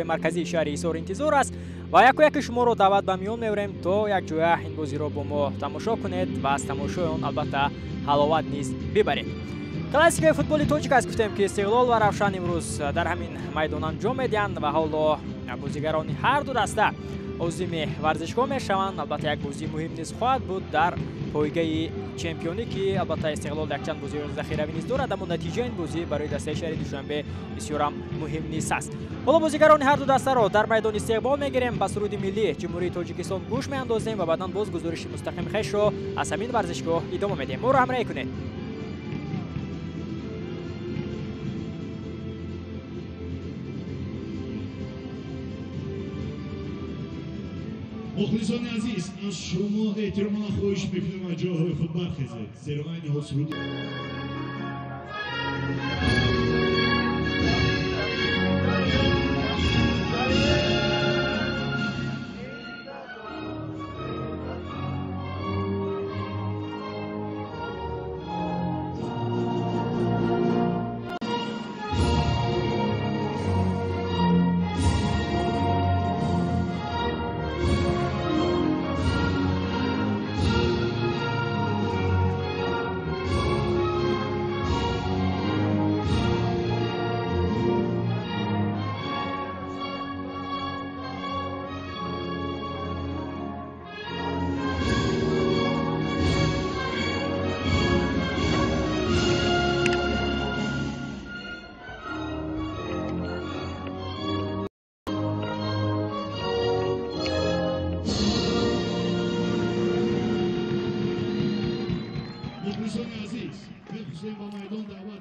Марказии шаҳри Ҳисор интизор аст ва яку яки шуморо даъват ба миён меорем, то якҷоя ин бозиро бо мо тамошо кунед ва аз тамошои он албатта ҳаловат низ бибаред. Классикаи футболи тоҷик аст, гуфтем ки Истиқлол ва Равшан имрӯз дар ҳамин майдон анҷом медиҳанд ва ҳоло бозигарони ҳар ду даста озими варзишгоҳ мешаванд. Албатта як бозии муҳим низ хоҳад буд дар пойгаи чемпионӣ, ки албатта Истиқлол якчанд бозии захиравӣ низ дорад, аммо натиҷаи ин бозӣ барои дастаи шаҳри Душанбе бисёрам муҳим низ аст. Ҳоло бозигарони ҳар ду дастаро дар майдон истиқбол мегирем, ба суруди миллии Ҷумҳурии Тоҷикистон гӯш меандозем ва баъдан боз гузориши мустақими хешро аз ҳамин варзишгоҳ идома медиҳем. Моро ҳамроҳӣ кунед. Мухлисони азиз, аз шумо эҳтиромона хоҳиш мекунем аз ҷойҳои худ бархезед, зеро айни ҳол суруди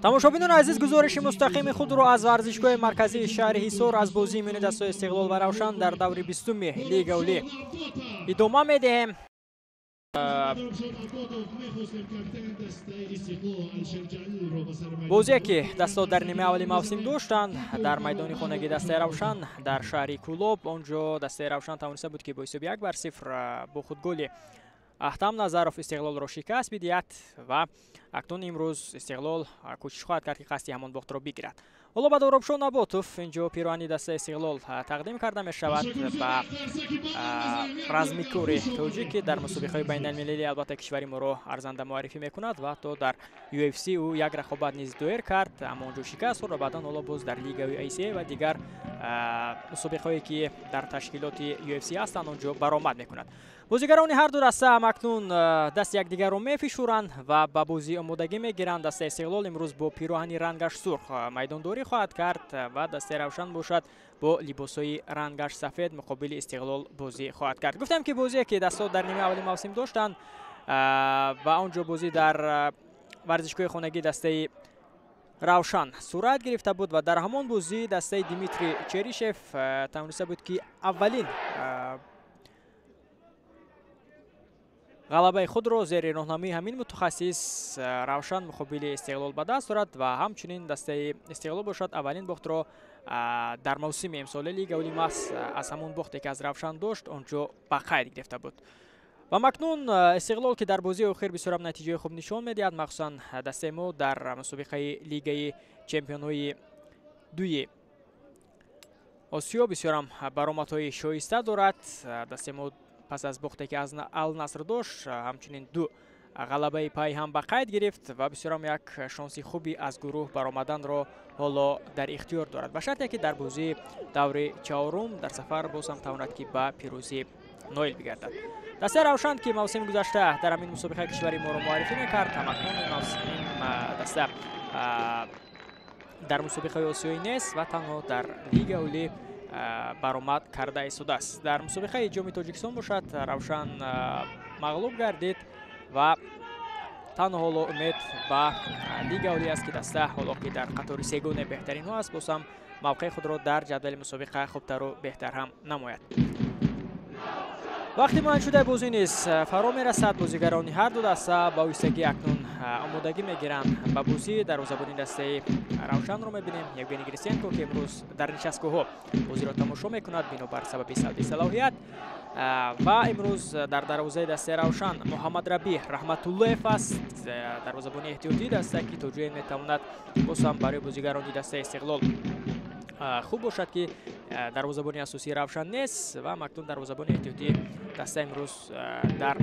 Тамошобинони азиз, гузориши мустақими худро аз варзишгоҳи марказии шаҳри Ҳисор аз бозии миёни дастаи Истиқлол ва Равшан дар даври 20-уми Лигаи Олӣ идома медиҳем. Бозие ки дастаҳо дар нимаи аввали мавсим доштанд дар майдони хонагии дастаи Равшан дар шаҳри Кӯлоб, он ҷо дастаи Равшан тавониста буд, ки бо ҳисоби 1-0 бо худголи Аҳтам Назаров Истиқлолро шикаст бидиҳад ва акнун имрӯз Истиқлол кӯшиш хоҳад кард, ки қасди ҳамон бохтро бигирад. Ҳоло ба Доробшо Наботов инҷо пироҳани дастаи Истиқлол тақдим карда мешавад ба размикори тоҷик, ки дар мусобиқаҳои байналмилалӣ албатта кишвари моро арзанда муаррифӣ мекунад ва ҳатто дар UFC ӯ як рақобат низ доир кард, аммо онҷо шикаст хӯрд ва баъдан ҳоло боз дар лигаи ACA ва дигар мусобиқаҳое ки дар ташкилоти UFC ҳастанд, онҷо баромад мекунад. Бозигарони ҳар ду даста ҳам акнун дасти якдигарро мефишуранд ва ба бозӣ омодагӣ мегиранд. Дастаи Истиқлол имрӯз бо пироҳани рангаш сурх майдондорӣ хоҳад кард ва дастаи Равшан бошад бо либосҳои рангаш сафед муқобили Истиқлол бозӣ хоҳад кард. Гуфтем, ки бозие ки дастаҳо дар нимаи аввали мавсим доштанд ва он ҷо бозӣ дар варзишгоҳи хонагии дастаи Равшан сурат гирифта буд ва дар ҳамон бозӣ дастаи Дмитрий Черишев тавониста буд, ки аввалин ғалабаи худро зери роҳнамоии ҳамин мутахассис Равшан муқобили Истиқлол ба даст орад ва ҳамчунин дастаи Истиқлол бошад аввалин бохтро дар мавсими имсолаи Лигаи Олӣ маҳз аз ҳамон бохте ки аз Равшан дошт, он ҷо ба қайд гирифта буд. Ва макнун Истиқлол, ки дар бозии охир бисёрам натиҷаи хуб нишон медиҳад, махсусан дастаи мо дар мусобиқаи Лигаи чемпионҳои дуи Осиё бисёрам баромадҳои шоиста дорад. Дастаи мо пас аз бохте ки аз Ал-Наср дошт, ҳамчунин ду ғалабаи пай ҳам ба қайд гирифт ва бисёрам як шонси хуби аз гурӯҳ баромаданро ҳоло дар ихтиёр дорад, ба шарте ки дар бозии даври чаҳорум дар сафар боз ҳам тавонад, ки ба пирӯзӣ ноил бигардад. Дастаи Равшан, ки мавсими гузашта дар ҳамин мусобиқаи кишвари моро муаррифӣ мекард, ҳамакнун ин даста дар мусобиқаи осиёӣ нест ва танҳо дар Лигаи Олӣ баромад карда истодааст. Дар мусобиқаи Ҷоми Тоҷикистон бошад Равшан мағлуб гардид ва танҳо ҳоло умед ба Лигаи Олӣ аст, ки даста ҳоло ки дар қатори сегонаи беҳтаринҳо аст, боз ҳам мавқеи худро дар ҷадвали мусобиқа хубтару беҳтар ҳам намояд. Вақти муайяншудаи бозӣ низ фаро мерасад. Бозигарони ҳар ду даста ба оҳистагӣ акнун омодагӣ мегиранд ба бозӣ. Дарвозабони дастаи Равшанро мебинем, Евгений Грисенко, ки имрӯз дар нишастгоҳҳо бозиро тамошо мекунад бинобар сабаби салби салоҳият. Ва имрӯз дар дарвозаи дастаи Равшан Муҳаммад Рабӣ Раҳматуллоев аст, дарвозабони эҳтиётии даста, ки то ҷое метавонад боз ҳам барои бозигарони дастаи Истиқлол Хуб бошад, ки дарвозабони асосии Равшан нест ва макнун дарвозабони эҳтиётии даста имрӯз дар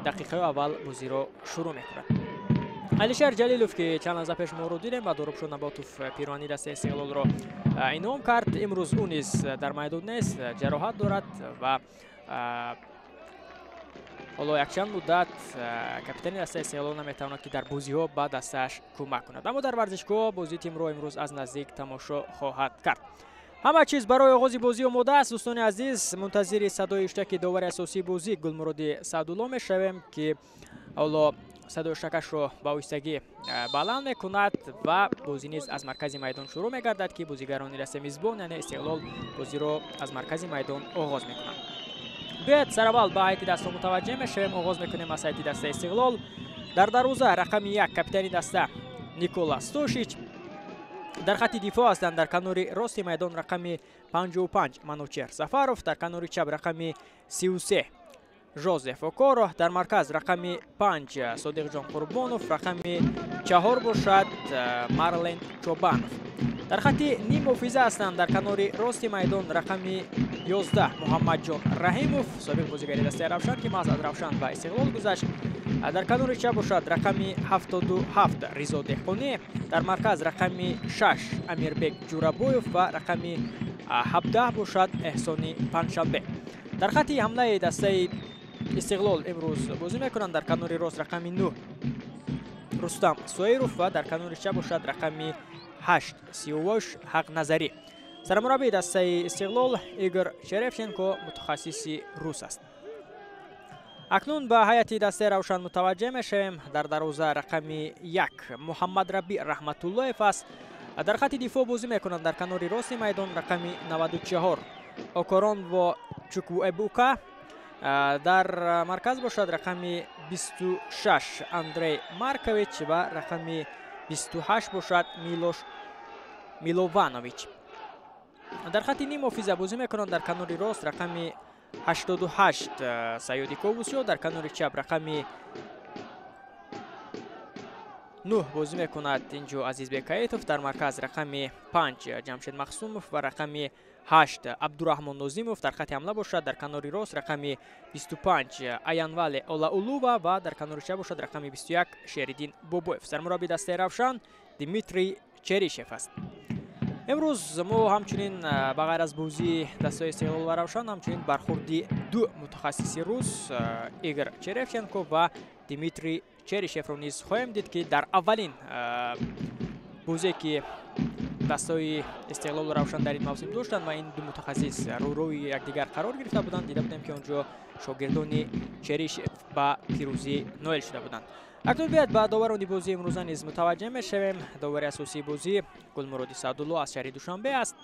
дақиқаи аввал бозиро шурӯъ мекунад. Алишер Ҷалилов, ки чанд лаҳза пеш моро дидем ва Доробшо Наботов пирони дастаи Истиқлолро инъом кард, имрӯз ӯ низ дар майдон нест, ҷароҳат дорад ва ҳоло якчанд муддат капитани дастаи Истиқлол наметавонад, ки дар бозиҳо ба дастааш кӯмак кунад, аммо дар варзишгоҳ бозии тимро имрӯз аз наздик тамошо хоҳад кард. Ҳама чиз барои оғози бозӣ омода аст, дӯстони азиз. Мунтазири садои ҳуштаки довари асосии бозӣ Гулмуроди Саъдулло мешавем, ки ҳоло садои ҳуштакашро ба оҳистагӣ баланд мекунад ва бозӣ низ аз маркази майдон шурӯъ мегардад, ки бозигарони дастаи мизбон, яъне Истиқлол, бозиро аз маркази майдон оғоз мекунанд. Биёед, сараввал ба ҳайати даста мутаваҷҷеҳ мешавем. Оғоз мекунем аз ҳайати дастаи Истиқлол. Дар дарвоза рақами 1 капитани даста Никола Стошич. Дар хатти дифоъ ҳастанд дар канори рости майдон рақами 55 Манучер Сафаров, дар канори чап рақами 33 Жозеф Окоро, дар марказ рақами 5 Содиқҷон Қурбонов, рақами 4 бошад Марлен Чобанов. Дар хатти ниммуҳофиза ҳастанд дар канори рости майдон рақами 11 Муҳаммадҷон Раҳимов, собиқ бозигари дастаи Равшан, ки маҳз аз Равшан ба Истиқлол гузашт. Дар канори чап бошад рақами 77 Ризо Деҳқонӣ, дар марказ рақами 6 Амирбек Ҷурабоев ва рақами 17 бошад Эҳсони Панҷшанбе. Дар хатти ҳамлаи дастаи Истиқлол имрӯз бозӣ мекунанд дар канори рост рақами 9 Рустам Соиров ва дар канори чап бошад рақами 8 Сиёвуш Ҳақназарӣ. Сармураббии дастаи Истиқлол Игор Черевченко мутахассиси рус аст. Акнун ба ҳайати дастаи Равшан мутаваҷҷеҳ мешавем. Дар дарвоза рақами 1 Муҳаммадраби Раҳматуллоев аст. Дар хатти дифоъ бозӣ мекунанд дар канори рости майдон рақами 94 Окорон во Чуквуэбука, дар марказ бошад рақами 26 Андрей Маркович ва рақами 28 бошад Милош Милованович. Дар хатти ниммуҳофиза бозӣ мекунанд дар канори рост рақами 88 Саёди Ковусиё, дар канори чап рақами 9 бозӣ мекунад инҷо Азизбек Каитов, дар марказ рақами 5 Ҷамшед Махсумов ва рақами 8 Абдураҳмон Нозимов. Дар хатти ҳамла бошад дар канори рост рақами 25 Аянвале Олаулува ва дар канори чап бошад рақами 21 Шериддин Бобоев. Сармураббии дастаи Равшан Дмитрий Черишев аст. Имрӯз мо ҳамчунин ба ғайр аз бозии дастаи Истиқлол ва Равшан ҳамчунин бархурди ду мутахассиси рус Игор Черевченко ва Дмитрий Черишевро низ хоҳем дид, ки дар аввалин бозе ки дастаи Истиқлолу Равшан дар ин мавсим доштанд ва ин ду мутахассис рӯрӯи якдигар қарор гирифта буданд, дида будем, ки он ҷо шогирдони Черишев ба пирӯзӣ ноил шуда буданд. Акнун биёед, ба доварони бозии имрӯза низ мутаваҷҷеҳ мешавем. Довари асосии бозӣ Гулмуроди Саъдулло аз шаҳри Душанбе аст.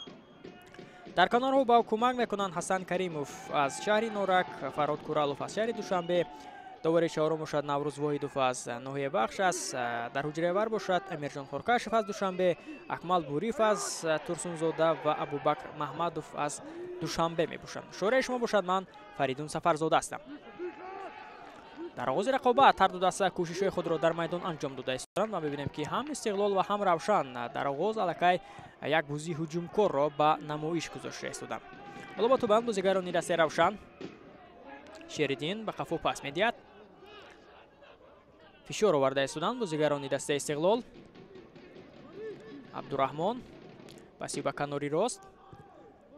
Дар канорҳо ба ӯ кӯмак мекунанд Ҳасан Каримов аз шаҳри Норак, Фарҳод Куралов аз шаҳри Душанбе. Довари чаҳорум бошад Наврӯз Воҳидов аз ноҳияи Вахш аст. Дар ҳуҷраи вар бошад Амирҷон Хоркашев аз Душанбе, Акмал Буриев аз Турсунзода ва Абубакр Маҳмадов аз Душанбе мебошанд. Шораи шумо бошад ман Фаридун Сафарзода ҳастам. Дар оғози рақобат ҳар ду даста кӯшишҳои худро дар майдон анҷом дода истоданд ва мебинем, ки ҳам Истиқлол ва ҳам Равшан дар оғоз аллакай як бозии ҳуҷумкорро ба намоиш гузошта истоданд. Ҳоло ба тубанд бозигарони дастаи Равшан. Шериддин ба қафо пас медиҳад. Фишор оварда истоданд бозигарони дастаи Истиқлол. Абдураҳмон паси ба канори рост.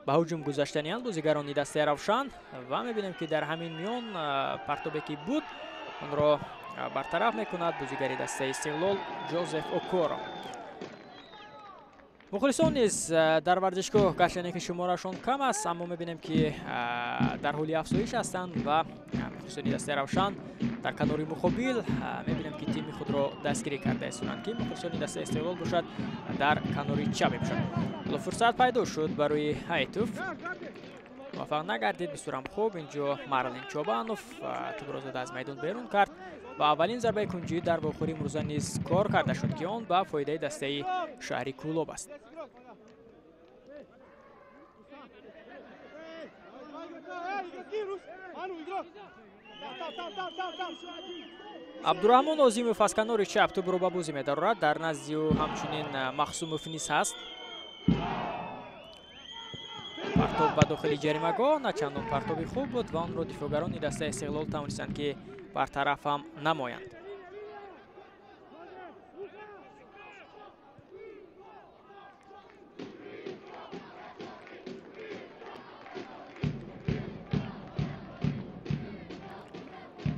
Ба ҳуҷум гузаштаниянд бозигарони дастаи Равшан ва мебинем, ки дар ҳамин миён партобе ки буд, онро бартараф мекунад бозигари дастаи Истиқлол Ҷозеф Окоро. Мухлисон низ дар варзишгоҳ, гарчанде ки шуморашон кам аст, аммо мебинем, ки дар ҳоли афзоиш ҳастанд ва мухлисони дастаи Равшан дар канори муқобил мебинем, ки тими худро дастгирӣ карда истоданд, ки мухлисони дастаи Истиқлол бошад дар канори чап мебошад. Ҳоло фурсат пайдо шуд барои Ҳайтов, муваффақ нагардид. Бисёрам хуб инҷо Марлин Чобанов тӯбро зада аз майдон берун кард ва аввалин зарбаи кунҷӣ дар вохӯрии имрӯза низ кор карда шуд, ки он ба фоидаи дастаи шаҳри Кӯлоб аст. Абдураҳмон Озимов аз канори чап тӯбро ба бозӣ медарорад. Дар назди ӯ ҳамчунин Махсумов низ ҳаст. Партоб ба дохили ҷаримагоҳ на чандон партоби хуб буд ва онро дифоъгарони дастаи Истиқлол тавонистанд, ки бартараф ҳам намоянд.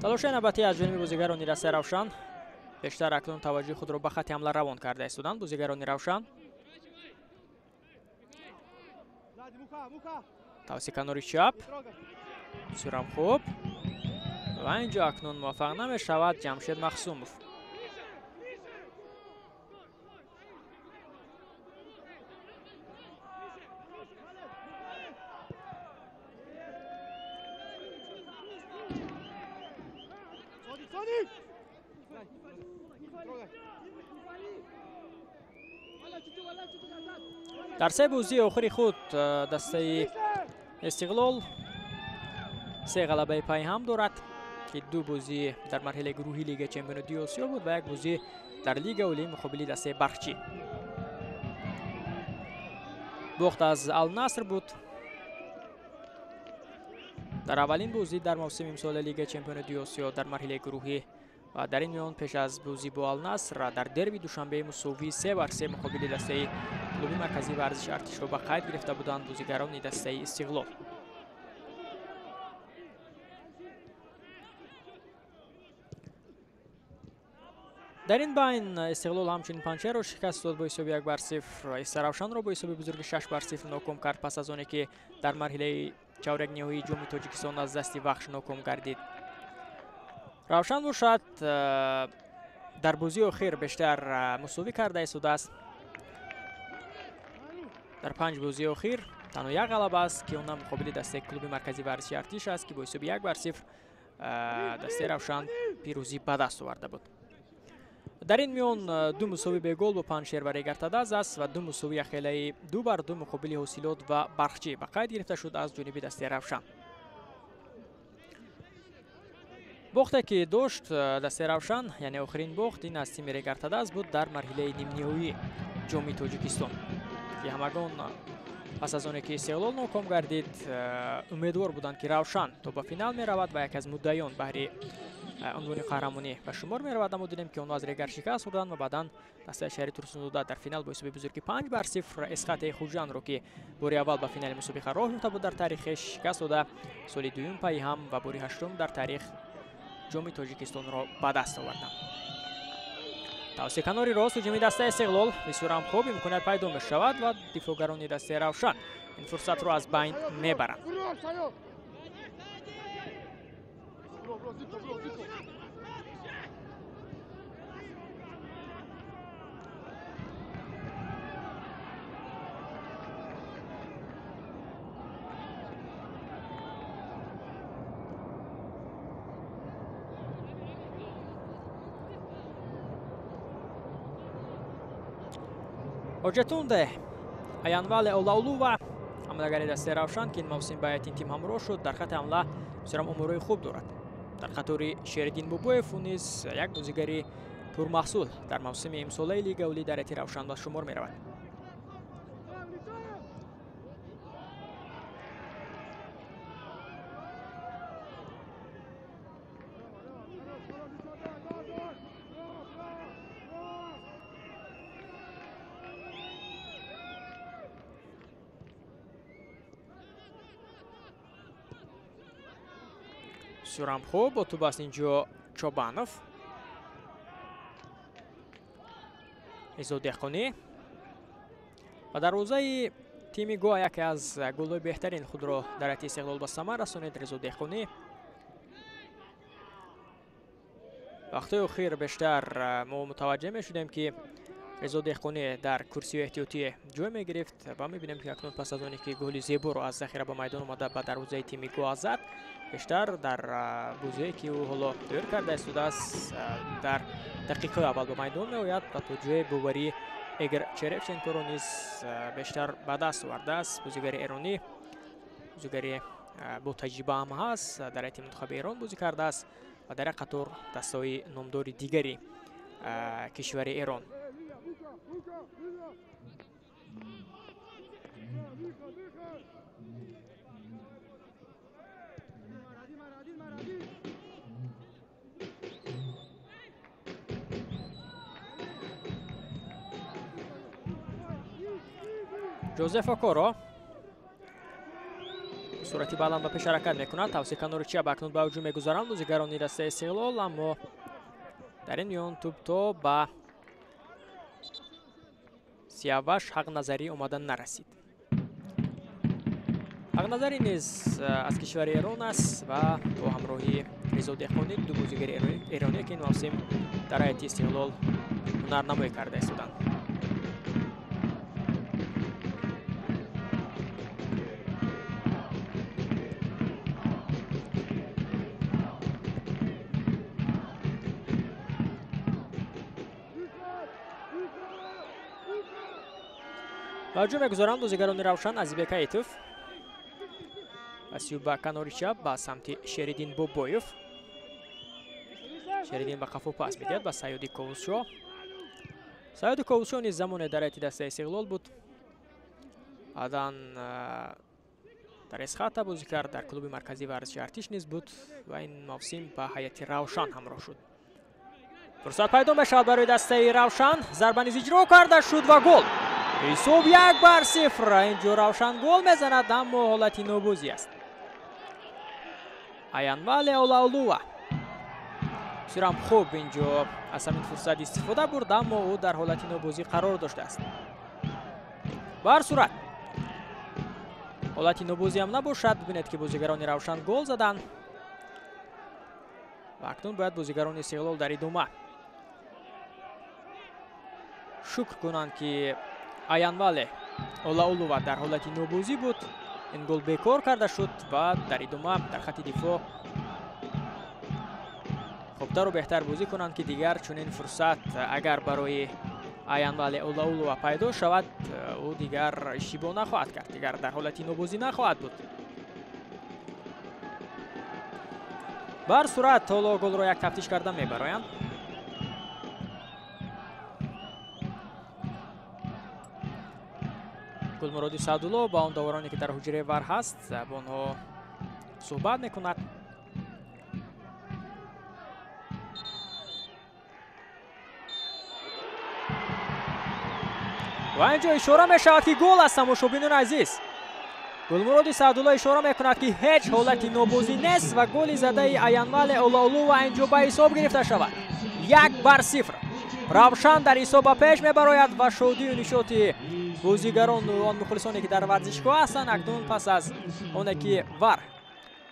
Талошаи навбатӣ аз ҷониби бозигарони дастаи Равшан. Бештар акнун таваҷҷӯҳи худро ба хатти ҳамла равон карда истоданд бозигарони Равшан. Тавси канори чап. Бисёрам хуб. Ва инҷо акнун муваффақ намешавад Ҷамшед Махсумов. Дар се бозии охири худ дастаи Истиқлол се ғалабаи пайҳам дорад, ки ду бозӣ дар марҳилаи гурӯҳии Лигаи Чемпионоти Осиё буд ва як бозӣ дар Лига Олии муқобили дастаи Бархчӣ. Бохт аз Алнаср буд. Дар аввалин бозӣ дар мавсими имсола Лигаи Чемпионоти Осиё дар марҳилаи гурӯҳӣ ва дар ин миён пеш аз бозӣ бо Алнаср дар дерби Душанбеи мусовии 3-3 муқобили дастаи клуби марказии варзиши Артишро ба қайд гирифта буданд бозигарони дастаи Истиқлол. Дар ин байн Истиқлол ҳамчунин Панҷшерро шикаст дод бо ҳисоби 1-0. Истаравшанро бо ҳисоби бузурги 6-0 ноком кард пас аз оне ки дар марҳилаи чорякниҳоии Ҷоми Тоҷикистон аз дасти Вахш ноком гардид. Равшан бошад дар бозии охир бештар мусовӣ карда истодааст. Дар 5 бозии охир танҳо як ғалаба аст, ки онам муқобили дастаи клуби марказии варзиши Артиш аст, ки бо ҳисоби 1-0 дастаи Равшан пирӯзӣ ба даст оварда буд. Дар ин миён ду мусовӣ бегол бо Панҷшер ва Регартадаз аст ва ду мусовии ахелаи 2-2 муқобили Ҳосилот ва Бархчӣ ба қайд гирифта шуд аз ҷониби дастаи Равшан. Бохте ки дошт дастаи Равшан, яъне охирин бохт ин аз тими Регартадаз буд дар марҳилаи нимниҳоии Ҷоми Тоҷикистон, ки ҳамагон пас аз оне ки Истиқлол ноком гардид умедвор буданд, ки Равшан то ба финал меравад ва яке аз муддаиён баҳри унвони қаҳрамонӣ ба шумор меравад. Аммо дидем, ки онҳо аз Регар шикаст хӯрданд ва баъдан дастаи шаҳри Турсунзода дар финал бо ҳисоби бузурги 5-0 Эсхатаи Хуҷандро, ки бори аввал ба финали мусобиқа роҳ ёфта буд дар таърихи, шикаст дода соли дуюм пайи ҳам ва бори ҳаштум дар таърих Ҷоми Тоҷикистонро ба даст оварданд. Тавси канори рост ҳуҷуми дастаи Истиқлол бисёрам хуб имконият пайдо мешавад ва дифоъгарони дастаи Равшан ин фурсатро аз байн мебаранд. Ҳоҷатунде Аянвале Олаулува ҳамлагари дастаи Равшан, ки ин мавсим ба ҳайати ин тим ҳамроҳ шуд, дар хатти ҳамла бисёрам оморҳои хуб дорад. Дар қатори Шериддин Бобоев ӯ низ як бозигари пурмаҳсул дар мавсими имсолаи Лигаи Олӣ дар ҳайати Равшан ба шумор меравад. Бисёрам хуб бо тӯб аст инҷо Чобанов. Изо Деҳқонӣ ва дарвозаи тими Гоа яке аз голҳои беҳтарин худро дар ҳайати Истиқлол ба самар расонид Резо Деҳқонӣ. Вақтҳои охир бештар мо мутаваҷҷеҳ мешудем, ки Резо Деҳқонӣ дар курсии эҳтиётӣ ҷой мегирифт ва мебинем, ки акнун пас аз оне ки голи зеборо аз захира ба майдон омада ба дарвозаи тими Гоа зад, бештар дар бозие ки ӯ ҳоло доир карда истодааст дар дақиқаи аввал ба майдон меояд ва то ҷои боварии Эгер Черевченкоро низ бештар ба даст овардааст. Бозигари эронӣ, бозигари бо таҷриба ҳам ҳаст, дар ҳайати мунтахаби Эрон бозӣ кардааст ва дар як қатор дастаҳои номдори дигари кишвари Эрон. Ҷозеф Окоро суръати баланд ба пеш ҳаракат мекунад. Тавсия канори чап акнун ба ҳуҷум мегузаранд бозигарони дастаи Истиқлол, аммо дар ин миён тӯб то ба Сияваш Ҳақназарӣ омада нарасид. Ҳақназарӣ низ аз кишвари Эрон аст ва бо ҳамроҳии Ризо Деҳқонӣ ду бозигари эронӣ, ки ин мавсим дар ҳайати Истиқлол ҳунарнамоӣ карда истоданд. Ба ҳуҷум мегузоранд бозигарони Равшан. Азизбек Аитов пасиу ба канори чап ба самти Шериддин Бобоев. Шериддин ба қафо пас медиҳад ба Саёди Ковусшо. Саёди Ковусшо низ замоне дар ҳайати дастаи Истиқлол буд. Баъдан дар Эсхата бозӣ кард, дар клуби марказии варзиши Артиш низ буд ва ин мавсим ба ҳайати Равшан ҳамроҳ шуд. Фурсат пайдо мешавад барои дастаи Равшан. Зарба низ иҷро карда шуд ва гол. Ҳисоб 1-0. Инҷо Равшан гол мезанад, аммо ҳолати нобозӣ аст. Аянвале Олаулува бисёрам хуб инҷо аз ҳамин фурсат истифода бурд, аммо ӯ дар ҳолати нобозӣ қарор доштааст. Ба ҳар сурат ҳолати нобозӣ ҳам набошад, бибинед ки бозигарони Равшан гол заданд ва акнун бояд бозигарони Истиқлол дар идома шукр кунанд, ки Аянвале Олаулува дар ҳолати нобозӣ буд. Ин гол бекор карда шуд ва дар идома дар хатти дифоъ хубтару беҳтар бозӣ кунанд, ки дигар чунин фурсат агар барои Аянвале Олаулува пайдо шавад, ӯ дигар иштибоҳ нахоҳад кард, дигар дар ҳолати нобозӣ нахоҳад буд. Ба ҳар сурат ҳоло голро як тафтиш карда мебароянд. Гулмуроди Саъдулло ба он довароне, ки дар ҳуҷраи вар ҳаст, бо онҳо суҳбат мекунад. Ва инҷо ишора мешавад, ки гол аст. Тамошобинони азиз, Гулмуроди Саъдулло ишора мекунад, ки ҳеҷ ҳолати нобозӣ нест ва голи задаи Аянвале Олаулува инҷо ба ҳисоб гирифта шавад. 1-0. Равшан дар ҳисоб ба пеш мебарояд ва шодию нишоти бозигарон ва он мухлисоне, ки дар варзишгоҳ ҳастанд, акнун пас аз оне ки вар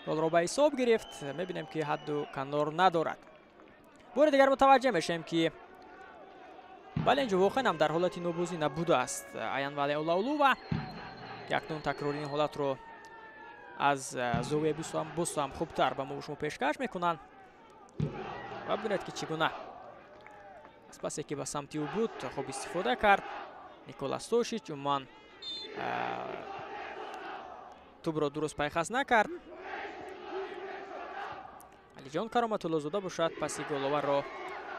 голро ба ҳисоб гирифт, мебинем, ки ҳадду канор надорад. Бори дигар мутаваҷҷеҳ мешавем, ки бале, инҷо воқеан ҳам дар ҳолати нобозӣ набудааст Аянвале Олаулува, ки акнун такрори ин ҳолатро аз зовияи боз ҳам хубтар ба мо шумо пешкаш мекунанд. Ва бибинед, ки чӣ гуна аз пасе ки ба самти ӯ буд хуб истифода кард Никола Стошич. Умуман тӯбро дуруст пайхас накард. Алиҷон Кароматуллозода бошад паси головарро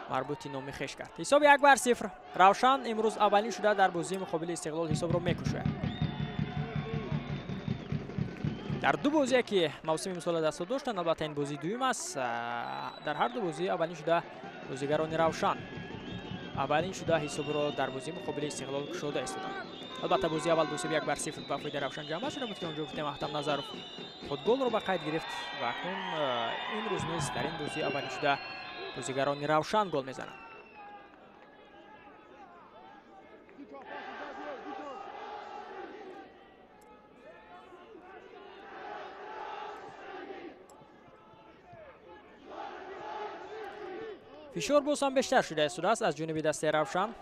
марбути номи хеш кард. Ҳисоб 1-0. Равшан имрӯз аввалин шуда дар бозии муқобили Истиқлол ҳисобро мекушояд. Дар ду бозие, ки мавсими имсола даст доштанд, албатта ин бозии дуюм аст, дар ҳар ду бозӣ аввалин шуда бозигарони Равшан аввалин шуда ҳисобро дар бозии муқобили Истиқлол кушода истоданд. Албатта бозии аввал бо ҳисоби 1-0 ба фоидаи Равшан ҷамъ шуда буд, ки онҷо гуфтем Аҳтам Назаров худ голро ба қайд гирифт ва акнун имрӯз низ дар ин бозӣ аввалин шуда бозигарони Равшан гол мезананд. Фишор боз ҳам бештар шуда истодааст аз ҷониби дастаи Равшан.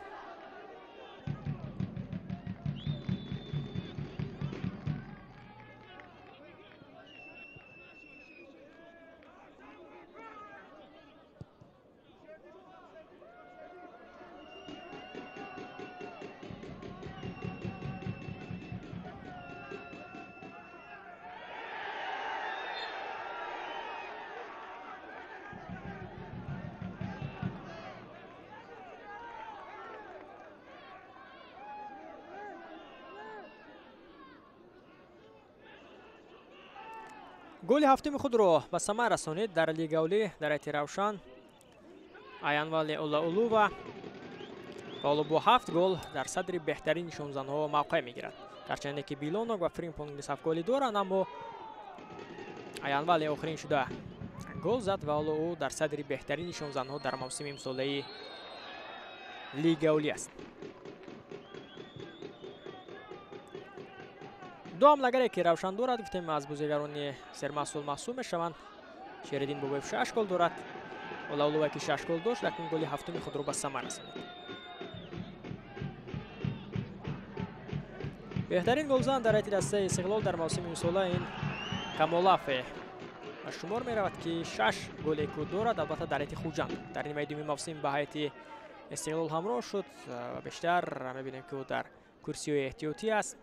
Голи ҳафтуми худро ба самар расонид дар Лигаи Олӣ дар ҳайати Равшан Аянвале Олаулува ва ҳоло бо 7 гол дар садри беҳтарин нишонзанҳо мавқеъ мегирад. Гарчанде ки Билонок ва Фримпонг низ 7 голи доранд, аммо Аянвале охирин шуда гол зад ва ҳоло ӯ дар садри беҳтарин нишонзанҳо дар мавсими имсолаи Лигаи Олӣ аст. Ду ҳамлагаре ки Равшан дорад, гуфтем аз бозигарони сермаҳсул маҳсуб мешаванд. Шериддин Бобоев 6 гол дорад. Олаулова ки 6 гол дошт, акнун голи ҳафтуми худро ба самар расонид. Беҳтарин голзан дар ҳайати дастаи Истиқлол дар мавсими имсола ин Камолафе ба шумор меравад, ки 6 голе ку дорад, албатта дар ҳайати Хуҷанд. Дар нимаи дуюми мавсим ба ҳайати Истиқлол ҳамроҳ шуд ва бештар мебинем, ки ӯ дар курсиҳои эҳтиётӣ аст.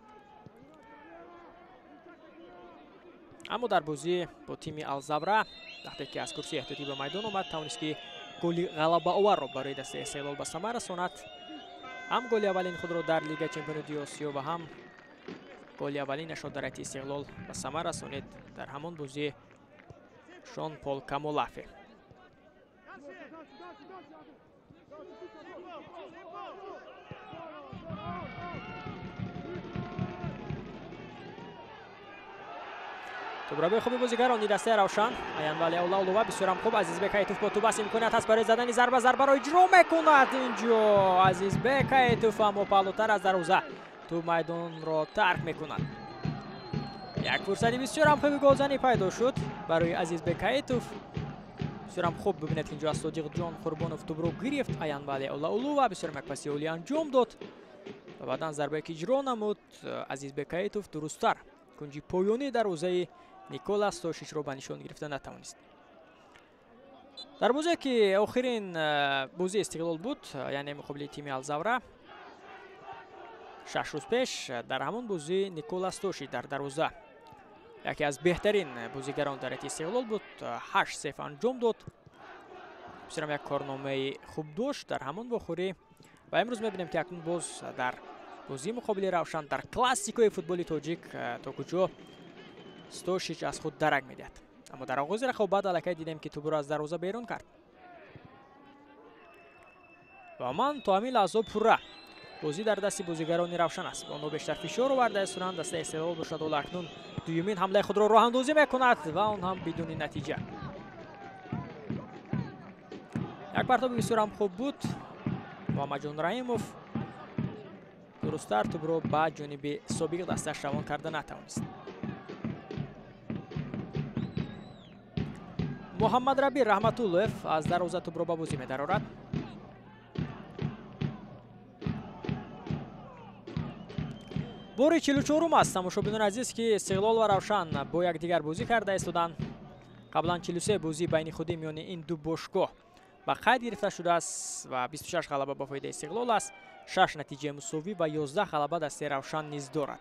Аммо дар бозӣ бо тими Алзавра, вақте ки аз курсии эҳтиётӣ ба майдон омад, тавонист ки голи ғалабаоварро барои дастаи Истиқлол ба самар расонад. Ҳам голи аввалин худро дар Лигаи Чемпионоти Осиё ва ҳам голи аввалинашро дар ҳайати Истиқлол ба самар расонид дар ҳамон бозӣ Шон Пол Камолафе. Тӯбрабои хуби бозигарони дастаи Равшан. Аянвали Олаулова бисёрам хуб. Азизбек Айтов бо тӯб аст, имконият ҳаст барои задани зарба, зарбаро иҷро мекунад инҷо Азизбек Айтов, аммо паҳлӯтар аз дарвоза тӯб майдонро тарк мекунад. Як фурсати бисёрам хуби голзанӣ пайдо шуд барои Азизбек Айтов. Бисёрам хуб бибинед, инҷо аз Содиқҷон Қурбонов тӯбро гирифт. Аянвали Олаулова бисёрам як паси олӣ анҷом дод ва баъдан зарбае ки иҷро намуд Азизбек Айтов дурусттар кунҷи поёнии дарвозаи Никола Стошичро ба нишон гирифта натавонист. Дар бозие ки охирин бозии Истиқлол буд, яъне муқобили тими Алзавра 6 рӯз пеш, дар ҳамон бозӣ Никола Стошич дар дарвоза яке аз беҳтарин бозигарон дар ҳайати Истиқлол буд, 8 сейф анҷом дод. Бисёрам як корномаи хуб дошт дар ҳамон вохӯрӣ ва имрӯз мебинем, ки акнун боз дар бозии муқобили Равшан дар классикои футболи тоҷик то куҷо Стошич аз худ дарак медиҳад. Аммо дар оғози рақобат аллакай дидем, ки тӯбро аз дарвоза берун кард ва ман то ҳамин лаҳза пурра бозӣ дар дасти бозигарони Равшан аст. Онҳо бештар фишор оварда истоданд. Дастаи Истиқлол бошад ҳоло акнун дуюмин ҳамлаи худро роҳандозӣ мекунад ва он ҳам бидуни натиҷа. Як партоби бисёрам хуб буд. Муҳаммадҷон Раҳимов дурусттар тӯбро ба ҷониби собиқ дасташ равон карда натавонист. Муҳаммад Раби Раҳматуллоев аз дарвоза тӯбро ба бозӣ медарорад. Бори 44-ум аст, тамошобинони азиз, ки Истиқлол ва Равшан бо якдигар бозӣ карда истоданд. Қаблан 43 бозӣ байни худӣ миёни ин ду бошгоҳ ба қайд гирифта шудааст ва 26 ғалаба ба фоидаи Истиқлол аст, 6 натиҷаи мусовӣ ва 11 ғалаба дастаи Равшан низ дорад.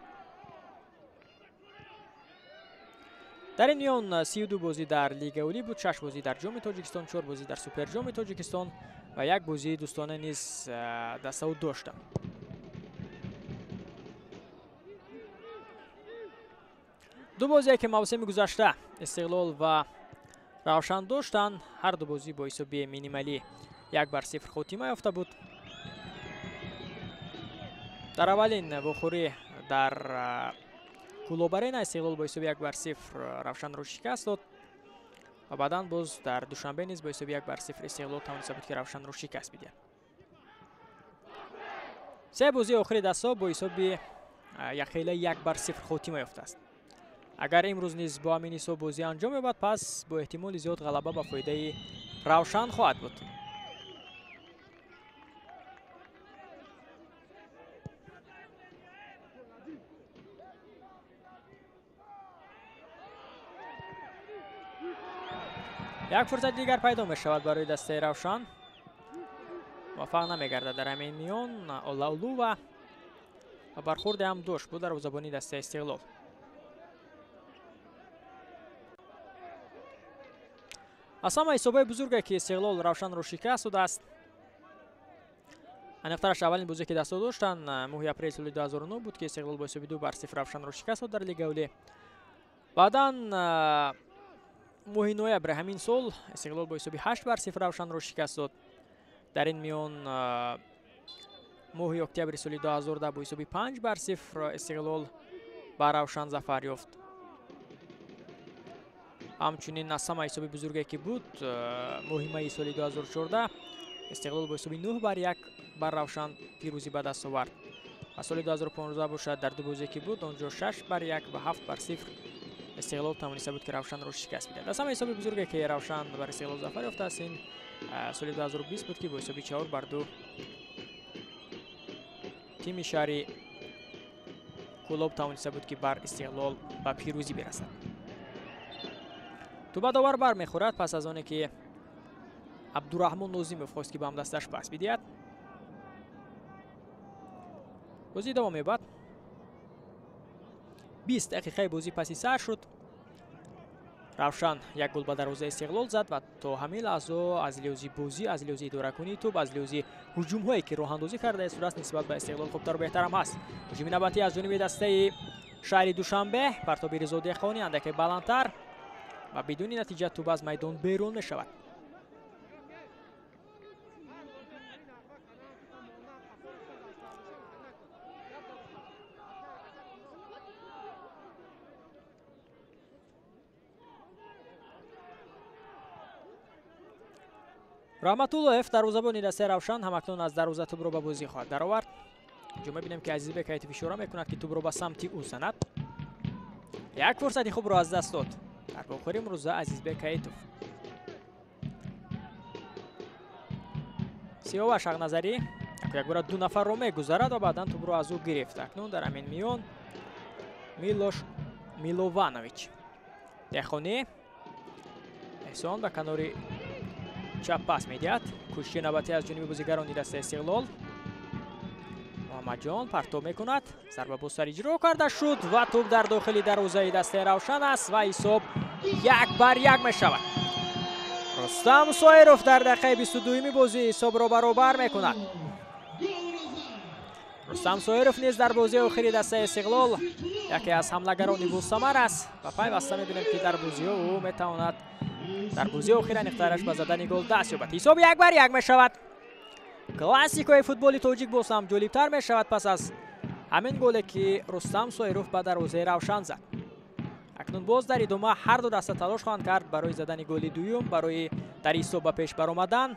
Дар ин миён 32 бозӣ дар Лигаи Олӣ буд, 6 бозӣ дар Ҷоми Тоҷикистон, 4 бозӣ дар Суперҷоми Тоҷикистон ва як бозии дӯстона низ дастао доштанд. Ду бозие ки мавсими гузашта Истиқлол ва Равшан доштанд, ҳар ду бозӣ бо ҳисоби минималӣ 1-0 хотима ёфта буд. Дар аввалин вохӯрӣ дар Кӯлоб Арена Истиқлол бо ҳисоби 1-0 Равшанро шикаст дод ва баъдан боз дар Душанбе низ бо ҳисоби 1-0 Истиқлол тавониста буд, ки Равшанро шикаст бидиҳад. Се бозии охири дастҳо бо ҳисоби якхела 1-0 хотима ёфтааст. Агар имрӯз низ бо ҳамин ҳисоб бозӣ анҷом ёбад, пас бо эҳтимоли зиёд ғалаба ба фоидаи Равшан хоҳад буд. Як фурсати дигар пайдо мешавад барои дастаи Равшан. Муваффақ намегардад дар ҳамин миён Олаулува ва бархурде ҳам дошт бо дарвозабони дастаи Истиқлол. Аз ҳама ҳисобҳои бузурге ки Истиқлол Равшанро шикаст додааст, аниқтараш аввалин бозе ки дастҳо доштанд моҳи апрели соли 2009 буд, ки Истиқлол бо ҳисоби 2-0 Равшанро шикаст дод дар Лигаи Олӣ. Баъдан моҳи ноябри ҳамин сол Истиқлол бо ҳисоби 8-0 Равшанро шикаст дод. Дар ин миён Моҳи октябри соли 2010 бо ҳисоби 5-0 Истиқлол ба Равшан зафар ёфт. Ҳамчунин аз ҳама ҳисоби бузурге ки буд, моҳи майи соли 2014 Истиқлол бо ҳисоби 9-1 бар Равшан пирӯзӣ ба даст овард. Ва соли 2015 бошад, дар ду бозие ки буд, он ҷо 6-1 ва 7-0 Истиқлол тавониста буд ки Равшанро шикаст бидиҳад. Аз ҳама ҳисоби бузурге ки Равшан бар Истиқлол зафар ёфтааст, ин соли 2020 буд ки бо ҳисоби 4-2 тими шаҳри Кӯлоб тавониста буд ки бар Истиқлол ба пирӯзӣ бирасад. Тӯба довар бармехӯрад пас аз оне ки Абдураҳмон Нозимов хост ки ба ҳамдасташ пас бидиҳад. Бозӣ идома меёбад. 20 дақиқаи бозӣ паси сар шуд. Равшан як гол ба дарвозаи Истиқлол зад ва то ҳамин лаҳзо аз лиҳози бозӣ, аз лиҳози идоракунии тӯб, аз лиҳози ҳуҷумҳое ки роҳандозӣ карда истодааст нисбат ба Истиқлол хубтару беҳтарам ҳаст. Ҳуҷуми навбатӣ аз ҷониби дастаи шаҳри Душанбе, партоби Ризо Деҳқонӣ андаке баландтар ва бидуни натиҷа тӯб аз майдон берун мешавад. Раҳматуллоев, дарвозабони дастаи Равшан, ҳамакнун аз дарвоза тӯбро ба бозӣ хоҳад даровард. Инҷо мебинем ки Азизбек Айтов ишора мекунад ки тӯбро ба самти ӯ занад. Як фурсати хубро аз даст дод дар вохӯри имрӯза Азизбек Айтов. Сиёваш Ҳақназарӣ якбора ду нафарро мегузарад ва баъдан тӯбро аз ӯ гирифт. Акнун дар ҳамин миён Милош Милованович. Деҳқонӣ Эҳсон ба канори чап пас медиҳад. Кӯшиши навбатӣ аз ҷониби бозигарони дастаи Истиқлол. Муҳаммадҷон партоб мекунад. Зарба бо сар иҷро карда шуд ва тӯб дар дохили дарвозаи дастаи Равшан аст ва ҳисоб 1-1 мешавад. Рустам Соиров дар дақиқаи 22-юми бозӣ ҳисобро баробар мекунад. Рустам Соиров низ дар бозии охири дастаи Истиқлол яке аз ҳамлагарони босамар аст ва пайваста мебинем ки дар бозиҳо ӯ метавонад дар бозии охир аниқтараш ба задани гол даст ёбад. Ҳисоб 1-1 мешавад. Классикои футболи тоҷик боз ҳам ҷолибтар мешавад пас аз ҳамин голе ки Рустам Соиров ба дарвозаи Равшан зад. Акнун боз дар идома ҳар ду даста талош хоҳанд кард барои задани голи дуюм, барои дар ҳисоб ба пеш баромадан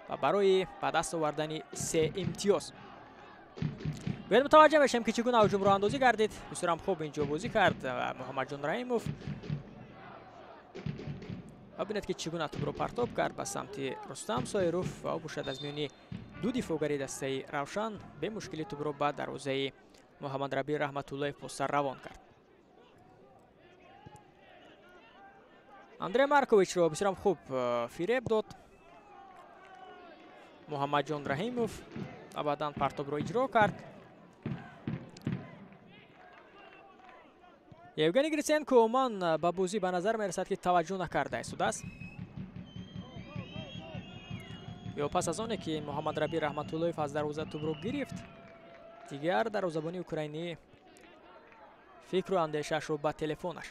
ва барои ба даст овардани 3 имтиёз. Бояд мутаваҷҷеҳ мешавем ки чӣ гуна ҳуҷум роҳандозӣ гардид. Бисёрам хуб инҷо бозӣ кард Муҳаммадҷон Раҳимов. Ва бинед ки чӣ гуна тӯбро партоб кард ба самти Рустам Соиров ва ӯ бошад аз миёни ду дифоъгари дастаи Равшан бемушкили тӯбро ба дарвозаи Муҳаммадраби Раҳматуллоев бо сар равон кард. Андрей Марковичро бисёрам хуб фиреб дод Муҳаммадҷон Раҳимов ва баъдан партобро иҷро кард. Евгений Гриценко умуман ба бозӣ ба назар мерасад ки таваҷҷӯҳ накарда истодааст. Ё пас аз оне ки Муҳаммадраби Раҳматуллоев аз дарвоза тӯбро гирифт, дигар дарвозабони украинӣ фикру андешаашро ба телефонаш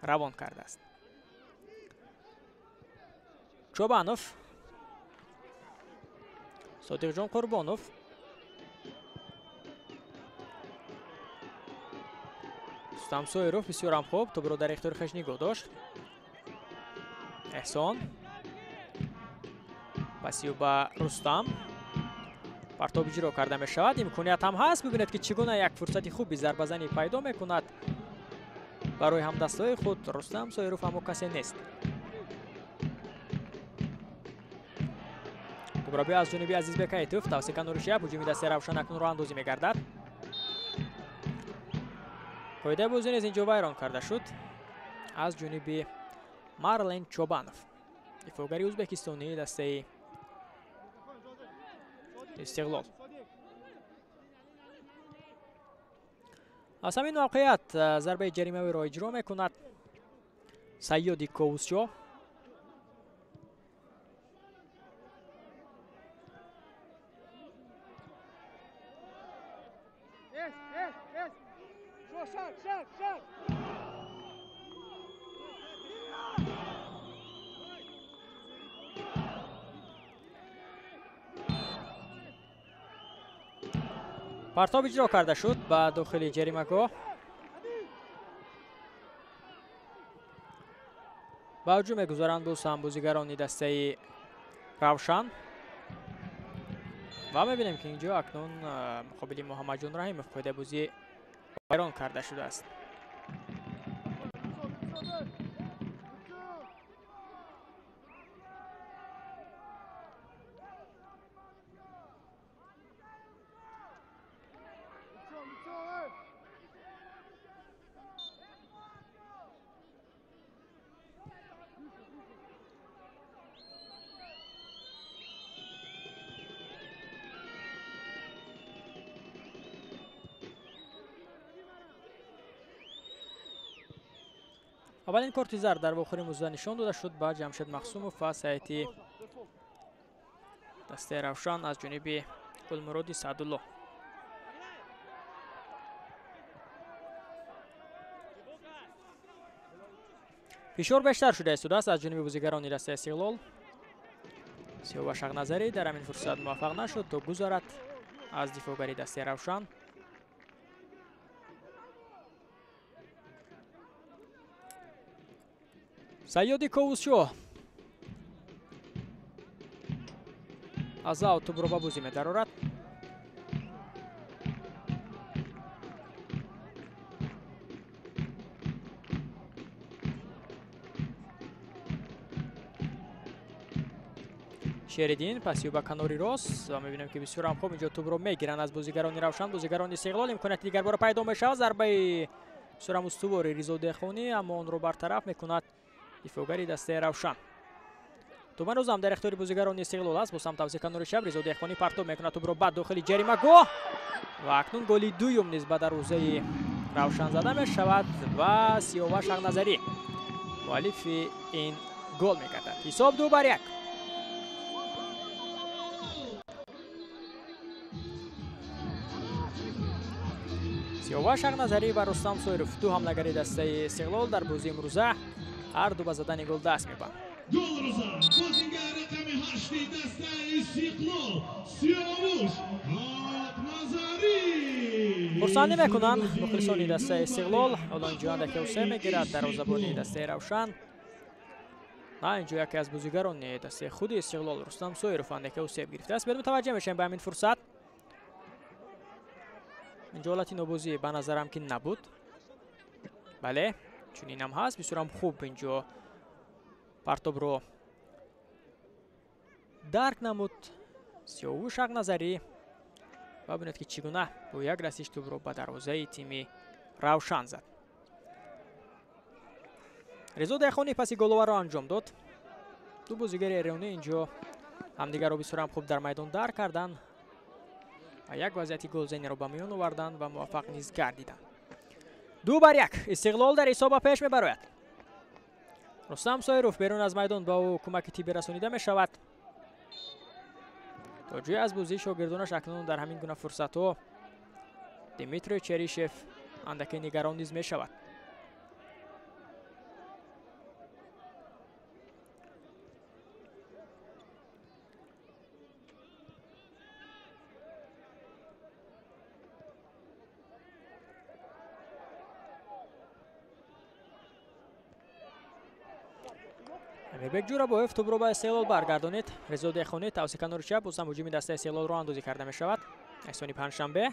равон кардааст. Чобанов, Содиқҷон Қурбонов, Рустам Соиров бисёрам хуб тӯбро дар ихтиёри хеш нигоҳ дошт. Эҳсон пасиё ба Рустам, партоб иҷро карда мешавад. Имконият ҳам ҳаст. Бибинед ки чӣ гуна як фурсати хуби зарбазанӣ пайдо мекунад барои ҳамдастҳои худ. Рустам Соиров аммо касе нест. Тӯбрабӣ аз ҷониби Азизбек Айтов тавсия канори чап, ҳуҷуми дастаи Равшан акнун роҳандозӣ мегардад. Қоидаи бозӣ низ инҷо вайрон карда шуд аз ҷониби Марлен Чобанов, дифоъгари ӯзбекистонии дастаи Истиқлол. Аз ҳамин мавқеият зарбаи ҷаримавиро иҷро мекунад Сайёди Ковусчо. Партоб иҷро карда шуд ба дохили ҷаримагоҳ. Ба ҳуҷум мегузаранд боз ҳам бозигарони дастаи Равшан. Ва мебинем, ки инҷо акнун муқобили Муҳаммадҷон Раҳимов қоидаи бозӣ вайрон карда шудааст. Аввалин корти зард дар вохӯри музда нишон дода шуд ба Ҷамшед Махсумов ва сайти дастаи Равшан аз ҷониби Гулмуроди Саъдулло. Фишор бештар шуда истодааст аз ҷониби бозигарони дастаи Истиқлол. Сиёваш Ҳақназарӣ дар ҳамин фурсат муваффақ нашуд то гузарад аз дифоъгари дастаи Равшан. Сайёди Ковусшоҳ аз аут тӯбро ба бозӣ медарорад. Шеридин пасиё ба канори рост ва мебинем, ки бисёр ҳам хуб инҷо тӯбро мегиранд аз бозигарони Равшан. Бозигарони Истиқлол имконияти дигар бора пайдо мешавад. Зарбаи бисёр ҳам устувори Ризо Деҳқонӣ, аммо онро бартараф мекунад дифоъгари дастаи Равшан. Тӯб ҳанӯз ҳам дар ихтиёри бозигарони Истиқлол аст. Бо самт тавзи канори чап Ризо Деҳқонӣ партоб мекунад тӯбро ба дохили ҷаримагоҳ ва акнун голи дуюм низ ба дарвозаи Равшан зада мешавад ва Сиёваш Ҳақназарӣ муаллифи ин гол мегардад. Ҳисоб 2-1. Сиёваш Ҳақназарӣ ва Рустам Соиров ду ҳамлагари дастаи Истиқлол дар бозии имрӯза ҳар ду ба задани гол даст мебанд. Голро зад бозигари рақами 8 дастаи Истиқлол Сиёвуш Ҳақназарӣ. Хурсандӣ мекунанд мухлисони дастаи Истиқлол. Ҳоло инҷо андаке усе мегирад дарвозабони дастаи Равшан. На, инҷо яке аз бозигарони дастаи худи Истиқлол Рустам Соиров андаке усеб гирифтааст. Бед мутаваҷҷеҳ мешавем ба ҳамин фурсат. Инҷо ҳолати нобозӣ ба назарам ки набуд. Бале, чунинам ҳаст. Бисёрам хуб инҷо партобро дарк намуд Сиёвуш Ҳақназарӣ ва бинед, ки чӣ гуна бо як расиш тӯбро ба дарвозаи тими Равшан зад. Ризо Деҳқонӣ паси головаро анҷом дод. Ду бозигари эронӣ инҷо ҳамдигарро бисёрам хуб дар майдон дарк карданд ва як вазъияти голзаниро ба миён оварданд ва муваффақ низ гардиданд. 2-1 Истиқлол дар ҳисоб ба пеш мебарояд. Рустам Соиров берун аз майдон ба ӯ кӯмаки тиббӣ расонида мешавад. То ҷое аз бозии шогирдонаш акнун дар ҳамин гуна фурсатҳо Дмитрий Черишев андаке нигарон низ мешавад. Амирбек Ҷурабоев тӯбро ба Истиқлол баргардонид. Ризо Деҳқонӣ тавси канори чап боз ҳам ҳуҷуми дастаи Истиқлолро андозӣ карда мешавад. Эҳсони Панҷшанбе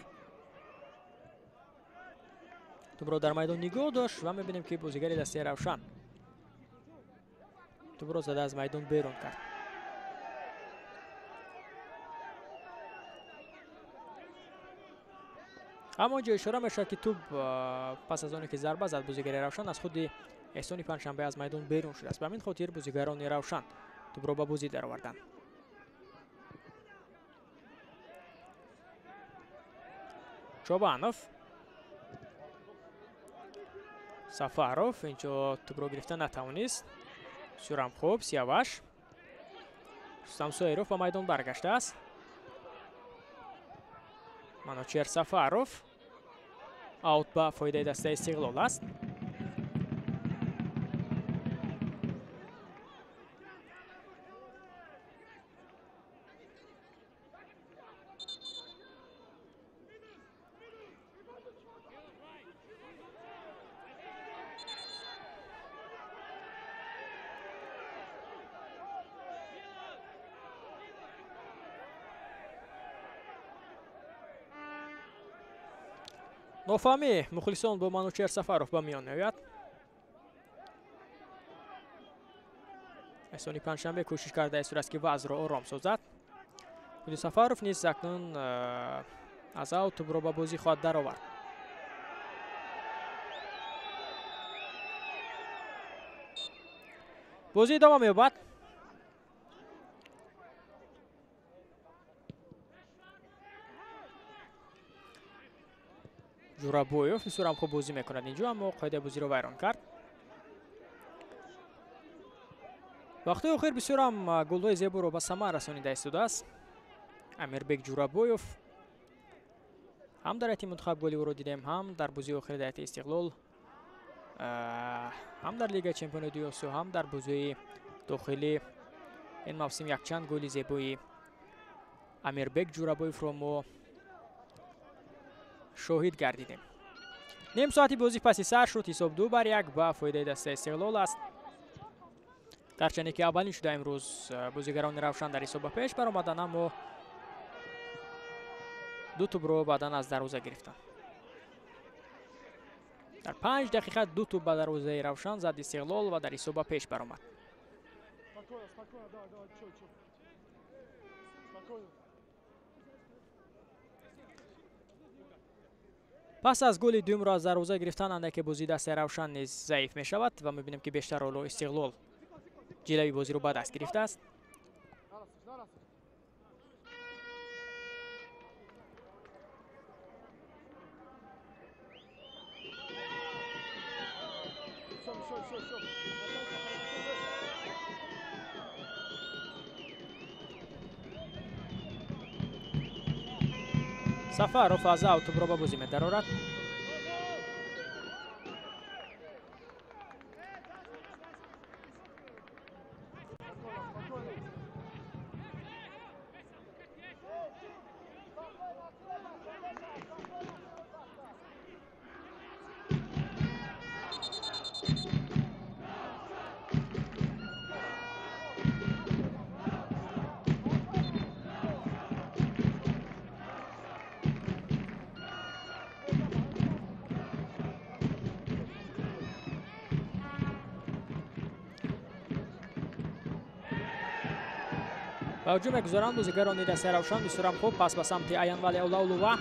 тӯбро дар майдон нигоҳ дошт ва мебинем, ки бозигари дастаи Равшан тӯбро зада аз майдон берун кард. Аммо инҷо ишора мешавад, ки тӯб пас аз оне ки зарба зад бозигари Равшан аз худи Эҳсони Панҷшанбе аз майдон берун шудааст. Ба ҳамин хотир бозигарони Равшан тӯбро ба бозӣ дароварданд. Чобанов, Сафаров инҷо тӯбро гирифта натавонист. Бисёрам хуб Сиёваш. Рустам Соиров ба майдон баргаштааст. Манучер Сафаров аут ба фоидаи дастаи Истиқлол аст. Нофаҳмӣ мухлисон бо Манучер Сафаров ба миён меояд. Эҳсони Панҷшанбе кӯшиш карда истодааст, ки вазъро ором созад. Худи Сафаров низ акнун аз аут тӯбро ба бозӣ хоҳад даровард. Бозӣ идома меёбад. Ҷурабоев бисёрам хуб бозӣ мекунад инҷо, аммо қоидаи бозиро вайрон кард. Вақтҳои охир бисёрам голҳои зеборо ба самар расонида истодааст Амирбек Ҷурабоев. Ҳам дар ҳайати мунтахаб голи ӯро дидем, ҳам дар бозии охири ҳайати Истиқлол, ҳам дар Лигаи Чемпионоти Осиё, ҳам дар бозиҳои дохилӣ. Ин мавсим якчанд голи зебои Амирбек Ҷурабоевро мо шоҳид гардидем. Ним соати бозӣ паси сар шуд. Ҳисоб 2-1 ба фоидаи дастаи Истиқлол аст. Гарчанде ки аввалин шуда имрӯз бозигарони Равшан дар ҳисоб ба пеш баромаданд, аммо ду тӯбро баъдан аз дарвоза гирифтанд. Дар 5 дақиқа ду тӯб ба дарвозаи Равшан зад Истиқлол ва дар ҳисоб ба пеш баромад. Пас аз голи дуюмро аз дарвоза гирифтан андаке бозии дастаи Равшан низ заиф мешавад ва мебинем, ки бештар ҳоло Истиқлол ҷилави бозиро ба даст гирифтааст. Сафаров аз аут тӯбро ба бозӣ медарорад. Ба ҳуҷум мегузоранд бозигарони дастаи Равшан. Бисёрам хуб пас ба самти Аянвали Олаулова.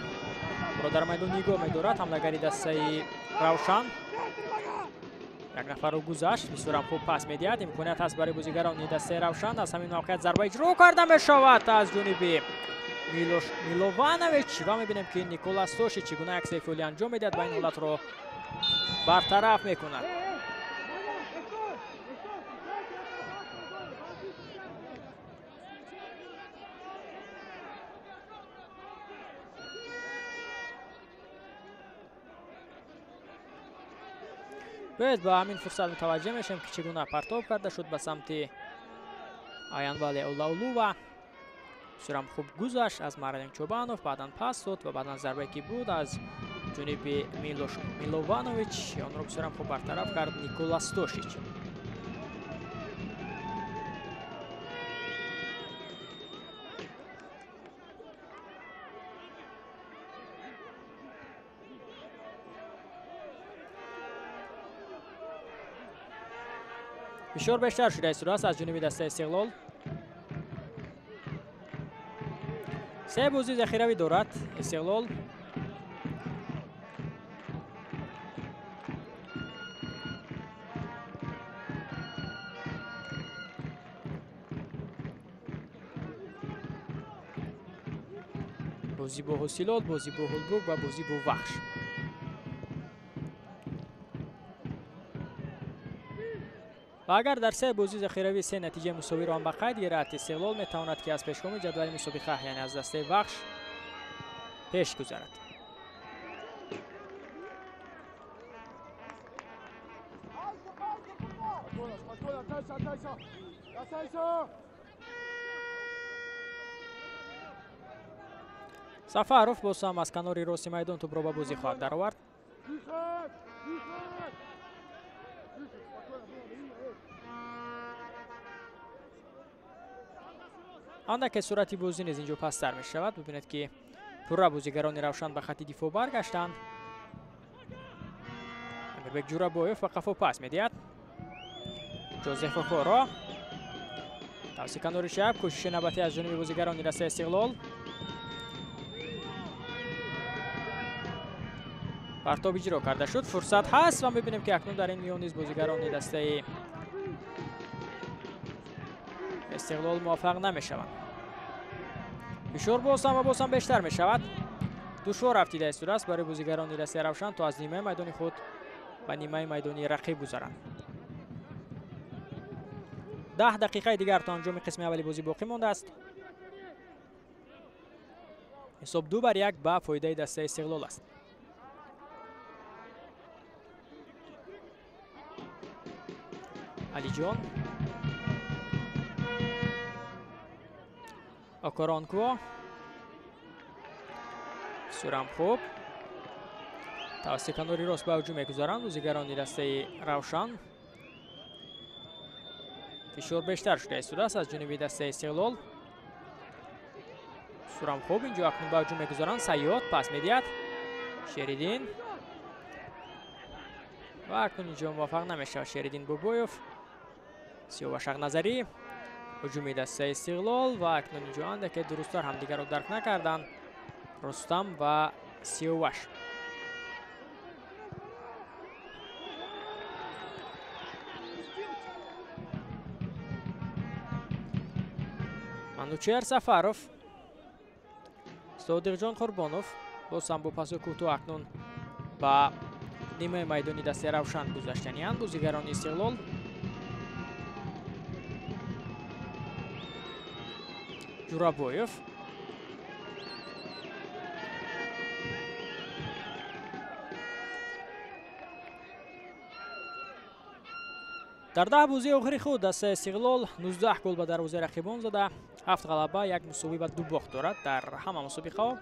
Ӯро дар майдон нигоҳ медорад ҳамлагари дастаи Равшан. Як нафарро гузашт, бисёрам хуб пас медиҳад. Имконият ҳаст барои бозигарони дастаи Равшан. Аз ҳамин мавқеият зарба иҷро карда мешавад аз ҷониби Милош Милованович ва мебинем, ки Никола Стошич чӣ гуна як сейфи олӣ анҷом медиҳад ва ин ҳолатро бартараф мекунад. Биёед ба ҳамин фурсат мутаваҷҷеҳ мешавем, ки чӣ гуна партоб карда шуд ба самти Аянвали Олаулува. Бисёрам хуб гузашт аз Марлен Чобанов, баъдан пас дод ва баъдан зарбае ки буд аз ҷониби Милош Милованович, онро бисёрам хуб бартараф кард Никола Стошич. Фишор бештар шуда истодааст аз ҷониби дастаи Истиқлол. Се бозии захиравӣ дорад Истиқлол. Бозӣ бо Ҳосилот, бозӣ бо Ҳулбук ва бозӣ бо Вахш. Ва агар дар се бозии захиравӣ се натиҷаи мусовиро ҳам ба қайд гирад, Истиқлол метавонад, ки аз пешгоми ҷадвали мусобиқа, яъне аз дастаи Вахш пеш гузарад. Сафаров боз ҳам аз канори рости майдон тӯбро ба бозӣ хоҳад даровард. Андаке суръати бозӣ низ инҷо пасттар мешавад. Бибинед, ки пурра бозигарони Равшан ба хатти дифоъ баргаштанд. Улуғбек Ҷурабоев ба қафо пас медиҳад. Ҷозеф Окоро. Тавси канори чап, кӯшиши навбатӣ аз ҷониби бозигарони дастаи Истиқлол. Партоб иҷро карда шуд. Фурсат ҳаст ва мебинем, ки акнун дар ин миён низ бозигарони дастаи Истиқлол муваффақ намешаванд. Фишор боз ҳам ва боз ҳам бештар мешавад. Душвор афтида истодааст барои бозигарони дастаи Равшан то аз нимаи майдони худ ба нимаи майдони рақиб гузаранд. 10 дақиқаи дигар то анҷоми қисми аввали бозӣ боқӣ мондааст. Ҳисоб 2-1 ба фоидаи дастаи Истиқлол аст. Алиҷон, Окоронкво, бисёрам хуб. Тавассути канори рост ба ҳуҷум мегузаранд бозигарони дастаи Равшан. Фишор бештар шуда истодааст аз ҷониби дастаи Истиқлол. Бисёрам хуб, инҷо акнун ба ҳуҷум мегузаранд. Сайёд пас медиҳад. Шеридин ва акнун инҷо муваффақ намешавад Шеридин Бобоев. Сиёваш Ҳақназарӣ, ҳуҷуми дастаи Истиқлол ва акнун инҷо андаке дурусттар ҳамдигарро дарк накарданд Рустам ва Сиёваш. Манучеҳр Сафаров, Содиқҷон Қурбонов боз ҳам бо пасу кӯтоҳ акнун ба нимаи майдони дастаи Равшан гузаштаниянд бозигарони Истиқлол. Ҷурабоев, дар 10 бозии охири худ дастаи Истиқлол 19 гол ба дарвозаи рақибон зада, 7 ғалаба, 1 мусовӣ ва 2 бохт дорад дар ҳама мусобиқаҳо.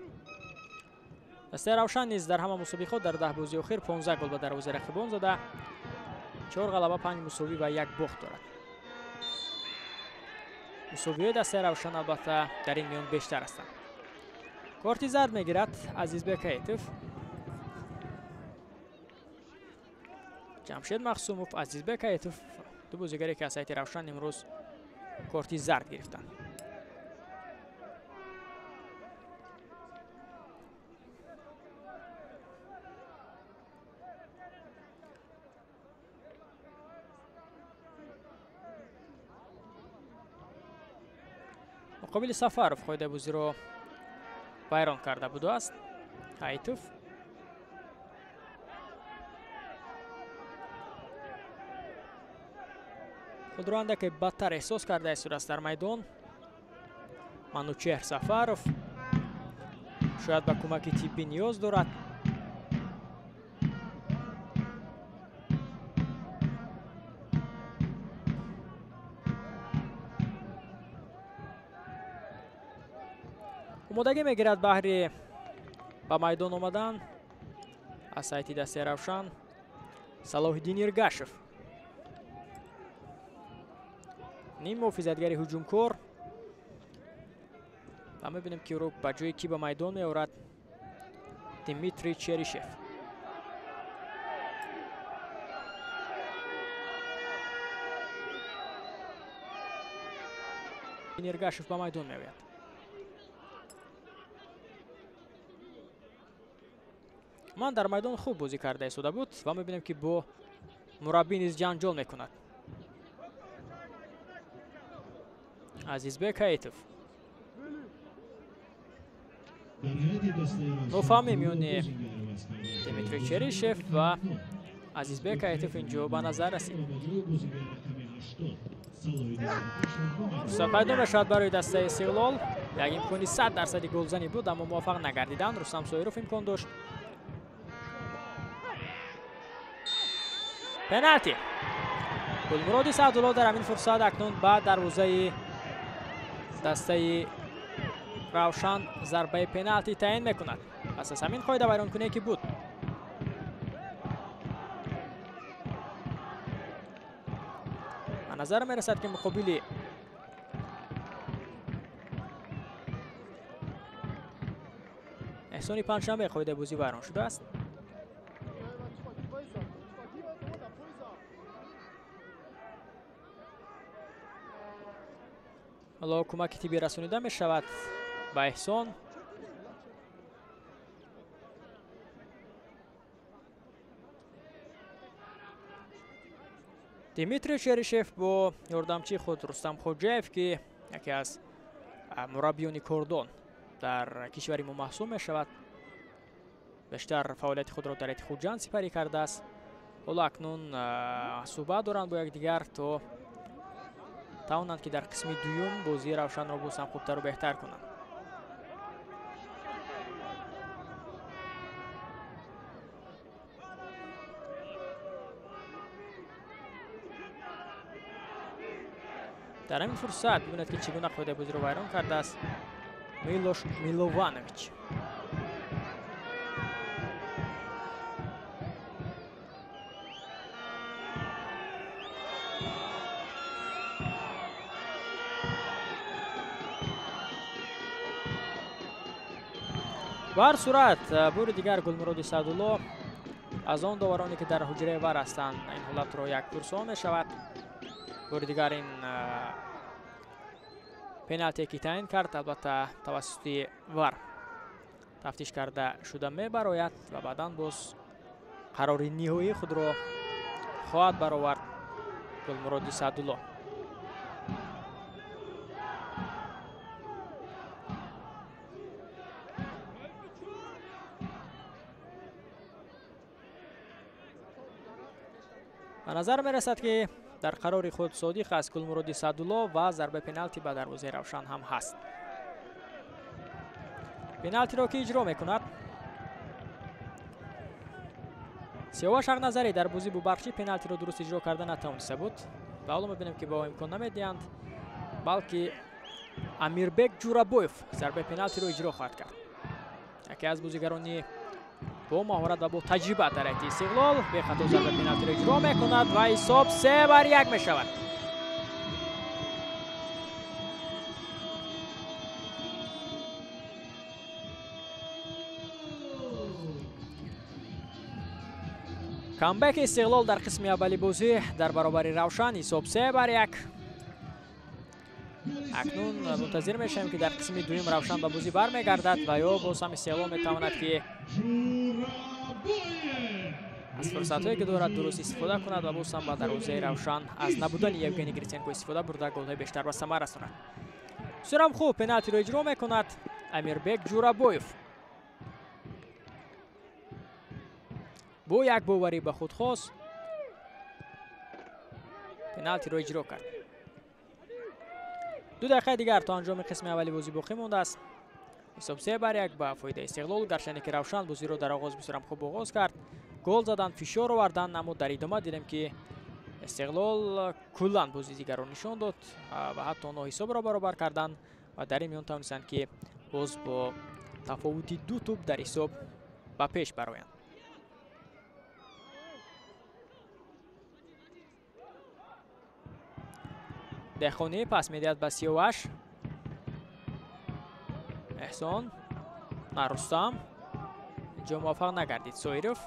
Дастаи Равшан низ дар ҳама мусобиқаҳо дар 10 бозии охир 15 гол ба дарвозаи рақибон зада, 4 ғалаба, 5 мусовӣ ва 1 бохт дорад. Мусовиҳои дастаи Равшан албатта дар ин миён бештар ҳастанд. Корти зард мегирад Азизбек Аитов. Ҷамшед Махсумов, Азизбек Аитов, ду бозигаре ки аз ҳайати Равшан имрӯз корти зард гирифтанд. Муқобили Сафаров қоидаи бозиро вайрон карда будааст Аитов. Худро андаке бадтар эҳсос карда истодааст дар майдон Манучеҳр Сафаров. Шояд ба кӯмаки тиббӣ ниёз дорад. Омодагӣ мегирад баҳри ба майдон омадан аз сайти дастаи Равшан Салоҳиддин Иргашев, ним муҳофизатгари ҳуҷумкор. Ва мебинем, ки ӯро ба ҷои кӣ ба майдон меорад Дмитрий Черишев. Иргашев ба майдон меояд. Ман дар майдон хуб бозӣ карда истода буд ва мебинем, ки бо мураббӣ низ ҷанҷол мекунад. Азизбек Аитов. Нофаҳмӣ миёни Дмитрий Черишев ва Азизбек Аитов инҷо ба назар расид. Фурсат пайдо мешавад барои дастаи Истиқлол. Як имкони 100% голзанӣ буд, аммо муваффақ нагардиданд. Рустам Соиров имкон дошт. Пеналти. Гулмуроди Саъдулло дар ҳамин фурсат акнун ба дарвозаи дастаи Равшан зарбаи пеналти таъин мекунад. Пас аз ҳамин қоида вайронкуние ки буд. Ба назар мерасад, ки муқобили Эҳсони Панҷшанбе қоидаи бозӣ вайрон шудааст. Ҳоло кӯмаки тиббӣ расонида мешавад ба Эҳсон. Дмитрий Черишев бо ёрдамчии худ Рустам Хоҷаев, ки яке аз мураббиёни кордон дар кишвари мо маҳсуб мешавад, бештар фаъолияти худро дар ҳайати Хуҷанд сипарӣ кардааст. Ҳоло акнун суҳбат доранд бо якдигар то тавонанд, ки дар қисми дуюм бозии Равшанро боз ҳам хубтару беҳтар кунанд. Дар ҳамин фурсат бибинед, ки чӣ гуна қоидаи бозиро вайрон кардааст Милош Милованович. Ба ҳар сурат, бори дигар Гулмуроди Саъдулло аз он довароне, ки дар ҳуҷраи вар ҳастанд, ин ҳолатро як пурсон мешавад. Бори дигар ин пеналте, ки таъин кард, албатта тавассути вар тафтиш карда шуда мебарояд ва баъдан боз қарори ниҳоии худро хоҳад баровард Гулмуроди Саъдулло. Ба назар мерасад, ки дар қарори худ содиқ аст Гулмуроди Саъдулло ва зарбаи пеналти ба дарвозаи Равшан ҳам ҳаст. Пеналтиро ки иҷро мекунад? Сиёваш Ҳақназарӣ дар бозӣ бо Барқчӣ пеналтиро дуруст иҷро карда натавониста буд ва ҳоло мебинем, ки ба ӯ имкон намедиҳанд, балки Амирбек Ҷурабоев зарбаи пеналтиро иҷро хоҳад кард. Яке аз бозигарони бо маҳорат ва бо таҷриба дар ҳайати Истиқлол бехато зарбаи пеналтиро иҷро мекунад ва ҳисоб 3-1 мешавад. Камбеки Истиқлол дар қисми аввали бозӣ дар баробари Равшан, ҳисоб 3-1. Акнун мунтазир мешавем, ки дар қисми дуюм Равшан ба бозӣ бармегардад ва ё боз ҳам Истиқлол метавонад, ки аз фурсатҳое, ки дорад, дуруст истифода кунад ва боз ҳам ба дарвозаи Равшан аз набудани Евгений Гриценко истифода бурда голҳои бештар ба самар расонад. Бисёрам хуб пеналтиро иҷро мекунад Амирбек Ҷурабоев. Бо як боварӣ ба худ хос пеналтиро иҷро кард. 2 дақиқаи дигар то анҷоми қисми аввали бозӣ боқӣ мондааст. Ҳисоб 3-1 ба фоидаи Истиқлол. Гарчанде ки Равшан бозиро дар оғоз бисёрам хуб оғоз кард, гол задан, фишор овардан, аммо дар идома дидем, ки Истиқлол куллан бозии дигарро нишон дод ва ҳатто онҳо ҳисобро баробар карданд ва дар ин миён тавонистанд, ки боз бо тафовути 2 тӯб дар ҳисоб ба пеш бароянд. Деҳқонӣ пас медиҳад ба Сиёваш. Эҳсон на Рустам. Инҷо муваффақ нагардид Соиров.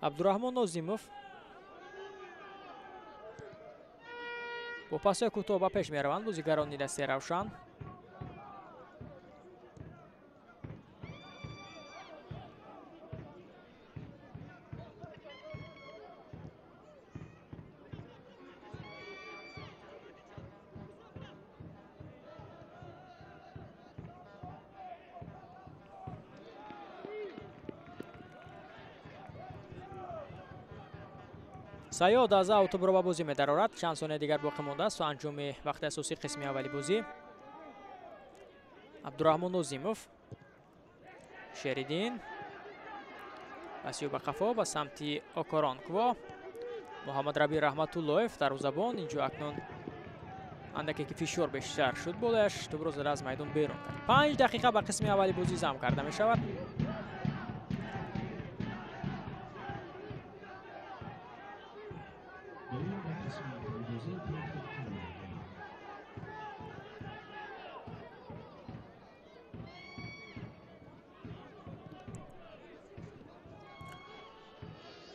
Абдураҳмон Нозимов бо пасҳои кӯтоҳ ба пеш мераванд бозигарони дастаи Равшан. Саёд аз аут тӯбро ба бозӣ медарорад. Чанд сонияи дигар боқӣ мондааст то анҷоми вақти асосии қисми аввали бозӣ. Абдураҳмон Нозимов, Шеридин, пасиё ба қафо ба самти Окоронкво. Муҳаммад Раби Раҳматуллоев дарвозабон. Инҷо акнун андаке ки фишор бештар шуд болояш, тӯбро зада аз майдон берун кард. 5 дақиқа ба қисми аввали бозӣ зам карда мешавад.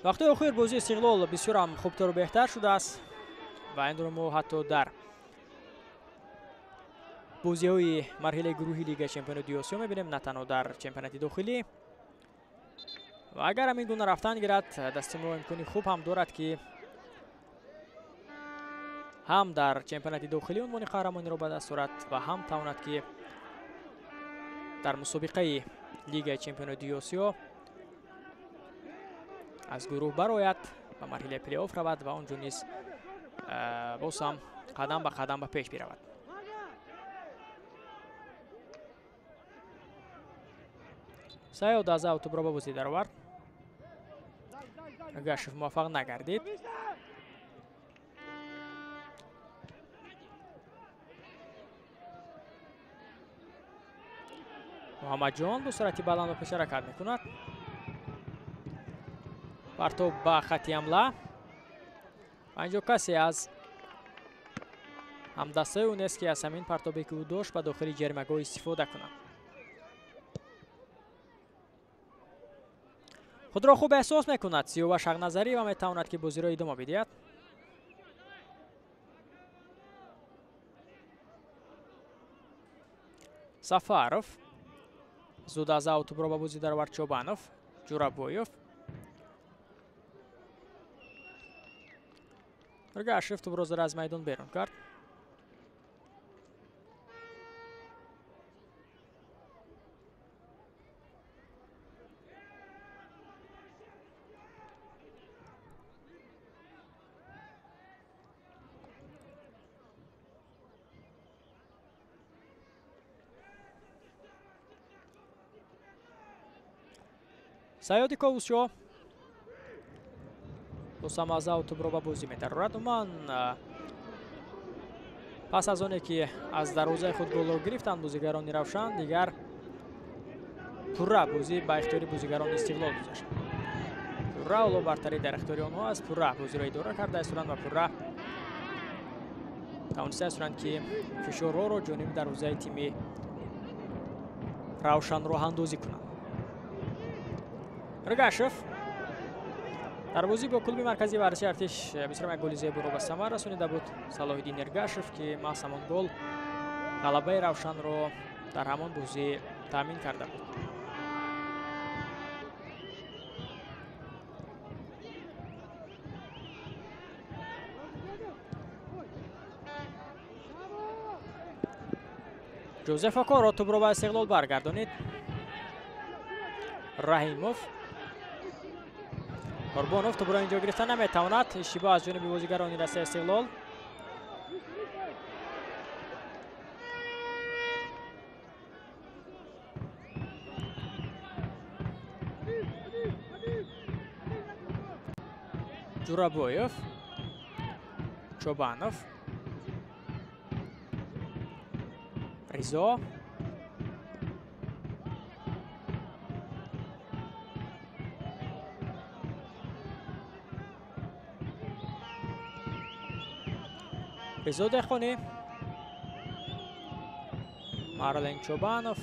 Вақтҳои охир бозии Истиқлол бисёр ҳам хубтару беҳтар шудааст ва инро мо ҳатто дар бозиҳои марҳилаи гурӯҳи Лигаи Чемпионоти Осиё мебинем, на танҳо дар чемпионати дохилӣ. Ва агар ҳамин гуна рафтан гирад, дасти мо имкони хуб ҳам дорад, ки ҳам дар чемпионати дохилӣ унвони қаҳрамониро ба даст орад ва ҳам тавонад, ки дар мусобиқаи Лигаи Чемпионоти Осиё аз гурӯҳ барояд, ба марҳилаи плей-офф равад ва он ҷо низ боз ҳам қадам ба қадам ба пеш биравад. Саёд аз ав тӯбро ба бозӣ даровард. Гашев муваффақ нагардид. Муҳаммадҷон бо суръати баланд ба пеш ҳаракат мекунад. Партоб ба хати ҳамла. Ва инҷо касе аз ҳамдастаи ӯ нест, ки аз ҳамин партобе, ки ӯ дошт, ба дохили ҷаримагоҳ истифода кунад. Худро хуб эҳсос мекунад Сиёваш Ҳақназарӣ ва метавонад, ки бозиро идома бидиҳад. Сафаров зуд аз ав тӯбро ба бозӣ даровард. Чобанов, Ҷурабоев, Эргашев тӯбро зада аз майдон берун кард. Саёди Ковусшо боз ҳам аз ав тӯбро ба бозӣ медарорад. Умуман, пас аз оне ки аз дарвозаи худ голро гирифтанд бозигарони Равшан, дигар пурра бозӣ ба ихтиёри бозигарони Истиқлол гузашт. Пурра ҳоло бартарӣ дар ихтиёри онҳо аст, пурра бозиро идора карда истоданд ва пурра тавониста истоданд, ки фишорҳоро ҷониби дарвозаи тими Равшан роҳандозӣ кунанд. Эргашев дар бозӣ бо клуби марказии варзиши Артиш бисёр як голи зеборо ба самар расонида буд. Салоҳиддин Эргашев, ки маҳз ҳамон гол ғалабаи Равшанро дар ҳамон бозӣ таъмин карда буд. Ҷозеф Окоро тӯбро ба Истиқлол баргардонид. Раҳимов, Қурбонов тӯбро инҷо гирифта наметавонад. Иштибоҳ аз ҷониби бозигарони дастаи Истиқлол. Ҷурабоев, Чобанов, Ризо, Ризо Деҳқонӣ, Марлен Чобанов,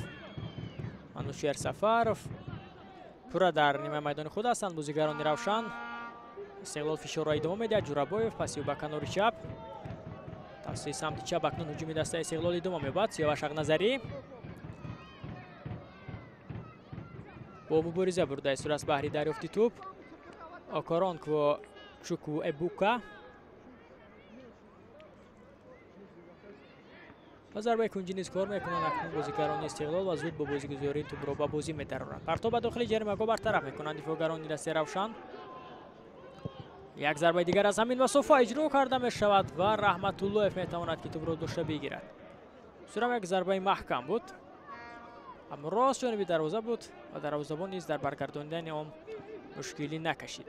Манучер Сафаров пурра дар нимаи майдони худ ҳастанд бозигарони Равшан. Истиқлол фишорро идома медиҳад. Ҷурабоев паси ӯ ба канори чап, тавассути самти чап акнун ҳуҷуми дастаи Истиқлол идома меёбад. Сиёваш Ҳақназарӣ бо мубориза бурда истодааст баҳри дарёфти тӯб. Окоронкво Чуку Эбука ва зарбаи кунҷӣ низ кор мекунанд акнун бозигарони Истиқлол ва зуд бо бозигузории тӯбро ба бозӣ медароранд. Партоб ба дохили ҷаримагоҳ бартараф мекунанд дифоъгарони дастаи Равшан. Як зарбаи дигар аз ҳамин масофа иҷро карда мешавад ва Раҳматуллоев метавонад, ки тӯбро дошта бигирад. Сурам як зарбаи маҳкам буд, аммо рост ҷониби дарвоза буд ва дарвозабон низ дар баргардонидани он мушкилӣ накашид.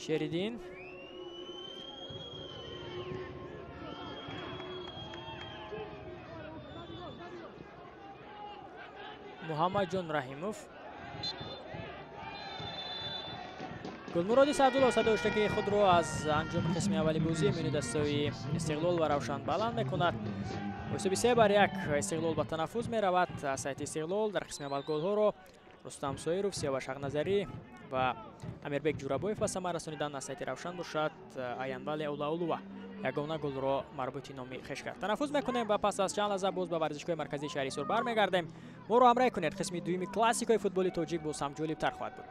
Шеридин, Муҳаммадҷон Раҳимов, Гулмуроди Саъдулло садои ки худро аз анҷоми қисми аввали бозӣ миёни дастаи Истиқлол ва Равшан баланд мекунад. Ҳисоби 3-1 Истиқлол ба танаффус меравад. Сайти Истиқлол дар қисми аввал голҳоро Рустам Соиров, Сиёваш Ҳақназарӣ ва Амирбек Ҷурабоев ба самар расониданд. Аз сайти Равшан бошад Аянвале Улаулова ягона голро марбути номи хеш кард. Танаффус мекунем ва пас аз чанд лаҳза боз ба варзишгоҳи марказии шаҳри Ҳисор бармегардем. Моро ҳамроҳӣ кунед. Қисми дуюми классикаи футболи тоҷик боз ҳам ҷолибтар хоҳад буд.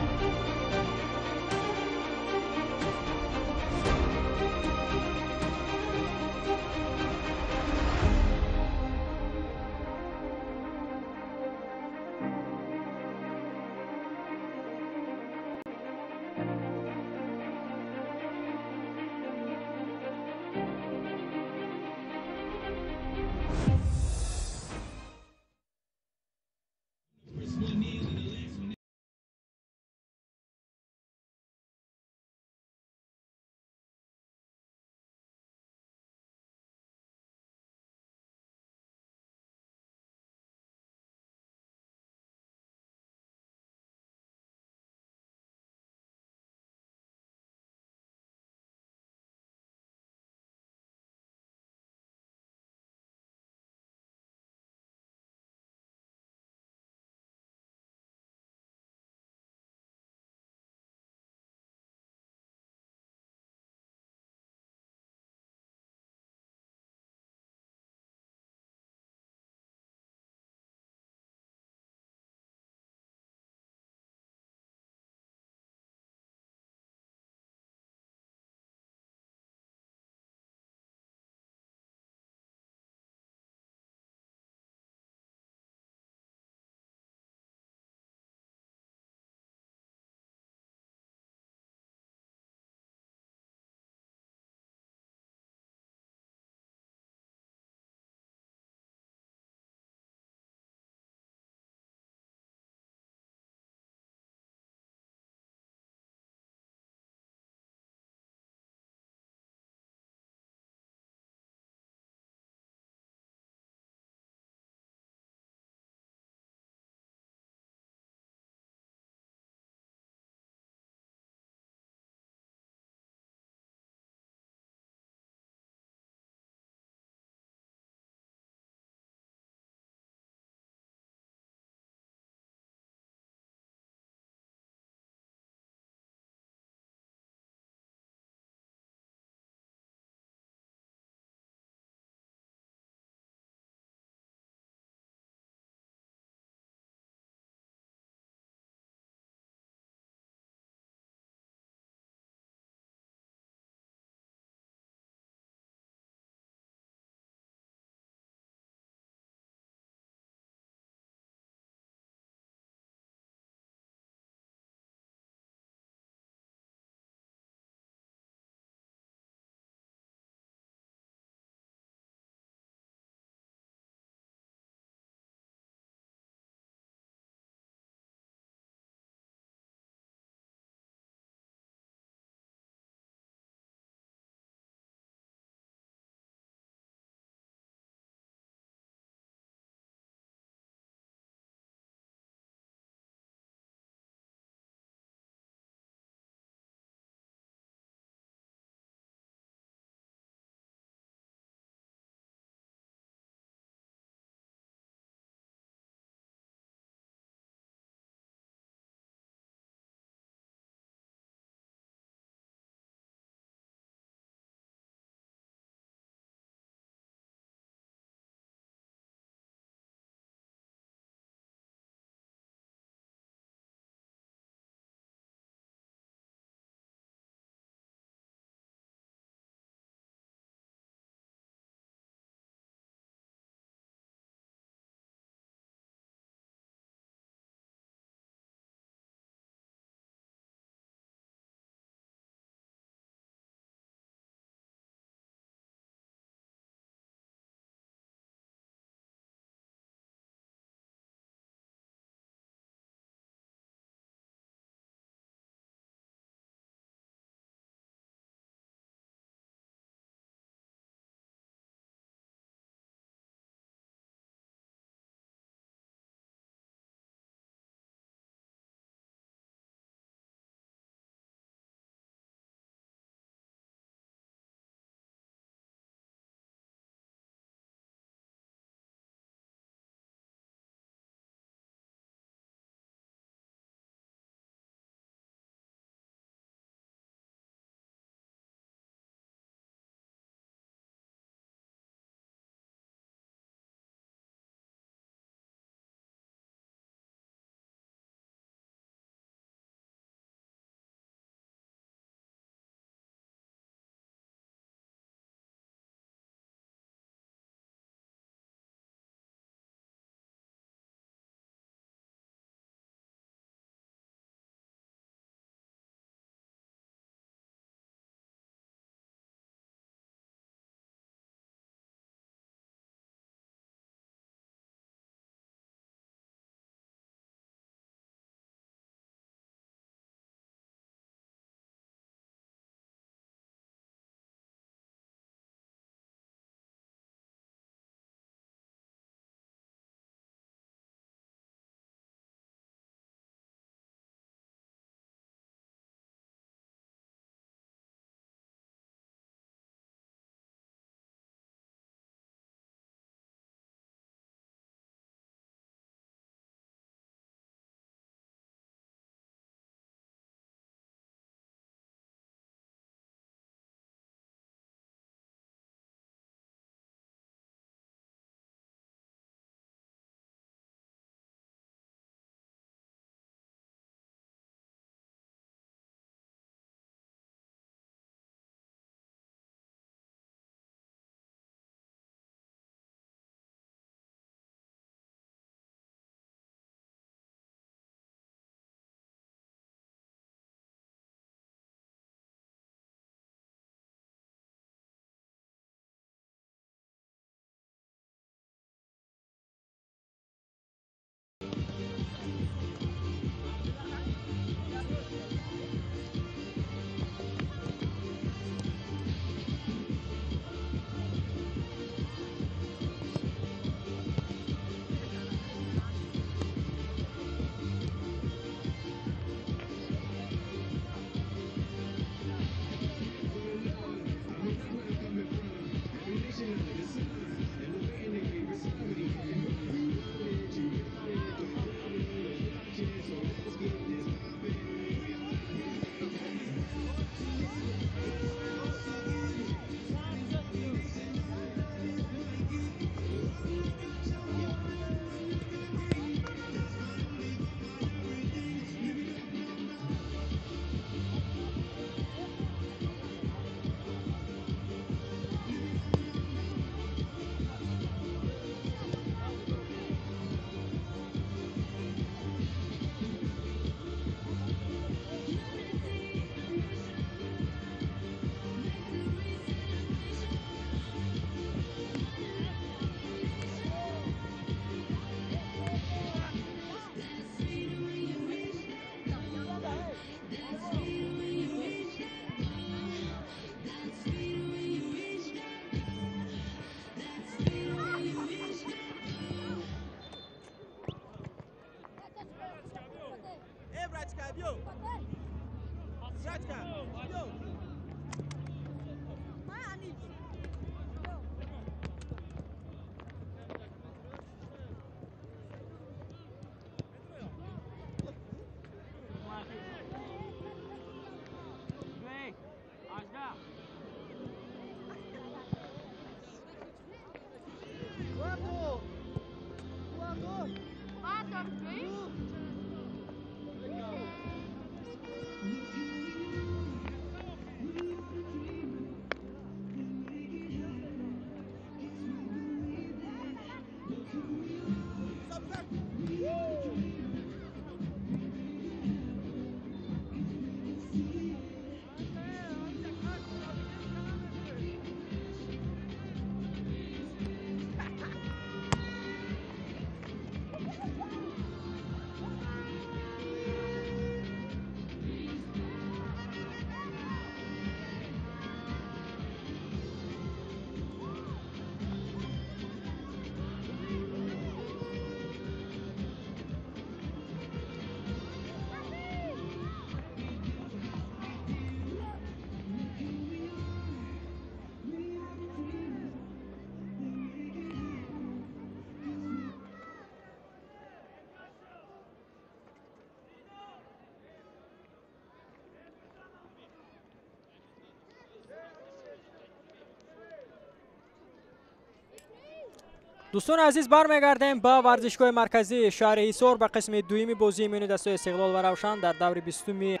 Дӯстони азиз, бармегардем ба варзишгоҳи марказии шаҳри Ҳисор, ба қисми дуюми бозии миёни дастаи Истиқлол ва Равшан дар даври 20-уми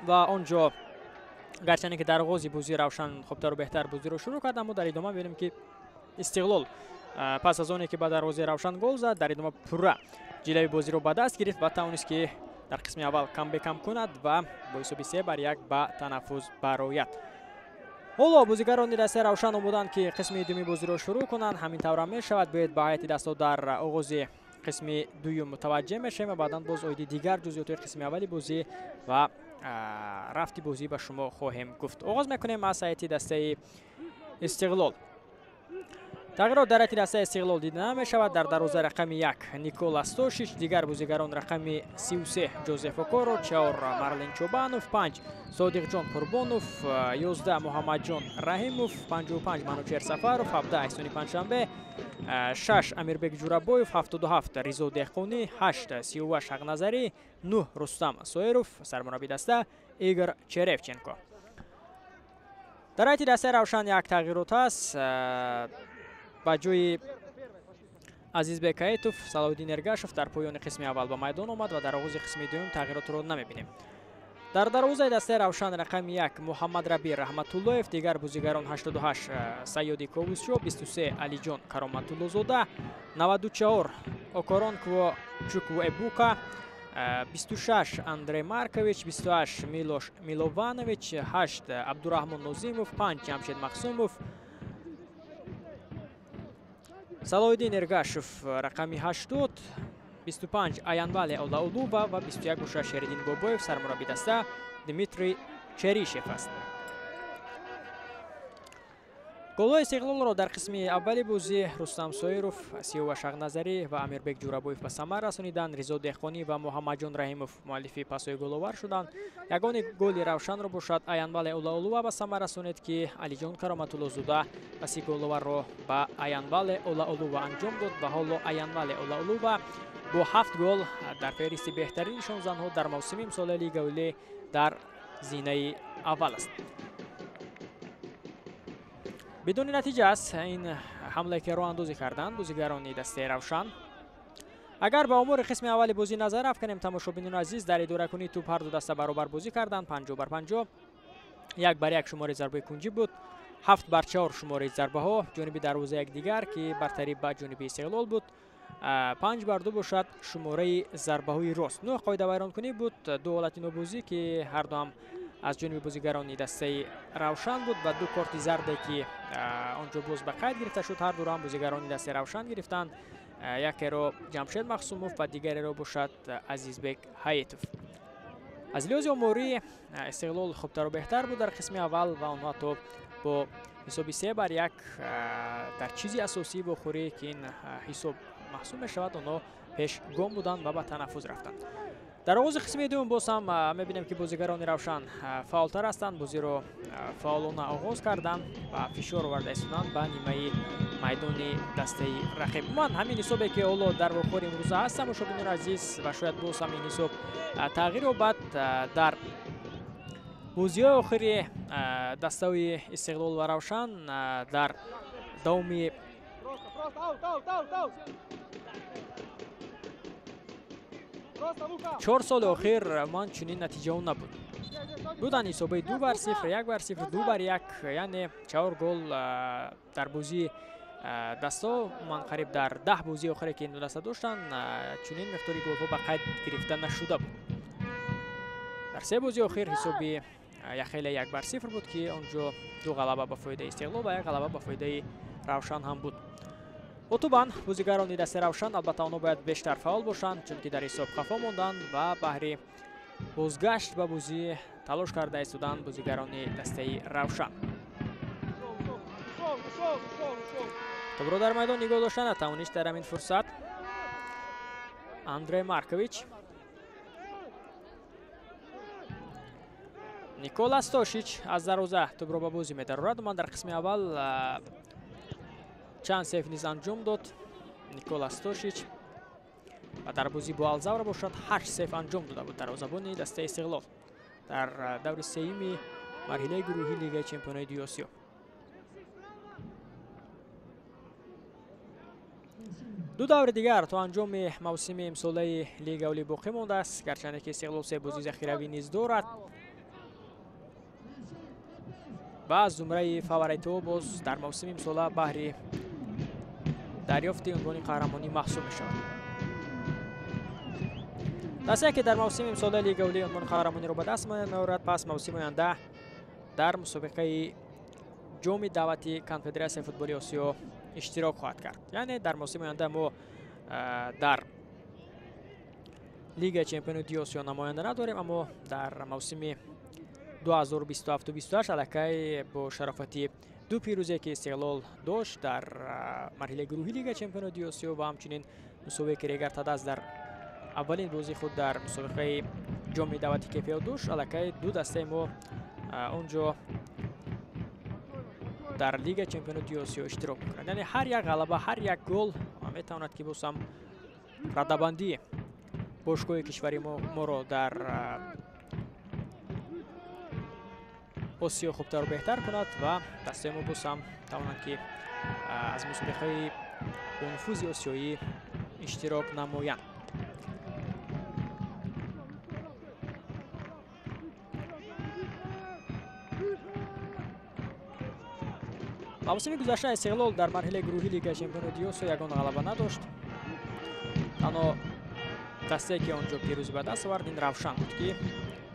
ва он ҷо гарчанде ки дар оғози бозии Равшан хубтару беҳтар бозиро шурӯъ кард, аммо дар идома мебинем, ки Истиқлол пас аз оне ки ба дарвозаи Равшан гол зад, дар идома пурра ҷилави бозиро ба даст гирифт ва тавонист, ки дар қисми аввал камбекам кунад ва бо ҳисоби 3-1 ба танаффус барояд. Ҳоло бозигарони дастаи Равшан омоданд, ки қисми дуюми бозиро шурӯъ кунанд. Ҳамин таврам мешавад. Биёед, ба ҳайати дастҳо дар оғози қисми дуюм мутаваҷҷеҳ мешавем ва баъдан боз оиди дигар ҷузъиётҳои қисми аввали бозӣ ва рафти бозӣ ба шумо хоҳем гуфт. Оғоз мекунем аз ҳайати дастаи Истиқлол. Тағйирот дар ҳайати дастаи Истиқлол дида намешавад. Дар дарвозаи рақами 1 Никола Стошич, дигар бозигарон: рақами 33 Ҷозеф Окоро, 4 Марлен Чобанов, 5 Содиқҷон Қурбонов, 11 Муҳаммадҷон Раҳимов, 55 Манучер Сафаров, 17 Эҳсони Панҷшанбе, 6 Амирбек Ҷурабоев, 77 Ризо Деҳқонӣ, 8 Сиёваш Ҳақназарӣ, 9 Рустам Соиров, сармурабби даста Игор Черевченко. Дар ҳайати дастаи Равшан як тағйирот аст. Ба ҷои Азизбек Аитов Салоҳиддин Эргашев дар поёни қисми аввал ба майдон омад ва дар оғози қисми дуюм тағйиротро намебинем. Дар дарвозаи дастаи Равшан рақами 1 Муҳаммад Рабӣ Раҳматуллоев, дигар бозигарон: 88 Сайёди Ковусшо, 23 Алиҷон Кароматуллозода, 94 Окоронкво Чуквуэбука, 26 Андрей Маркович, 28 Милош Милованович, 8 Абдураҳмон Нозимов, 5 Ҷамшед Мақсумов, Салоҳиддин Эргашев рақами 80, 25 Аянвале Олаулува ва 21 боша Шериддин Бобоев. Сармурабби даста Дмитрий Черишев аст. Голҳои Истиқлолро дар қисми аввали бозӣ Рустам Соиров, Сиёваш Ҳақназарӣ ва Амирбек Ҷурабоев ба самар расониданд. Ризо Деҳқонӣ ва Муҳаммадҷон Раҳимов муаллифи пасҳои головар шуданд. Ягони голи Равшанро бошад Аянвале Олаулува ба самар расонид, ки Алиҷон Кароматуллозода паси головарро ба Аянвале Олаулува анҷом дод ва ҳоло Аянвале Олаулува бо 7 гол дар феҳристи беҳтарин нишонзанҳо дар мавсими имсолаи Лигаи Олӣ дар зинаи аввал аст. Бидуни натиҷа аст ин ҳамлае, ки роҳандозӣ карданд бозигарони дастаи Равшан. Агар ба омори қисми аввали бозӣ назар афканем, тамошобинони азиз, дар идоракунии тӯб ҳарду даста баробар бозӣ карданд, 50-50, 1-1 шумораи зарбаи кунҷӣ буд, 7-4 шумораи зарбаҳо ҷониби дарвозаи якдигар, ки бартарӣ ба ҷониби Истиқлол буд, 5-2 бошад шумораи зарбаҳои рост. 9 қоидавайронкунӣ буд, 2 ҳолати нобозӣ, ки ҳарду ҳам аз ҷониби бозигарони дастаи Равшан буд ва 2 корти зарде, ки он ҷо боз ба қайд гирифта шуд, ҳар дуро ҳам бозигарони дастаи Равшан гирифтанд. Якеро Ҷамшед Мақсумов ва дигареро бошад Азизбек Ҳаитов. Аз лиҳози оморӣ Истиқлол хубтару беҳтар буд дар қисми аввал ва онҳо ҳатто бо ҳисоби 3-1 дар чизи асосии вохӯрӣ, ки ин ҳисоб маҳсуб мешавад, онҳо пешгом буданд ва ба танаффуз рафтанд. Дар оғози қисми дуюм боз ҳам мебинем, ки бозигарони Равшан фаъолтар ҳастанд, бозиро фаъолона оғоз карданд ва фишор оварда истоданд ба нимаи майдони дастаи рақиб. Умуман, ҳамин ҳисобе, ки ҳоло дар вохӯри имрӯза ҳаст, тамошобинони азиз, ва шояд боз ҳам ин ҳисоб тағйир ёбад, дар бозиҳои охири дастаҳои Истиқлол ва Равшан дар давоми 4 соли охир ман чунин натиҷао набуд. Буданд ҳисобҳои 2-0, 1-0, 2-1, яъне 4 гол дар бозии дастҳо. Ман қариб дар 10 бозии охире, ки ин ду даста доштанд, чунин миқдори голҳо ба қайд гирифта нашуда буд. Дар се бозии охир ҳисоби яхеле 1-0 буд, ки он ҷо 2 ғалаба ба фоидаи Истиқлол ва 1 ғалаба ба фоидаи Равшан ҳам буд. Отубан бозигарони дастаи Равшан, албатта, онҳо бояд бештар фаъол бошанд, чунки дар ҳисоб қафо монданд ва баҳри бозгашт ба бозӣ талош карда истоданд бозигарони дастаи Равшан. Тӯбро дар майдон нигоҳ дошта натавонист дар ҳамин фурсат Андрей Маркович. Никола Стошич аз дарвоза тӯбро ба бозӣ медарорад. Ман дар қисми аввал чанд сейф низ анҷом дод Никола Стошич ва дар бозӣ бо Алзавра бошад 8 сейф анҷом дода буд дарвозабони дастаи Истиқлол дар даври сеюми марҳилаи гурӯҳии Лигаи чемпионои дуи Осиё. Ду даври дигар то анҷоми мавсими имсолаи Лигаи Олӣ боқӣ мондааст, гарчанде ки Истиқлол се бозии захиравӣ низ дорад ва аз зумраи фаворитҳо боз дар мавсими имсола баҳри дарёфти унвони қаҳрамонӣ маҳсуб мешавад. Дастае ки дар мавсими имсолаи Лигаи Олӣ унвони қаҳрамониро ба даст меорад, пас мавсими оянда дар мусобиқаи ҷоми даъвати Конфедератсияи футболи Осиё иштирок хоҳад кард. Яъне дар мавсими оянда мо дар Лигаи Чемпионоти Осиё намоянда надорем, аммо дар мавсими 2027-28 аллакай бо шарофати ду пирӯзе ки Истиқлол дошт дар марҳилаи гурӯҳи Лигаи Чемпионоти Осиё ва ҳамчунин мусобиқае ки Регар Тадаз дар аввалин бозии худ дар мусобиқаи ҷоми даъвати КФО дошт, аллакай ду дастаи мо он ҷо дар Лигаи Чемпионоти Осиё иштирок мекунанд. Яъне ҳар як ғалаба, ҳар як гол метавонад ки боз ҳам радабандии бошгоҳи кишвари моро дар Осиё хубтару беҳтар кунад ва дастаи мо боз ҳам тавонанд ки аз мусобиқаи бонуфузи осиёӣ иштирок намоянд. Мавсими гузашта Истиқлол дар марҳилаи гурӯҳи Лигаи Чемпионоти Осиё ягон ғалаба надошт. Танҳо дастае ки он ҷо пирӯзӣ ба даст овард, ин Равшан буд, ки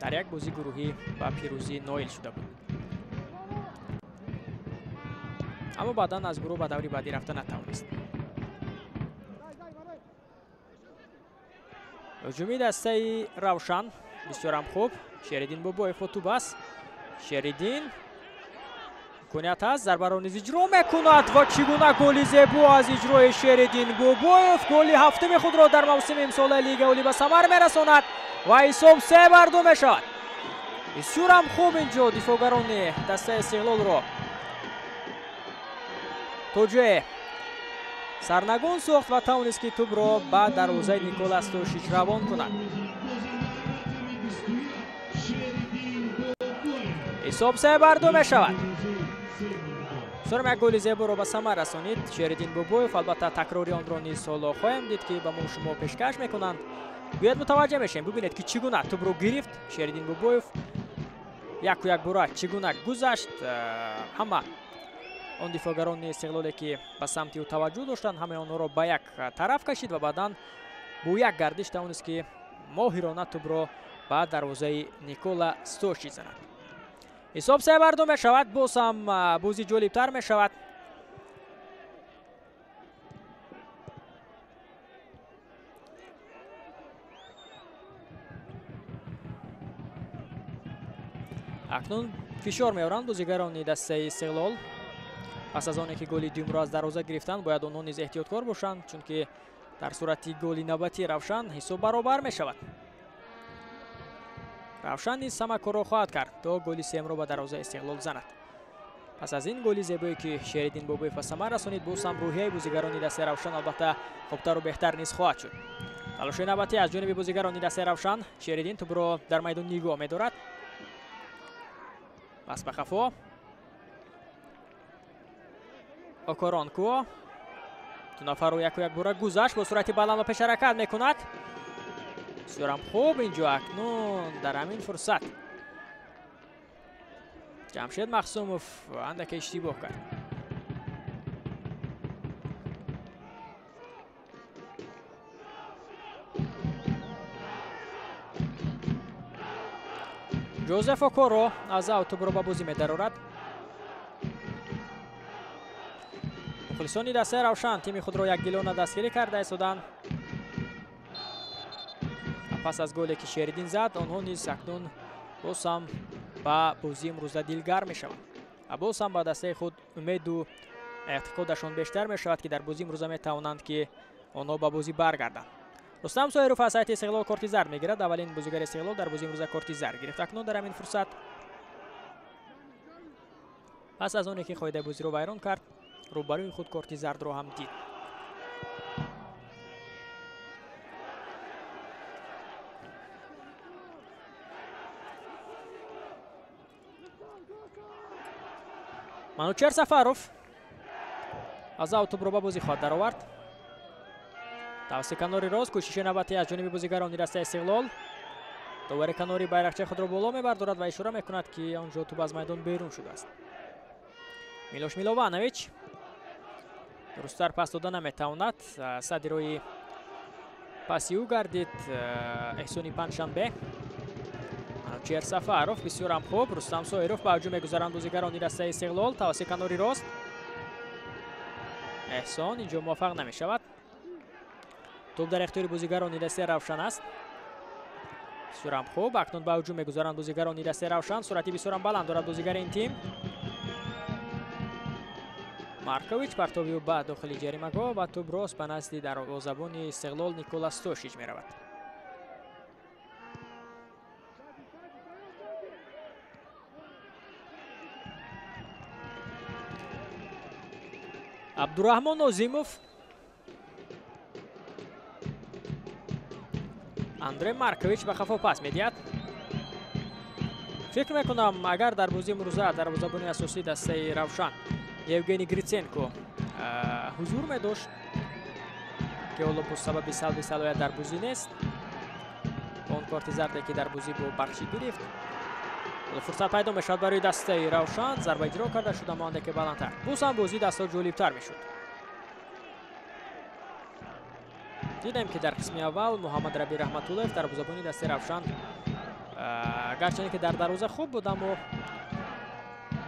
дар як бозии гурӯҳӣ ба пирӯзӣ ноил шуда буд, аммо баъдан аз гурӯҳ ба даври баъдӣ рафта натавонист. Ҳуҷуми дастаи Равшан бисёрам хуб. Шериддин Бобоев бо тӯб аст. Шериддин, имконият ҳаст, зарбаро низ иҷро мекунад ва чӣ гуна голи зебо аз иҷрои Шериддин Бобоев! Голи ҳафтуми худро дар мавсими имсолаи Лигаи Олӣ ба самар мерасонад ва ҳисоб 3-2 мешавад. Бисёрам хуб инҷо дифоъгарони дастаи Истиқлолро то ҷое сарнагун сохт ва тавонист ки тӯбро ба дарвозаи Никола Стошич равон кунад. Ҳисоб 3-2 мешавад. Бисёрам як голи зеборо ба самар расонид Шериддин Бобоев. Албатта, такрори онро низ ҳоло хоҳем дид, ки ба мо шумо пешкаш мекунанд. Биёед, мутаваҷҷеҳ мешавем. Бубинед, ки чӣ гуна тӯбро гирифт Шериддин Бобоев, яку якбора чӣ гуна гузашт. Ҳама он дифоъгарони Истиқлоле ки ба самти ӯ таваҷҷӯҳ доштанд, ҳамаи онҳоро ба як тараф кашид ва баъдан бо як гардиш тавонист ки моҳирона тӯбро ба дарвозаи Никола Стошич занад. Ҳисоб 3-2 мешавад. Боз ҳам бозӣ ҷолибтар мешавад. Акнун фишор меоранд бозигарони дастаи Истиқлол. Пас аз оне ки голи дуюмро аз дарвоза гирифтанд, бояд онҳо низ эҳтиёткор бошанд, чунки дар сурати голи навбатии Равшан ҳисоб баробар мешавад. Равшан низ ҳама корро хоҳад кард, то голи сеюмро ба дарвозаи Истиқлол занад. Пас аз ин голи зебое ки Шериддин Бобоев ба самар расонид, боз ҳам рӯҳияи бозигарони дастаи Равшан албатта хубтару беҳтар низ хоҳад шуд. Талоши навбатӣ аз ҷониби бозигарони дастаи Равшан. Шериддин тӯбро дар майдон нигоҳ медорад. Пас ба қафо, Окоронко ду нафарро яку якбора гузашт, бо суръати баланд ба пеш ҳаракат мекунад. Бисёрам хуб инҷо. Акнун дар ҳамин фурсат Ҷамшед Махсумов андаке иштибоҳ кард. Ҷозеф Окоро аз ав тӯбро ба бозӣ медарорад. Мухлисони дастаи Равшан тими худро якдилона дастгирӣ карда истоданд. Пас аз голе ки Шериддин зад, онҳо низ акнун боз ҳам ба бозии имрӯза дилгарм мешаванд ва боз ҳам ба дастаи худ умеду эътиқодашон бештар мешавад, ки дар бозии имрӯза метавонанд ки онҳо ба бозӣ баргарданд. Рустам Соиров аз ҳайати Истиқлол корти зард мегирад. Аввалин бозигари Истиқлол дар бозии имрӯза корти зард гирифт. Акнун дар ҳамин фурсат, пас аз оне ки қоидаи бозиро вайрон кард, рӯбарӯи худ корти зардро ҳам дид. Манучер Сафаров аз ав тӯбро ба бозӣ хоҳад даровард. Тавассути канори рост кӯшиши навбатӣ аз ҷониби бозигарони дастаи Истиқлол. Довари канори байрақчаи худро боло мебардорад ва ишора мекунад, ки он ҷо тӯб аз майдон берун шудааст. Милош Милованович дурусттар пас дода наметавонад. Сади роҳи паси ӯ гардид Эҳсони Панҷшанбе. Манучер Сафаров бисёрам хуб. Рустам Соиров ба ҳуҷум мегузаранд бозигарони дастаи Истиқлол тавассути канори рост. Эҳсон инҷо муваффақ намешавад. Тӯб дар ихтиёри бозигарони дастаи Равшан аст. Бисёрам хуб. Акнун ба ҳуҷум мегузаранд бозигарони дастаи Равшан. Суръати бисёрам баланд дорад бозигари ин тим. Маркович партоби ӯ ба дохили ҷаримагоҳ ва тӯб рост ба назди дарвозабони Истиқлол Никола Стошич меравад. Абдураҳмон Нозимов, Андрей Маркович ба қафо пас медиҳад. Фикр мекунам, агар дар бозии имрӯза дарвозабони асосии дастаи Равшан Евгений Гриценко ҳузур медошт, ки ҳоло бо сабаби салби салоҳият дар бозӣ нест, он корти зарде ки дар бозӣ бо бахшӣ гирифт, фурсат пайдо мешавад барои дастаи Равшан. Зарба иҷро карда шуда, монда ки баландтар. Боз ҳам бозӣ дастҳо ҷолибтар мешуд. Дидем, ки дар қисми аввал Муҳаммад Раби Раҳматуллоев дарвозабони дастаи Равшан гарчанде ки дар дарвоза хуб буд, аммо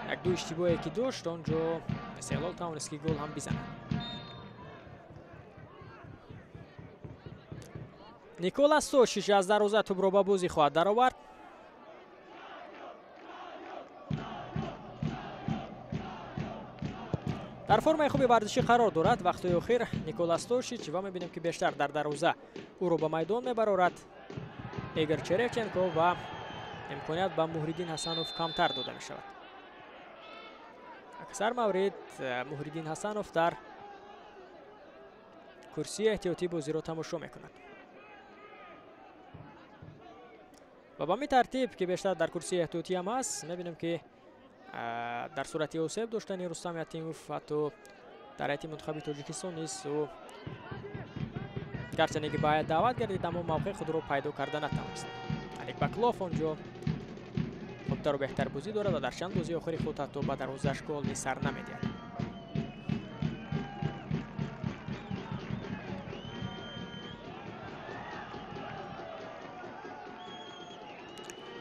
як ду иштибоҳе ки дошт, он ҷо Истиқлол тавонист ки гол ҳам бизанад. Никола Стошич аз дарвоза тӯбро ба бозӣ хоҳад даровард. Дар формаи хуби варзишӣ қарор дорад вақтҳои охир Никола Стошич ва мебинем, ки бештар дар дарвоза ӯро ба майдон мебарорад Игор Черевченко ва имконият ба Муҳриддин Ҳасанов камтар дода мешавад. Аксар маврид Муҳриддин Ҳасанов дар курсии эҳтиётӣ бозиро тамошо мекунад. Ва ба ҳамин тартиб, ки бештар дар курсии эҳтиётӣ ҳам ҳаст, мебинем, ки дар сурати осеб доштани Рустам Ятимов ҳатто дар ҳайати мунтахаби Тоҷикистон низ ӯ гарчанде ки ба ҳайат даъват гардид, аммо мавқеи худро пайдо карда натавонист. Алик Баклов он ҷо хубтару беҳтар бозӣ дорад ва дар чанд бозии охири худ ҳатто ба дарвозааш гол низ сар намедиҳад.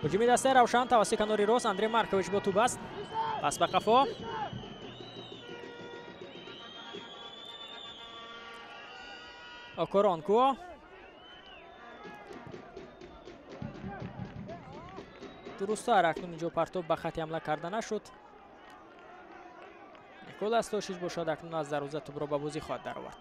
Ҳуҷуми дастаи Равшан тавассути канори рост. Андрей Маркович бо тӯб аст. Пас ба қафо. Окоронко. Дурусттар акнун инҷо партоб ба хати ҳамла карда нашуд. Никола Стошич бошад акнун аз дарвоза тӯбро ба бозӣ хоҳад даровард.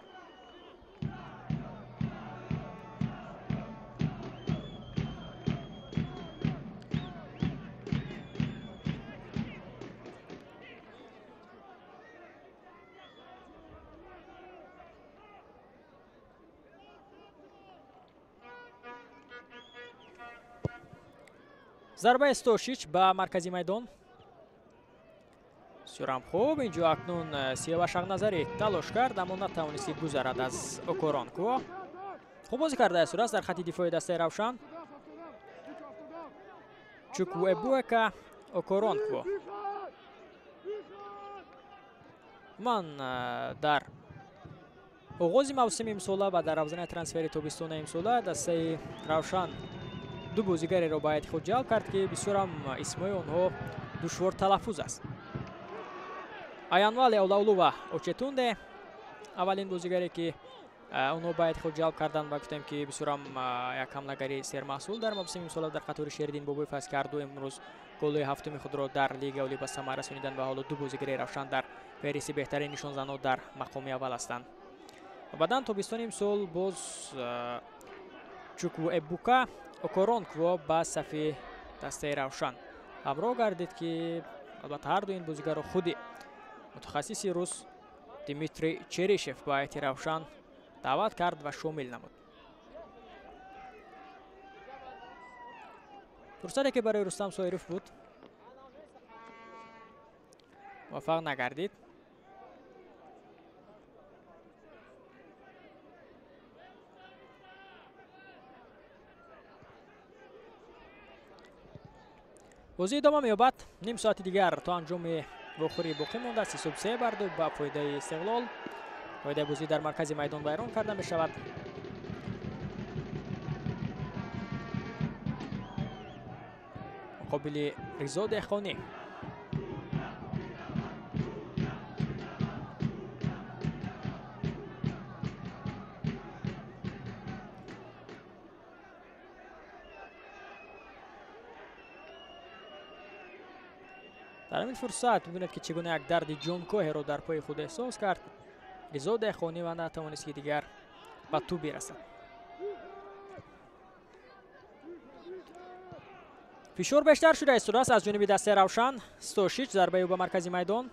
Зарбаи Стошич ба маркази майдон. Бисёрам хуб. Инҷо акнун Сиёва Шахназарӣ талош кард, аммо натавонист ки гузарад аз Окоронко. Хуб бозӣ кардааст сурас дар хати дифои дастаи Равшан. Чуквуэбуэка Окоронко. Ман дар оғози мавсими имсола ва дар равзанаи трансфери тобистонаи имсола дастаи Равшан ду бозигареро ба ҳайати худ ҷалб кард, ки бисёрам исмҳои онҳо душвор талаффуз аст. Аянвале Олаулува Очетунде аввалин бозигаре, ки онҳо ба ҳайати худ ҷалб карданд ва гуфтем, ки бисёрам як ҳамлагари сермаҳсул дар мавсими имсола дар қатори Шериддин Бобоев аст, ки ҳарду имрӯз голҳои ҳафтуми худро дар Лигаи Олӣ ба самар расониданд ва ҳоло ду бозигари Равшан дар феҳристи беҳтарин нишонзанҳо дар мақоми аввал ҳастанд. Ва баъдан тобистони имсол боз Чуквуэбука Окоронкво ба сафи дастаи Равшан ҳамроҳ гардид, ки албатта ҳарду ин бозигарро худи мутахассиси рус Дмитрий Черишев ба ҳайати Равшан даъват кард ва шомил намуд. Фурсате ки барои Рустам Соиров буд, муваффақ нагардид. Бозӣ идома меёбад. Ним соати дигар то анҷоми вохӯрӣ боқӣ мондааст. Ҳисоб 3-2 ба фоидаи Истиқлол. Фоидаи бозӣ дар маркази майдон вайрон карда мешавад. Муқобили Ризо Деҳқонӣ. Дар ҳамин фурсат мебинед, ки чӣ гуна як дарди ҷонкоҳеро дар пои худ эҳсос кард Ризо Деҳқонӣ ва натавонист, ки дигар ба тӯб бирасад. Фишор бештар шуда истодааст аз ҷониби дастаи Равшан. Стошич зарбаи ӯ ба маркази майдон.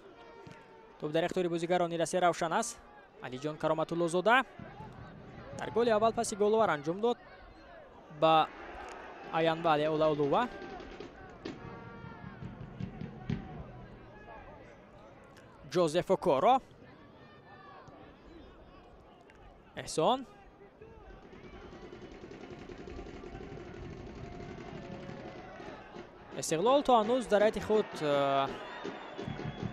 Тӯб дар ихтиёри бозигарони дастаи Равшан аст. Алиҷон Кароматуллозода дар голи аввал паси головар анҷом дод ба Аянвале Олаулува. Ҷозеф Окоро. Эҳсон. Истиқлол то ҳанӯз дар ҳайати худ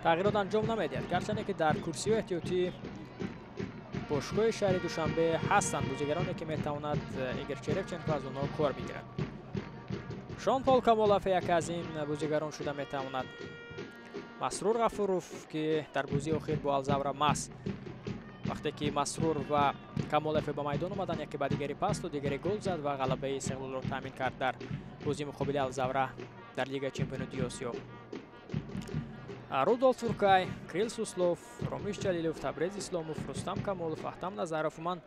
тағйирот анҷом намедиҳад, гарчанде ки дар курсиҳои эҳтиётӣ бошгоҳи шаҳри Душанбе ҳастанд бозигароне, ки метавонад Игор Черевченко аз онҳо кор бигирад. Шон Пол Камолов яке аз ин бозигарон шуда метавонад. Масрур Ғафуров, ки дар бозии охир бо Алзавра мас, вақте ки Масрур ва Камолов ба майдон омаданд, яке ба дигари пас дод, дигаре гол зад ва ғалабаи Истиқлолро таъмин кард дар бозии муқобили Алзавра дар Лигаи чемпионоти Осиё. Рудолф Туркай, Крил Суслов, Ромиш Ҷалилов, Табрез Исломов, Рустам Камолов, Аҳтам Назаров, умуман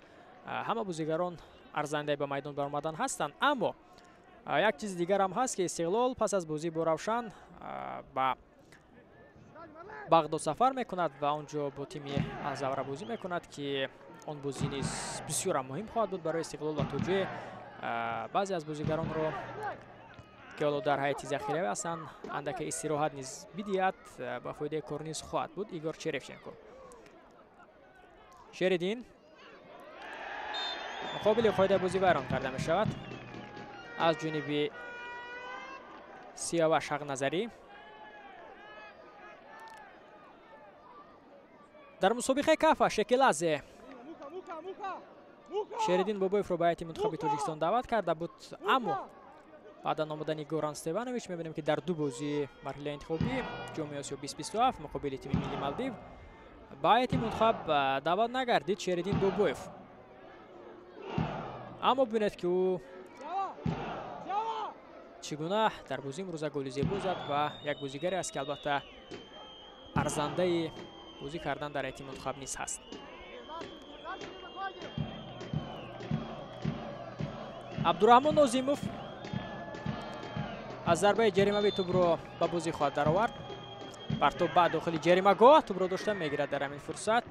ҳама бозигарон арзандаи ба майдон баромадан ҳастанд. Аммо як чизи дигар ҳам ҳаст, ки Истиқлол пас аз бозӣ бо Равшан ба Бағдод сафар мекунад ва он ҷо бо тими Алзавра бозӣ мекунад, ки он бозӣ низ бисёрам муҳим хоҳад буд барои Истиқлол ва то ҷое баъзе аз бозигаронро, ки ҳоло дар ҳайати захиравӣ ҳастанд, андаке истироҳат низ бидиҳад, ба фоидаи кор низ хоҳад буд Игор Черевченко. Шеридин муқобили қоидаи бозӣ вайрон карда мешавад аз ҷониби Сияваш Ҳақназарӣ. Дар мусобиқаи Кафа Шекилазе Шеридин Бобоевро ба ҳайати мунтахаби Тоҷикистон даъват карда буд, аммо баъдан омадани Горан Стеванович мебинем, ки дар ду бозии марҳилаи интихобӣ Ҷоми Осиё 2027 муқобили тими милли Малдив ба ҳайати мунтахаб даъват нагардид Шеридин Бобоев. Аммо бибинед, ки ӯ чӣ гуна дар бозии имрӯза голи зебо зад ва як бозигаре аст, ки албатта арзандаи бозӣ кардан дар ҳайати мунтахаб низ ҳаст. Абдураҳмон Нозимов аз зарбаи ҷаримавӣ тӯбро ба бозӣ хоҳад даровард. Партоб ба дохили ҷаримагоҳ, тӯбро дошта мегирад дар ҳамин фурсат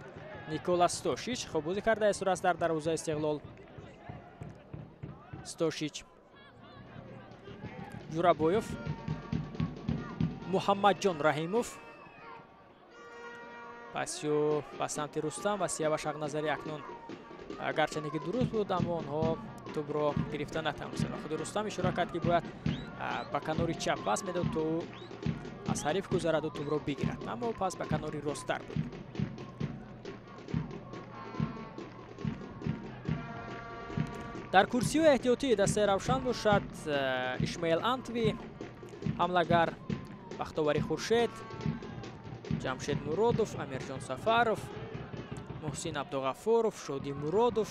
Никола Стошич. Хуб бозӣ карда истодааст дар дарвозаи Истиқлол. Стошич, Ҷурабоев, Муҳаммадҷон Раҳимов, пасю ба самти Рустам ва Сияваш Ҳақназарӣ. Акнун гарчанде ки дуруст буд, аммо онҳо тӯбро гирифта натавонистанд. Худи Рустам ишора кард, ки бояд ба канори чап пас медод, то ӯ аз ҳариф гузараду тӯбро бигирад, аммо пас ба канори росттар буд. Дар курсиҳои эҳтиётии дастаи Равшан бошад Ишмаил Антви ҳамлагар, Бахтовари Хуршед, Ҷамшед Муродов, Амирҷон Сафаров, Муҳсин Абдуғаффоров, Шодӣ Муродов,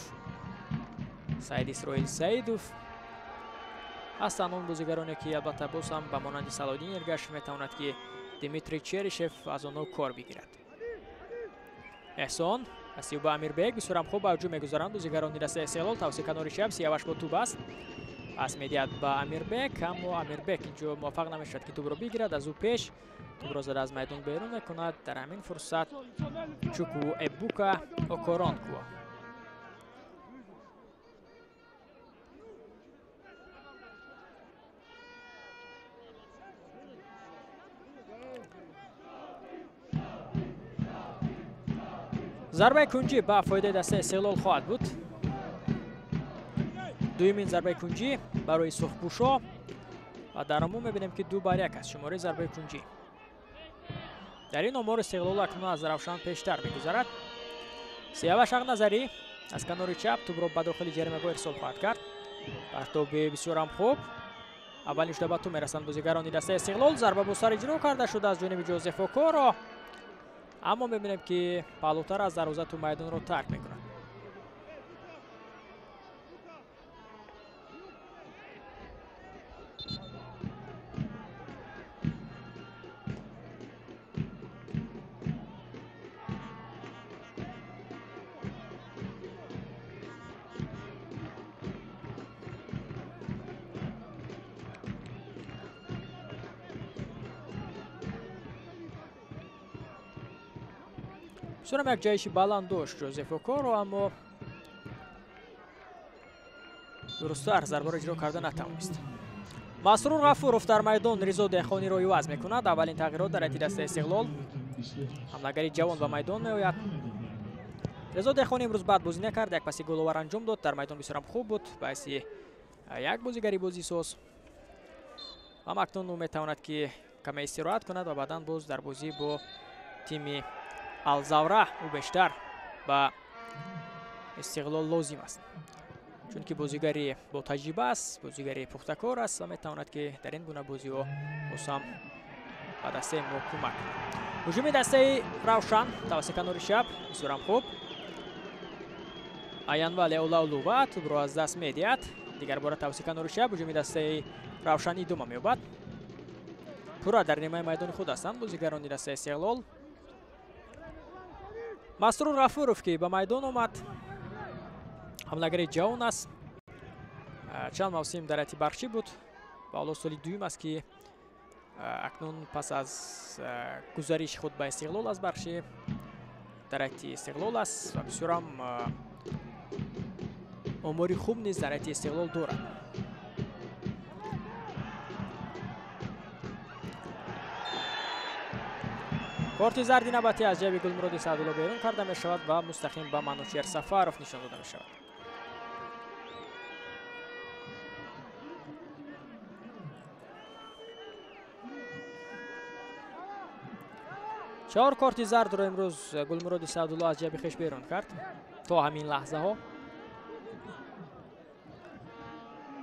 Саид Исроил Саидов ҳастанд он бозигароне, ки албатта боз ҳам ба монанди Салоҳиддин Эргашев метавонад, ки Дмитрий Черишев аз онҳо кор бигирад. Эҳсон асиюба ба Амирбек бисёрам хуб ба ҳуҷум мегузаранд бозигарони дастаи Истиқлол. Тавсия канори чап, Сияваш бо тӯб аст, пас медиҳад ба Амирбек, аммо Амирбек инҷо муваффақ намешавад, ки тӯбро бигирад. Аз ӯ пеш тӯбро зада аз майдон берун мекунад. Дар ҳамин фурсат Чуку Эбука Окоронкво. Зарбаи кунҷӣ ба фоидаи дастаи Истиқлол хоҳад буд. Дуюмин зарбаи кунҷӣ барои сурхпӯшо Ва дар умум мебинем, ки 2-1 аст шумораи зарбаи кунҷӣ. Дар ин омор Истиқлол акнун аз Равшан пештар мегузарад. Сияваш Ҳақназарӣ аз канори чап тӯбро ба дохили ҷаримагоҳ ирсол хоҳад кард. Партоби бисёрам хуб. Аввалин шуда ба тӯб мерасанд бозигарони дастаи Истиқлол. Зарба бо сар иҷро карда шуда аз ҷониби Ҷозеф Окоро. Аммо мебинем, ки паҳлӯтар аз дарвоза тӯб майдонро тарк мекунад. Бисёрам як ҷайши баланд дошт Ҷозеф Окоро, аммо дурусттар зарбаро иҷро карда натавонист. Масрур Ғафуров дар майдон Ризо Деҳқониро иваз мекунад. Аввалин тағйирот дар ҳайати дастаи Истиқлол. Ҳамлагари ҷавон ба майдон меояд. Ризо Деҳқони имрӯз бад бозӣ накард, як паси головар анҷом дод. Дар майдон бисёрам хуб буд, ба ҳайси як бозигари бозисоз. Ва акнун ӯ метавонад, ки каме истироҳат кунад ва баъдан боз дар бозӣ бо тими Алзавра ӯ бештар ба Истиқлол лозим аст, чунки бозигари бо таҷриба аст, бозигари пухтакор аст ва метавонад, ки дар ин гуна бозиҳо боз ҳам ба дастаи мо кӯмак кунад. Ҳуҷуми дастаи Равшан тавассути канори чап бисёрам хуб. Аянвале Олаулува тӯбро аз даст медиҳад. Дигар бора тавассути канори чап ҳуҷуми дастаи Равшан идома меёбад. Пурра дар нимаи майдони худ ҳастанд бозигарони дастаи Истиқлол. Масрур Ғафуров, ки ба майдон омад, ҳамлагари ҷавон аст. Чанд мавсим дар ҳайати барқчӣ буд ва ҳоло соли дуюм аст, ки акнун пас аз гузариши худ ба Истиқлол аз барқчӣ дар ҳайати Истиқлол аст ва бисёрам омори хуб низ дар ҳайати Истиқлол дорад. Корти зарди навбатӣ аз ҷайби Гулмуроди Саъдулло берун карда мешавад ва мустақим ба Манучер Сафаров нишон дода мешавад. Чор корти зардро имрӯз Гулмуроди Саъдулло аз ҷайби хеш берун кард то ҳамин лаҳзаҳо.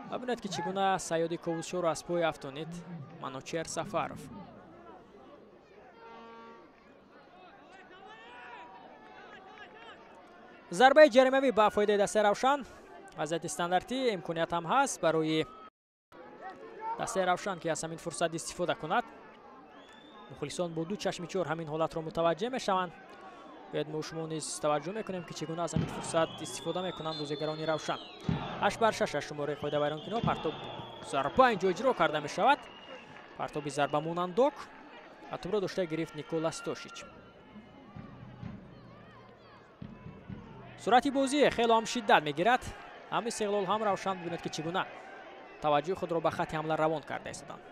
Ва бинед, ки чӣ гуна Сайёди Ковусшоро аз пой афтонид Манучер Сафаров. Зарбаи ҷаримавӣ ба фоидаи дастаи Равшан. Вазъияти стандартӣ, имконият ҳам ҳаст барои дастаи Равшан, ки аз ҳамин фурсат истифода кунад. Мухлисон бо ду чашми чор ҳамин ҳолатро мутаваҷҷеҳ мешаванд. Бояд мо шумо низ таваҷҷӯҳ мекунем, ки чӣ гуна аз ҳамин фурсат истифода мекунанд бозигарони Равшан. 8-6 аз шумораи қоидавайронкиниҳо. Партоб зарба инҷо иҷро карда мешавад. Партоби зарба монандок ва тӯбро дошта гирифт Никола Стошич. Суръати бозӣ хело ҳам шиддат мегирад. Ҳам Истиқлол, ҳам Равшан бибинед, ки чӣ гуна таваҷҷӯҳи худро ба хатти ҳамла равон карда истоданд.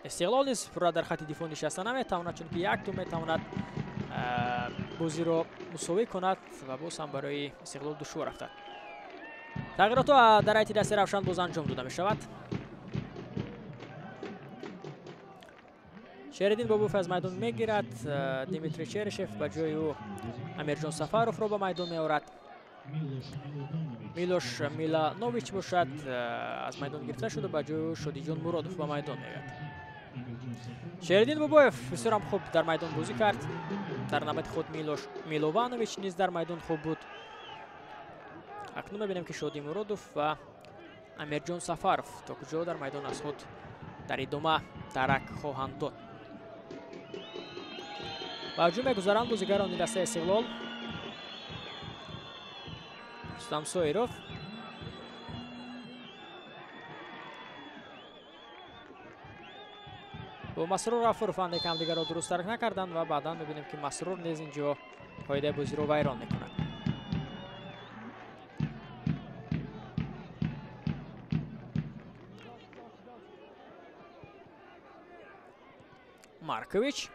Истиқлол низ пурра дар хатти дифоъ нишаста наметавонад, чунки як тӯб метавонад бозиро мусовӣ кунад ва боз ҳам барои Истиқлол душвор афтад. Тағйиротҳо дар ҳайати дастаи Равшан боз анҷом дода мешавад. Шериддин Бобоев аз майдон мегирад. Дмитрий Черышев ба ҷои ӯ Амирҷон Сафаровро ба майдон меорад. Милош Миланович бошад аз майдон гирифта шуда, ба ҷои ӯ Шодиҷон Муродов ба майдон меояд. Шериддин Бобоев бисёрам хуб дар майдон бозӣ кард. Дар навбати худ Милош Милованович низ дар майдон хуб буд. Акнун мебинем, ки Шоди Муродов ва Амирҷон Сафаров то куҷо дар майдон аз худ дар идома дарак хоҳанд дод. Ба ҳуҷум мегузаранд бозигарони дастаи Истиқлол. Рустам Соиров бо Масрур Ғафуров андек ҳамдигарро дуруст дарк накарданд ва баъдан мебинем, ки Масрур низ инҷо қоидаи бозиро вайрон мекунад. Маркович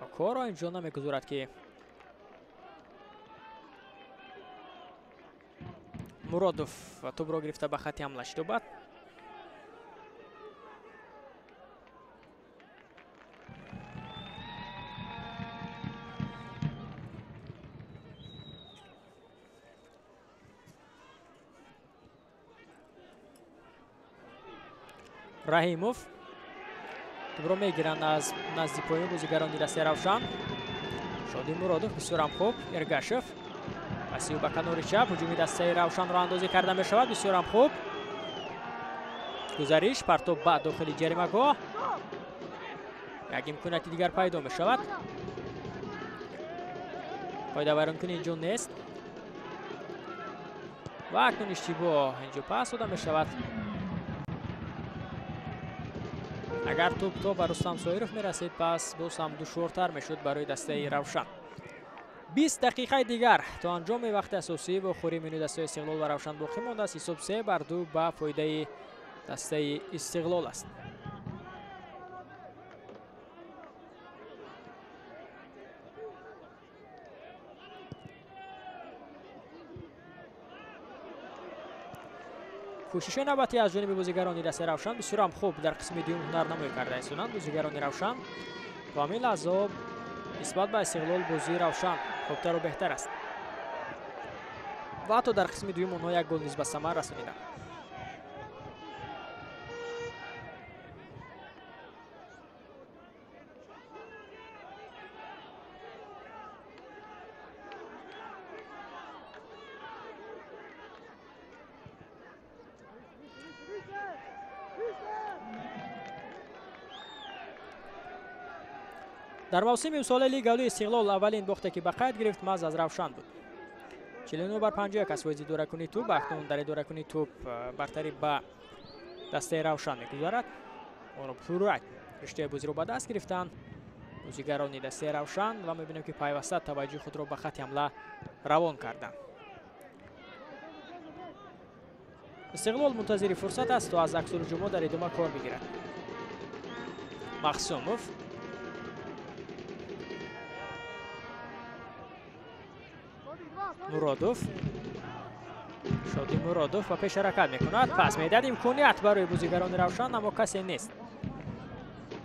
Окоро инҷо намегузорад, ки Муродов тӯбро гирифта ба хати ҳамла шитобад. Раҳимов тӯбро мегиранд аз назди поёни бозигарони дастаи Равшан. Шоди Муродов бисёрам хуб. Эргашев пасиу ба канори чап, ҳуҷуми дастаи Равшанро андозӣ карда мешавад. Бисёрам хуб. Гузариш, партоб ба дохили ҷаримагоҳ. Як имконияти дигар пайдо мешавад. Қоидавайронкунӣ инҷо нест. Ва акнун иштибоҳ инҷо пас дода мешавад. Агар тӯб то ба Рустам Соиров мерасид, пас боз ҳам душвортар мешуд барои дастаи Равшан. 20 дақиқаи дигар то анҷоми вақти асосӣ вохӯрии миёни дастаи Истиқлол ва Равшан боқӣ мондааст. Ҳисоб 3-2 ба фоидаи дастаи Истиқлол аст. Кӯшишҳои навбатӣ аз ҷониби бозигарони дастаи Равшан бисёрам хуб дар қисми дуюм ҳунарнамоӣ карда истоданд. Бозигарони Равшан то ҳамин лаҳзаҳо нисбат ба Истиқлол бозии Равшан хубтару беҳтар аст ва ҳатто дар қисми дуюм онҳо як гол низ ба самар расониданд. Дар мавсими имсолаи Лигаи Олии Истиқлол аввалин бохте ки ба қайд гирифт маҳз аз Равшан буд. 49-51 аз фоизи идоракунии тӯб. Акнун дар идоракунии тӯб бартарӣ ба дастаи Равшан мегузарад. Онро пурра риштаи бозиро ба даст гирифтанд бозигарони дастаи Равшан ва мебинем ки пайваста таваҷҷӯҳи худро ба хати ҳамла равон карданд. Истиқлол мунтазири фурсат аст то аз аксулҳуҷумҳо дар идома кор бигирад. Махсумов Муродов, Шоди Муродов ба пеш ҳаракат мекунад, пас медиҳад имконият барои бозигарони Равшан, аммо касе нест.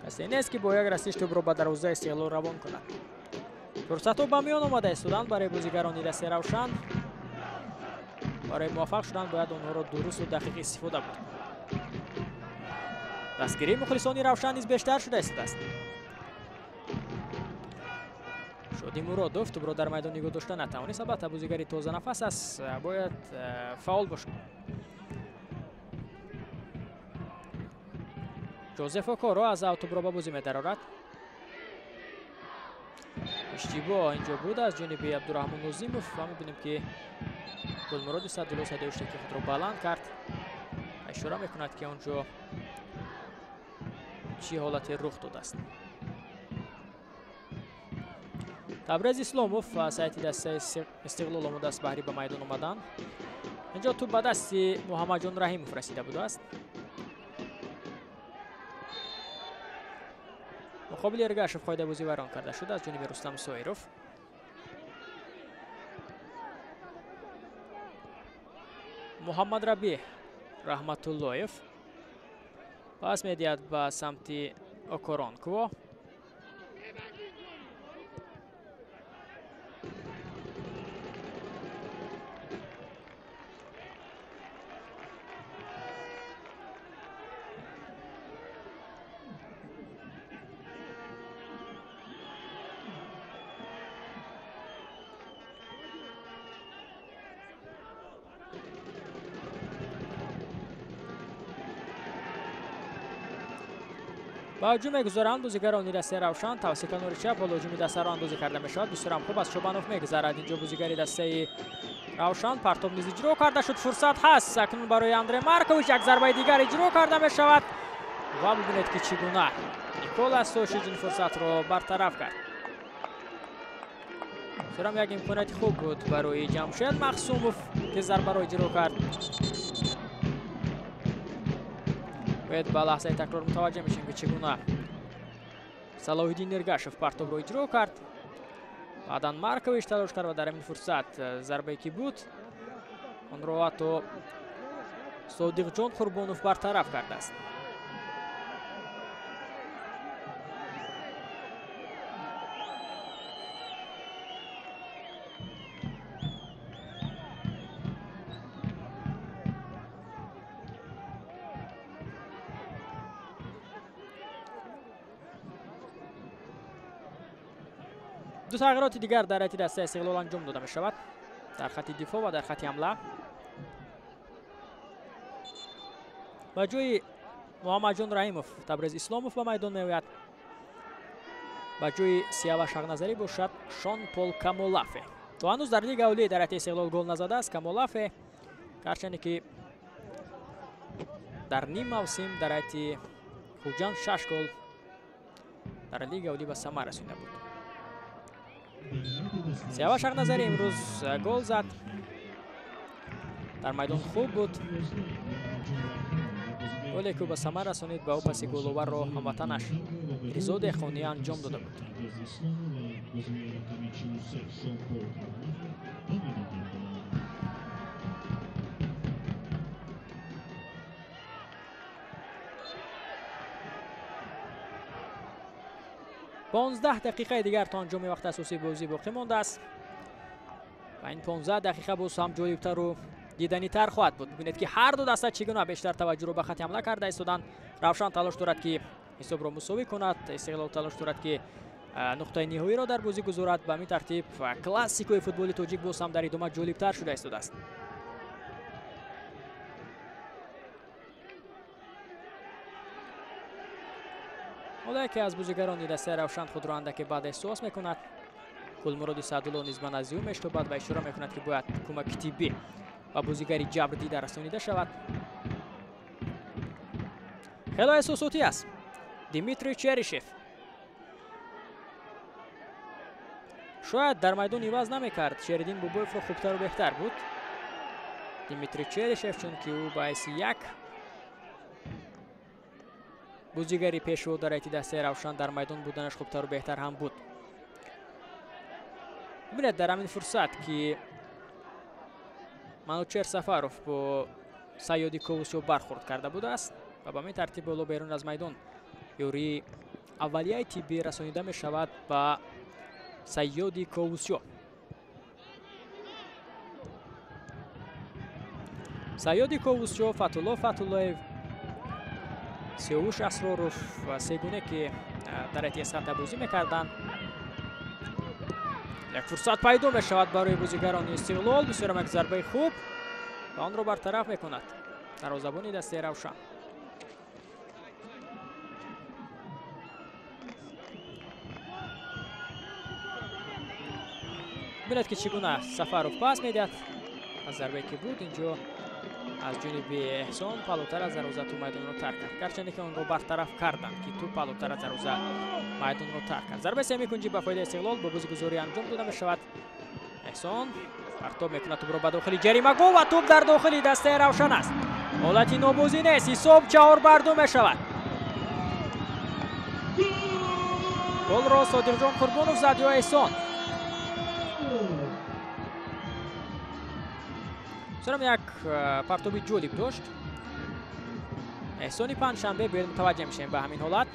Касе нест ки бо як расиш тӯбро ба дарвозаи Истиқлол равон кунад. Фурсатҳо ба миён омада истоданд барои бозигарони дастаи Равшан. Барои муваффақ шудан бояд онҳоро дурусту дақиқ истифода бурд. Дастгирии мухлисони Равшан низ бештар шуда истодааст. Шоди Муродов тӯбро дар майдон нигоҳ дошта натавонист. Албатта бозигари тозанафас аст, бояд фаъол бошад. Ҷозеф Окоро аз ав тӯбро ба бозӣ медарорад. Иштибоҳ инҷо буд аз ҷониби Абдураҳмон Нозимов ва мебинем ки Гулмуроди Садулло садои ки худро баланд кард ва ишора мекунад ки он ҷо чӣ ҳолате рух додааст. Табрез Исломов аз ҳайати дастаи Истиқлол омодааст баҳри ба майдон омадан. Инҷо тӯб ба дасти Муҳаммадҷон Раҳимов расида будааст. Муқобили Эргашев қоидаи бозӣ вайрон карда шуд аз ҷониби Рустам Соиров. Муҳаммад Рабӣ Раҳматуллоев пас медиҳад ба самти Окоронкво. Ба ҳуҷум мегузоранд бозигарони дастаи Равшан. Тавассути канори чап ҳоло ҳуҷуми дастаро андозӣ карда мешавад. Бисёрам хуб аз Чобанов мегузарад инҷо бозигари дастаи Равшан. Партоб низ иҷро карда шуд. Фурсат ҳаст акнун барои Андре Маркович. Як зарбаи дигар иҷро карда мешавад ва бибинед ки чӣ гуна Никола Сошич ин фурсатро бартараф кард. Бисёрам як имконияти хуб буд барои Ҷамшед Махсумов ки зарбаро иҷро кард. Бояд ба лаҳзаи такрор мутаваҷҷеҳ мешем ки чӣ гуна Салоҳиддин Эргашев партобро иҷро кард. Баъдан Маркович талош кард ва дар ҳамин фурсат зарбае ки буд Онро ҳатто Содиқҷон Қурбонов бартараф кардааст. Ду тағйироти дигар дар ҳайати дастаи Истиқлол анҷом дода мешавад дар хати дифоъ ва дар хати ҳамла. Ба ҷои Муҳаммадҷон Раҳимов Табрез Исломов ба майдон меояд. Ба ҷои Сияваш Ҳақназарӣ бошад Шон Пол Камолафе. То ҳанӯз дар лига аввалии дар ҳайати Истиқлол гол назадааст Камолафе, гарчанде ки дар ним мавсим дар ҳайати Хуҷанд 6 гол дар лига аввалӣ ба самар расонида буд. Сияваш Ҳақназарӣ имрӯз гол зад, дар майдон хуб буд. Голе ки ӯ ба самар расонид ба ӯ паси головарро ҳамватанаш Ризо Деҳқонӣ анҷом дода буд. 15 дақиқаи дигар то анҷоми вақти асосии бозӣ боқӣ мондааст ва ин 15 дақиқа боз ҳам ҷолибтару диданитар хоҳад буд. Бибинед ки ҳар ду даста чӣ гуна бештар таваҷҷӯҳро ба хати ҳамла карда истоданд. Равшан талош дорад ки ҳисобро мусовӣ кунад, Истиқлол талош дорад ки нуқтаи ниҳоиро дар бозӣ гузорад. Ба ҳамин тартиб классикои футболи тоҷик боз ҳам дар идома ҷолибтар шуда истодааст. Ҳоло яке аз бозигарони дастаи Равшан худро андаке баъд эҳсос мекунад. Гулмуроди Саъдулло низ ба назди ӯ мештобад ва ишора мекунад ки бояд кӯмаки тиббӣ ба бозигари ҷабрдида расонида шавад. Хело эҳсосотӣ аст Дмитрий Черишев. Шояд дар майдон иваз намекард, Шериддин Бобоевро хубтару беҳтар буд Дмитрий Черишев, чунки ӯ ба ҳайси як бозигари пешво дар ҳайати дастаи Равшан дар майдон буданаш хубтару беҳтар ҳам буд. Бибинед дар ҳамин фурсат ки Манучер Сафаров бо Сайёди Ковусиё бархӯрд карда будааст ва ба ҳамин тартиб боло берун аз майдон ёрии аввалияи тиббӣ расонида мешавад ба Сайёди Ковусиё. Сайёди Ковусиё, Фатулло Фатуллоев, Сиёвуш Асроров ва сегуне ки дар ҳайати Эсхата бозӣ мекарданд. Як фурсат пайдо мешавад барои бозигарони Истиқлол. Бисёрам як зарбаи хуб ва онро бартараф мекунад дарвозабони дастаи Равшан. Бибинед ки чӣ гуна Сафаров пас медиҳад. Аз зарбае ки буд инҷо аз ҷониби Эҳсон палутар аз дарвоза тӯб майдонро тарк кард, гарчанде ки онро бартараф карданд ки тӯб палутар аз дарвоза майдонро тарк кард. Зарбаи сеюми кунҷӣ ба фоидаи Истиқлол бо бозигузорӣ анҷом дода мешавад. Эҳсон партоб мекунад тӯбро ба дохили ҷаримагоҳ ва тӯб дар дохили дастаи Равшан аст. Ҳолати нобозӣ нест, ҳисоб 4-2 мешавад. Голро Содиқҷон Қурбонов зад ё Эҳсон? Бисёрам як партоби ҷолиб дошт Эҳсони Панҷшанбе. Биёед мутаваҷҷеҳ мешавем ба ҳамин ҳолат.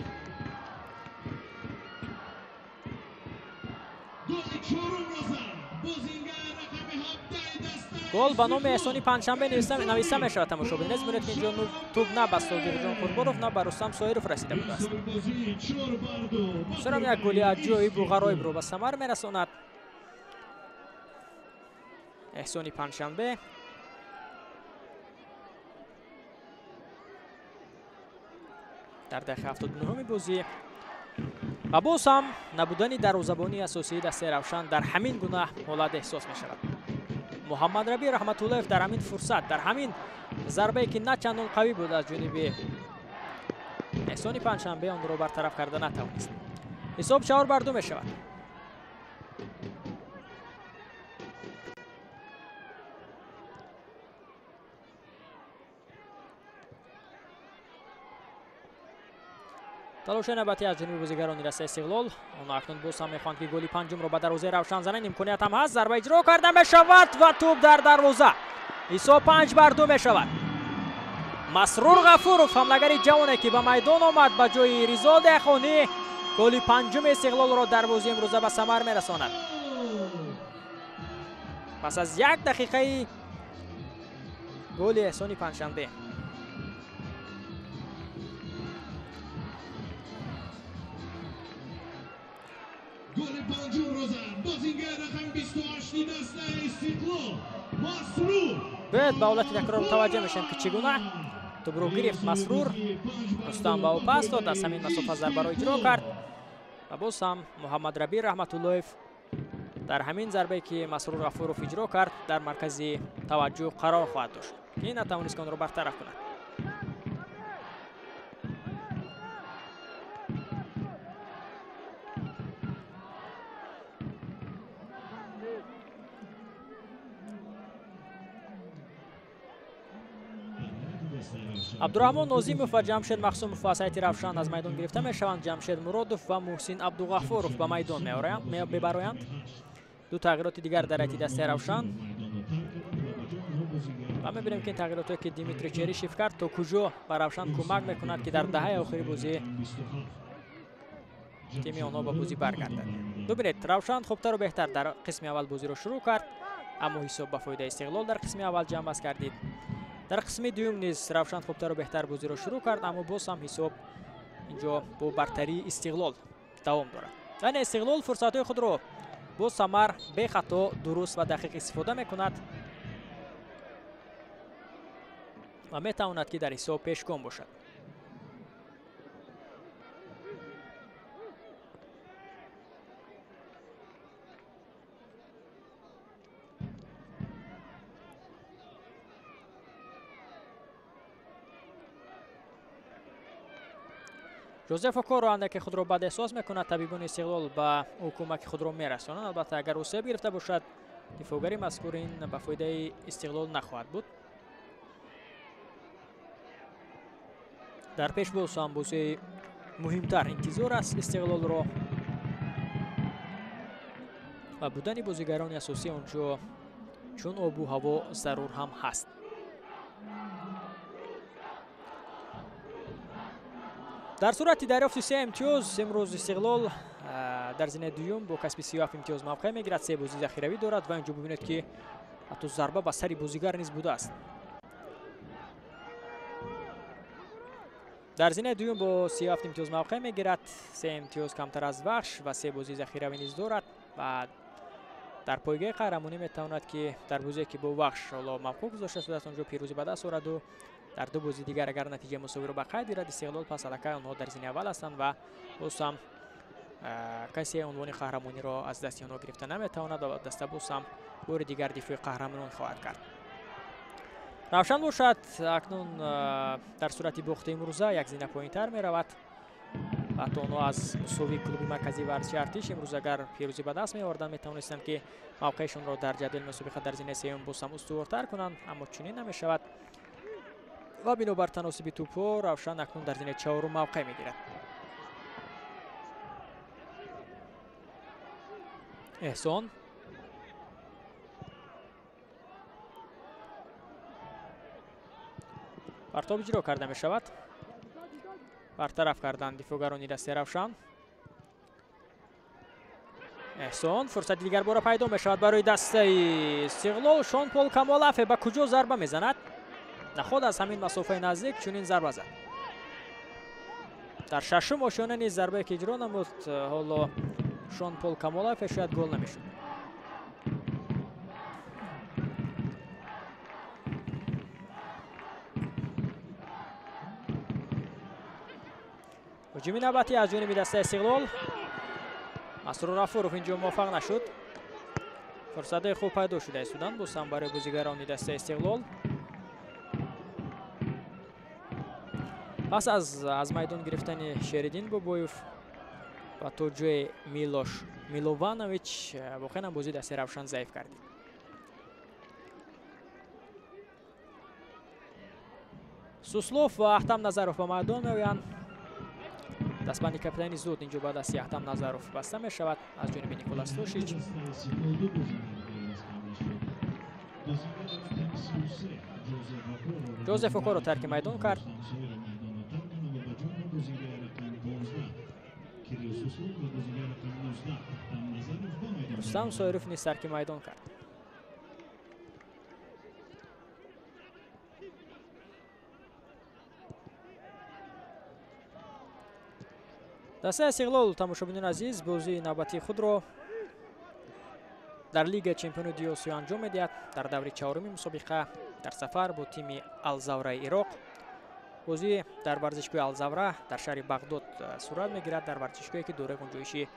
Гол ба номи Эҳсони Панҷшанбе нависта мешавад. Тамошобин нест, бинед ки инҷо тӯб на ба Содиқҷон Қурбонов, на ба Рустам Соиров расида будааст. Бисёрам як голи аҷоибу ғароибро ба самар мерасонад Эҳсони Панҷшанбе. Дар дақиқаи 79-уми бозӣ ва боз ҳам набудани дарвозабонии асосии дастаи Равшан дар ҳамин гуна ҳолат эҳсос мешавад. Муҳаммадраби Раҳматуллоев дар ҳамин фурсат, дар ҳамин зарбае ки на чандон қавӣ буд аз ҷониби Эҳсони Панҷшанбе, онро бартараф карда натавонист. Ҳисоб 4-2 мешавад. Талоши навбатӣ аз ҷониби бозигарони дастаи Истиқлол. Онҳо акнун боз ҳам мехоҳанд ки голи панҷумро ба дарвозаи Равшан зананд. Имконият ҳам ҳаст. Зарба иҷро карда мешавад ва тӯб дар дарвоза. Ҳисоб 5-2 мешавад. Масрур Ғафуров, ҳамлагари ҷавоне ки ба майдон омад ба ҷои Ризо Деҳқонӣ, голи панҷуми Истиқлолро дар бозии имрӯза ба самар мерасонад. Пас аз як дақиқаи голи Эҳсони Панҷшанбе. Голи панҷумро зад бозингар рақами 28 дастаи Истиқлол Масрур. Бояд ба ҳолати такрор мутаваҷҷеҳ мешавем ки чӣ гуна тӯбро гирифт Масрур. Рустам ба ӯ пас дод, аз ҳамин масофа зарбаро иҷро кард ва боз ҳам Муҳаммад Рабӣ Раҳматуллоев дар ҳамин зарбае ки Масрур Ғафуров иҷро кард дар маркази таваҷҷӯҳ қарор хоҳад дошт, ки натавонист ки онро бартараф кунад. Абдураҳмон Нозимов ва Ҷамшед Махсумов аз ҳайати Равшан аз майдон гирифта мешаванд. Ҷамшед Муродов ва Муҳсин Абдуғаффоров ба майдон мебароянд. Ду тағйироти дигар дар ҳайати дастаи Равшан. Ва мебинем ки ин тағйиротое ки Димитрий Черишев кард то куҷо ба Равшан кӯмак мекунад ки дар даҳаи охири бозӣ тими онҳо ба бозӣ баргардад. Бибинед, Равшан хубтару беҳтар дар қисми аввал бозиро шурӯъ кард, аммо ҳисоб ба фоидаи Истиқлол дар қисми аввал ҷамъбаст гардид. Дар қисми дуюм низ Равшан хубтару беҳтар бозиро шурӯъ кард, аммо боз ҳам ҳисоб инҷо бо бартарии Истиқлол давом дорад. Яъне Истиқлол фурсатҳои худро бо самар, бехато, дуруст ва дақиқ истифода мекунад ва метавонад ки дар ҳисоб пешгом бошад. Жозеф Окоро андаке худро бад эҳсос мекунад. Табибони Истиқлол ба ӯ кӯмаки худро мерасонанд. Албатта, агар ӯ себ гирифта бошад, дифоъгари мазкур ин ба фоидаи Истиқлол нахоҳад буд. Дар пеш боз ҳам бозии муҳимтар интизор аст Истиқлолро ва будани бозигарони асосӣ онҷо чун обу ҳаво зарур ҳам ҳаст. Дар сурати дарёфти 3 имтиёз имрӯз Истиқлол дар зинаи дуюм бо касби 37 имтиёз мавқеъ мегирад. 3 бозии захиравӣ дорад ва инҷо бибинед ки ҳатто зарба ба сари бозигар низ будааст. Дар зинаи дуюм бо 37 имтиёз мавқеъ мегирад, 3 имтиёз камтар аз Вахш ва 3 бозии захиравӣ низ дорад ва дар пойгоҳи қаҳрамонӣ метавонад ки дар бозие ки бо Вахш ҳоло мавқуф гузошта шудааст онҷо пирӯзӣ ба даст ораду дар ду бозии дигар агар натиҷаи мусовиро ба қайд гирад, Истиқлол пас аллакай онҳо дар зинаи аввал ҳастанд ва боз ҳам касе унвони қаҳрамониро аз дасти онҳо гирифта наметавонад ва даста боз ҳам бори дигар дифои қаҳрамонон хоҳад кард. Равшан бошад акнун дар сурати бохти имрӯза як зина поинтар меравад. Ҳатто онҳо аз мусовии клуби марказии варзиши Артиш имрӯз агар пирӯзӣ ба даст меоварданд, метавонистанд ки мавқеашонро дар ҷадвали мусобиқа дар зинаи сеюм боз ҳам устувортар кунанд, аммо чунин намешавад ва бинобар таносиби тӯбҳо Равшан акнун дар зинаи чаҳорум мавқеъ мегирад. Эҳсон партоб иҷро карда мешавад. Бартараф карданд дифоъгарони дастаи Равшан. Эҳсон фурсати дигар бора пайдо мешавад барои дастаи Истиқлол. Шон Пол Камолафе ба куҷо зарба мезанад? Наход аз ҳамин масофаи наздик чунин зарба зад. Дар шашум ошёна низ зарбае ки иҷро намуд, ҳоло Шон Пол Камолафе шояд гол намешуд. Ҳуҷуми навбатӣ аз ҷониби дастаи Истиқлол. Масрур Ғафуров инҷо муваффақ нашуд. Фурсатҳои хуб пайдо шуда истоданд боз ҳам барои бозигарони дастаи Истиқлол. Пас аз майдон гирифтани Шериддин Бобоев ва то ҷои Милош Милованович воқеан ҳам бозии дастаи Равшан заиф гардид. Суслов ва Аҳтам Назаров ба майдон меоянд. Дастбанди капитани зуд инҷо ба дасти Аҳтам Назаров баста мешавад аз ҷониби Николас Тошич. Ҷозеф Окоро тарки майдон кард. Рустам Соиров низ тарки майдон кард. Дастаи Истиқлол, тамошобинони азиз, бозии навбатии худро дар Лигаи чемпионоти Осиё анҷом медиҳад. Дар даври чаҳоруми мусобиқа дар сафар бо тими Алзавраи Ироқ. Бозӣ дар варзишгоҳи Алзавра дар шаҳри Бағдод сурат мегирад, дар варзишгоҳе ки дораи гунҷоиши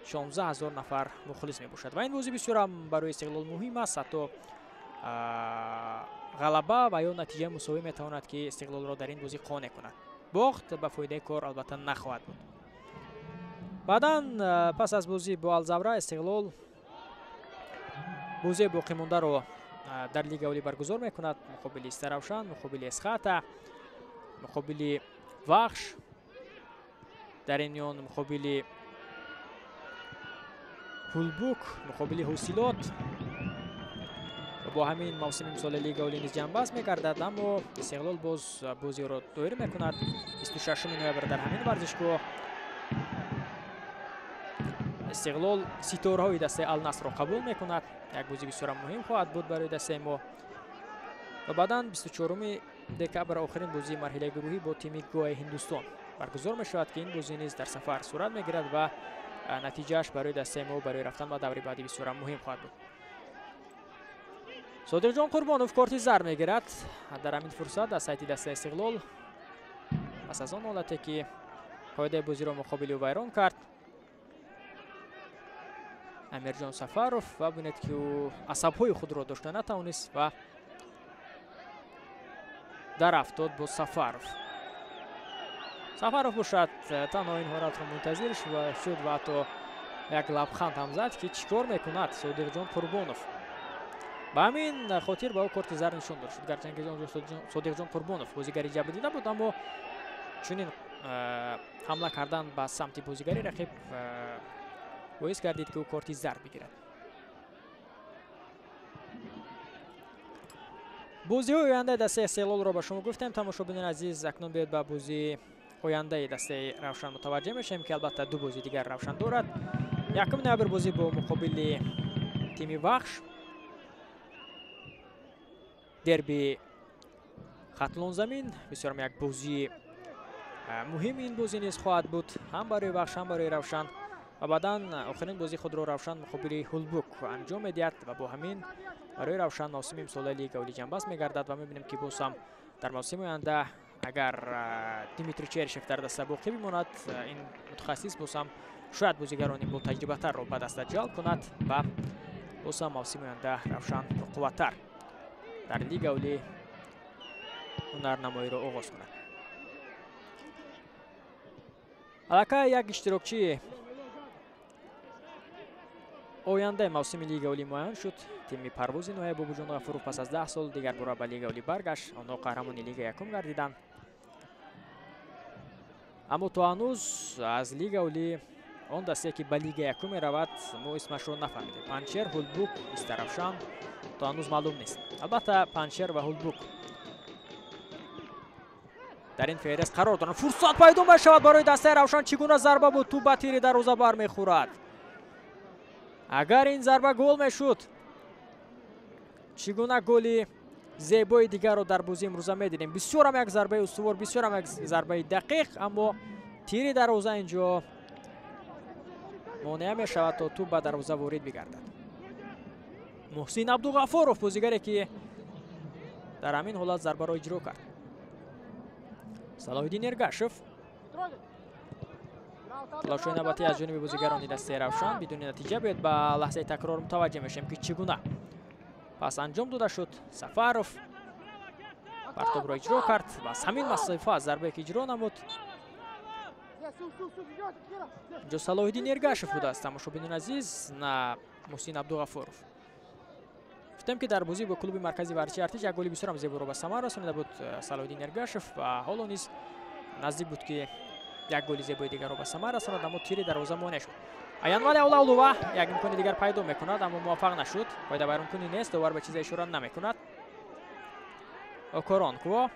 16 000 нафар мухлис мебошад. Ва ин бозӣ бисёр ҳам барои Истиқлол муҳим аст. Ҳатто ғалаба ва ё натиҷаи мусовӣ метавонад ки Истиқлолро дар ин бозӣ қонеъ кунад. Бохт ба фоидаи кор албатта нахоҳад буд. Баъдан пас аз бозӣ бо Алзавра Истиқлол бозии боқимондаро дар Лигаи Олӣ баргузор мекунад муқобили Истаравшан, муқобили Эсхата, муқобили Вахш, дар ин миён муқобили Ҳулбук, муқобили Ҳусилот. Бо ҳамин мавсими имсоли Лигаи Олӣ низ ҷамъбаст мегардад, аммо Истиқлол боз бозиро доир мекунад 26 ноябр дар ҳамин варзишгоҳ. Истиқлол ситораҳои дастаи Алнасрро қабул мекунад. Як бозӣ бисёр муҳим хоҳад буд барои дастаи мо. Ва баъдан 24 декабр охирин бозии марҳилаи гурӯҳӣ бо тими Гоаи Ҳиндустон баргузор мешавад, ки ин бозӣ низ дар сафар сурат мегирад ва натиҷааш барои дастаи мо барои рафтан ба даври баъдӣ бисёр муҳим хоҳад буд. Содиқҷон Қурбонов корти зар мегирад дар ҳамин фурсат аз сайти дастаи Истиқлол пас аз он ҳолате ки қоидаи бозиро муқобили ӯ вайрон кард Амирҷон Сафаров, ва бинед ки ӯ асабҳои худро дошта натавонист ва дар афтод бо Сафаров. Сафаров бошад танҳо ин ҳолатро мунтазир шуд ва ҳатто як лабханд ҳам зад ки чӣ кор мекунад Содиқҷон Қурбонов. Ба ҳамин хотир ба ӯ корти зар нишон дод шуд. Гарчанд ки Содиқҷон Қурбонов бозигари ҷабрдида буд, аммо чунин ҳамла кардан ба самти бозигари рақиб боис гардид ки ӯ корти зард бигирад. Бозиҳои ояндаи дастаи Истиқлолро ба шумо гуфтем, тамошобинони азиз. Акнун биёед ба бозии ояндаи дастаи Равшан мутаваҷҷеҳ мешавем, ки албатта ду бозии дигар Равшан дорад. 1 ноябр бозӣ бо муқобили тими Вахш, дерби Хатлонзамин. Бисёрам як бозии муҳим ин бозӣ низ хоҳад буд ҳам барои Вахш, ҳам барои Равшан. Ва баъдан охирин бозии худро Равшан муқобили Ҳулбук анҷом медиҳад ва бо ҳамин барои Равшан мавсими имсолаи Лигаи Олӣ ҷамъбаст мегардад ва мебинем ки боз ҳам дар мавсими оянда агар Дмитрий Черишев дар даста боқӣ бимонад, ин мутахассис боз ҳам шояд бозигарони ботаҷрибатарро ба даста ҷалб кунад ва боз ҳам мавсими оянда Равшан пурқувваттар дар Лигаи Олӣ ҳунарнамоиро оғоз кунад. Аллакай як иштирокчии ояндаи мавсими Лигаи Олӣ муайян шуд. Тими Парвози ноҳияи Бобоҷон Ғафуров пас аз 10 сол дигар бора ба Лигаи Олӣ баргашт. Онҳо қаҳрамони Лигаи якум гардиданд. Аммо то ҳанӯз аз Лигаи Олӣ он дастае ки ба Лигаи якум меравад, мо исмашро нафаҳмидем. Панҷшер, Ҳулбук, Истаравшан то ҳанӯз маълум нест. Албатта Панҷшер ва Ҳулбук дар ин феҳрист қарор доранд. Фурсат пайдо мешавад барои дастаи Равшан. Чӣ гуна зарба буд? Тӯп ба тири дарвоза бармехӯрад. Агар ин зарба гол мешуд, чӣ гуна голи зебои дигарро дар бозии имрӯза медидем. Бисёрам як зарбаи устувор, бисёрам як зарбаи дақиқ, аммо тири дарвоза инҷо монеа мешавад то тӯп ба дарвоза ворид бигардад. Муҳсин Абдуғаффоров бозигаре ки дар ҳамин ҳолат зарбаро иҷро кард. Салоҳиддин Эргашев талошҳои навбатӣ аз ҷониби бозигарони дастаи Равшан бидуни натиҷа. Биёед ба лаҳзаи такрор мутаваҷҷеҳ мешавем ки чӣ гуна пас анҷом дода шуд. Сафаров партобро иҷро кард ва аз ҳамин масофа зарбае ки иҷро намуд, инҷо Салоҳиддин Эргашев будааст, тамошобинони азиз, на Муҳсин Абдуғаффоров. Гуфтем ки дар бозӣ бо клуби маркази варзиши Артиш як голи бисёрам зеборо ба самар расонида буд Салоҳиддин Эргашев ва ҳоло низ наздик буд ки як голи зебои дигарро ба самар расонад, аммо тири дарвоза монеъ шуд. Аянвале Олаулова як имкони дигар пайдо мекунад, аммо муваффақ нашуд. Қоидавайронкунӣ нест, довар ба чизе ишора намекунад. Окоронкво.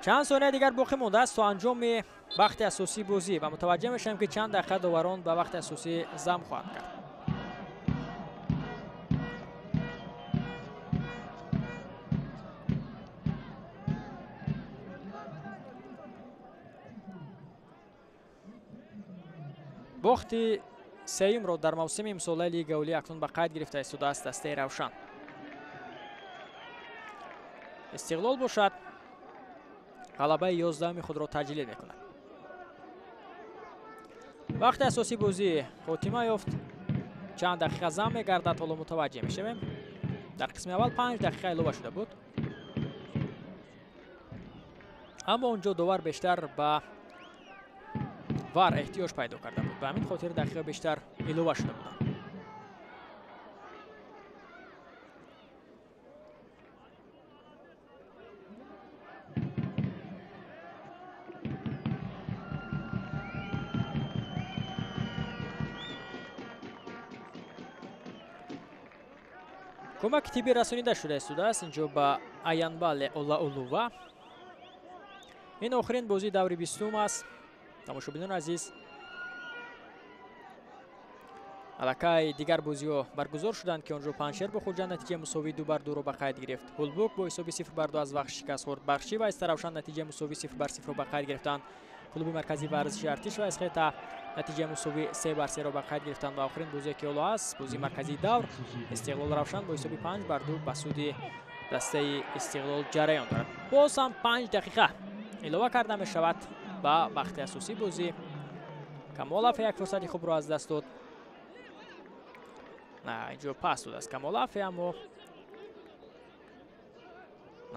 Чанд сония дигар боқӣ мондааст то анҷоми вақти асосии бозӣ ва мутаваҷҷеҳ мешавем, ки чанд дақиқа доварон ба вақти асосӣ зам хоҳанд кард. Бохти сеюмро дар мавсими имсолаи Лигаи Олӣ акнун ба қайд гирифта истодааст дастаи Равшан. Истиқлол бошад ғалабаи 11-уми худро таҷлил мекунад. Вақти асосии бозӣ хотима ёфт. Чанд дақиқа зам мегардад, ҳоло мутаваҷҷеҳ мешавем. Дар қисми аввал 5 дақиқа илова шуда буд, аммо онҷо довар бештар ба вар эҳтиёҷ пайдо карда буд. Ба ҳамин хотир дақиқа бештар илова шуда буданд. Кӯмаки тиббӣ расонида шуда истодааст инҷо ба Аянбале Олаулува. Ин охирин бозии даври 20 аст. Тамошобинони азиз, аллакай дигар бозиҳо баргузор шуданд, ки онҷо Панҷшер бо Хуҷанд натиҷаи мусовии 2-2 ба қайд гирифт. Ҳулбук бо ҳисоби 0-2 аз вақт шикаст хӯрд. Бархшӣ ва Истаравшан натиҷаи мусовии 0-0 ба қайд гирифтанд. Клуби марказии варзиши Артиш ва Эсхета натиҷаи мусовии 3-3 ба қайд гирифтанд ва охирин бозие ки ҳоло аст, бозии марказии давр, Истиқлол Равшан бо ҳисоби 5-2 ба суди дастаи Истиқлол ҷараён дорад. Боз ҳам 5 дақиқа илова карда мешавад ба вақти асосии бозӣ. Камолов як фурсати хубро аз даст дод. Инҷо пас додааст Камолов, аммо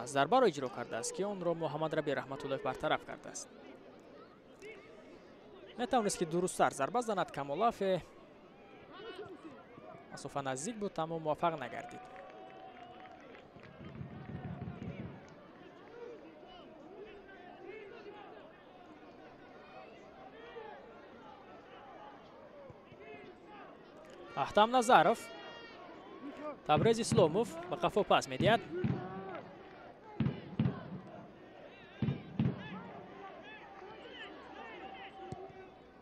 зарбаро иҷро кардааст, ки онро Муҳаммад Раби Раҳматуллоев бартараф кардааст. Метавонист, ки дурусттар зарба занад Камолов. Масофа наздик буд, аммо муваффақ нагардид. Ахтам Назаров, Табрез Исломов ба қафо пас медиҳад.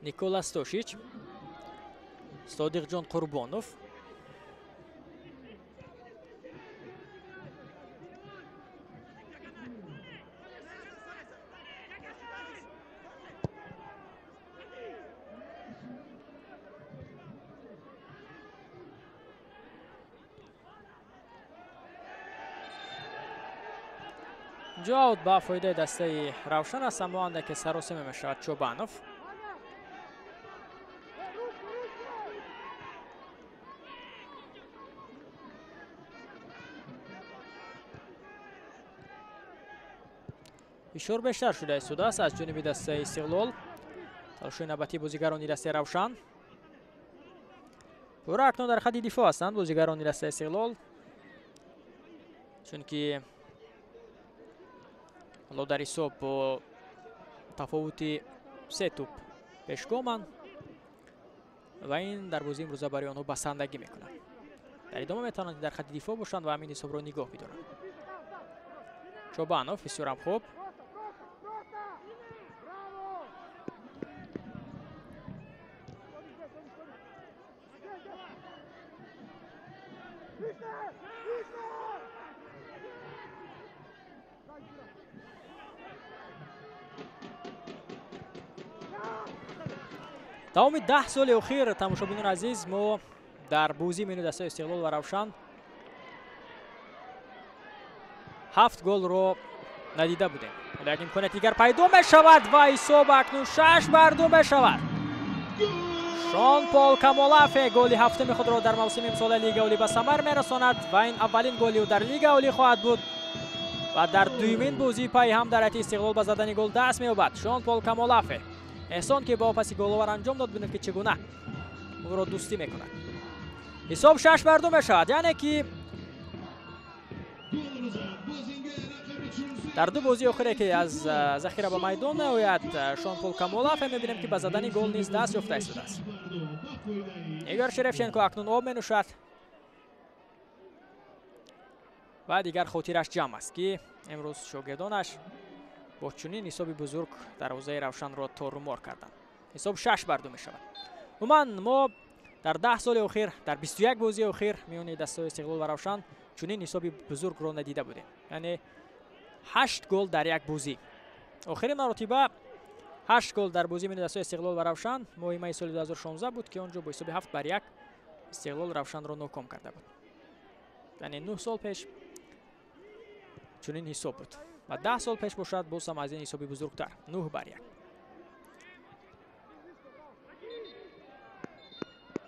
Никола Стошич, Содиқҷон Қурбонов. Ҷо аут ба фоидаи дастаи Равшан аст, аммо андаке саросема мешавад Чобанов. Фишор бештар шуда истодааст аз ҷониби дастаи Истиқлол. Талошҳои навбатии бозигарони дастаи Равшан. Пурра акнун дар хатти дифоъ ҳастанд бозигарони дастаи Истиқлол, чунки ҳоло дар ҳисоб бо тафовути 3 тӯп пешгоманд ва ин дар бозии имрӯза барои онҳо басандагӣ мекунад. Дар идома метавонанд дар хатти дифоъ бошанд ва ҳамин ҳисобро нигоҳ бидоранд. Чобанов бисёрам хуб. Давоми 10 соли охир, тамошобинони азиз, мо дар бозии миёни дастаи Истиқлол ва Равшан 7 голро надида будем. Як имконияти дигар пайдо мешавад ва ҳисоб акнун 6-2 мешавад. Шон Пол Камолафе голи ҳафтуми худро дар мавсими имсолаи Лигаи Олӣ ба самар мерасонад ва ин аввалин голи ӯ дар Лигаи Олӣ хоҳад буд ва дар дуюмин бозии пайи ҳам дар ҳайати Истиқлол ба задани гол даст меёбад. Шон Пол Камолафе эҳсон ки бо паси головар анҷом дод, бинед ки чӣ гуна ӯро дӯстӣ мекунад. Ҳисоб 6-2 мешавад, яъне ки Дар ду бозии охире ки аз захира ба майдон меояд, Шонпул Камолов мебинем ки ба задани гол низ даст ёфта истодааст. Игор Шеревченко акнун об менӯшад ва дигар хотираш ҷамъ аст, ки имрӯз шогирдонаш бо чунин ҳисоби бузург дарвозаи Равшанро торумор карданд. Ҳисоб 6-2 мешавад. Умуман мо дар 10 соли охир, дар 21 бозии охир миёни дастаҳои Истиқлол ва Равшан чунин ҳисоби бузургро надида будем. Яъне 8 гол дар як бозӣ. Охирин маротиба 8 гол дар бозии миёни дастаҳои Истиқлол ва Равшан моҳи майи соли 2016 буд, ки он ҷо бо ҳисоби 7-1 Истиқлол Равшанро ноком карда буд. Яъне 9 сол пеш чунин ҳисоб буд ва 10 сол пеш бошад боз ҳам аз ин ҳисоби бузургтар 9-1.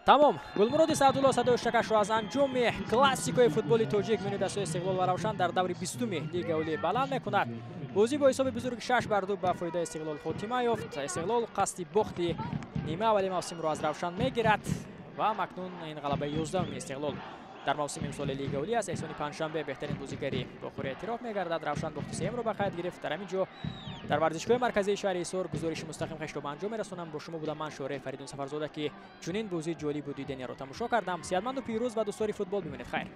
Тамом. Гулмуроди Саъдулло садои шакашро аз анҷоми классикои футболи тоҷик миёни дастаҳои Истиқлол ва Равшан дар даври 20-уми Лигаи Олӣ баланд мекунад. Бозӣ бо ҳисоби бузурги 6-2 ба фоидаи Истиқлол хотима ёфт. Истиқлол қасди бохти нима аввали мавсимро аз Равшан мегирад ва акнун ин ғалабаи 11-уми Истиқлол дар мавсими имсоли Лигаи Олӣ аст. Эҳсони Панҷшанбе беҳтарин бозигари бохӯри эътироф мегардад. Равшан бохти сеюмро ба қайд гирифт. Дар ҳамин ҷо дар варзишгоҳи марказии шаҳри Ҳисор гузориши мустақим хешро ба анҷом мерасонам. Бо шумо будам ман, Шореҳ Фаридун Сафарзода, ки чунин бозии ҷолибу диданиро тамошо кардам. Сиҳатманду пирӯз ва дӯстдори футбол бимонед. Хайр.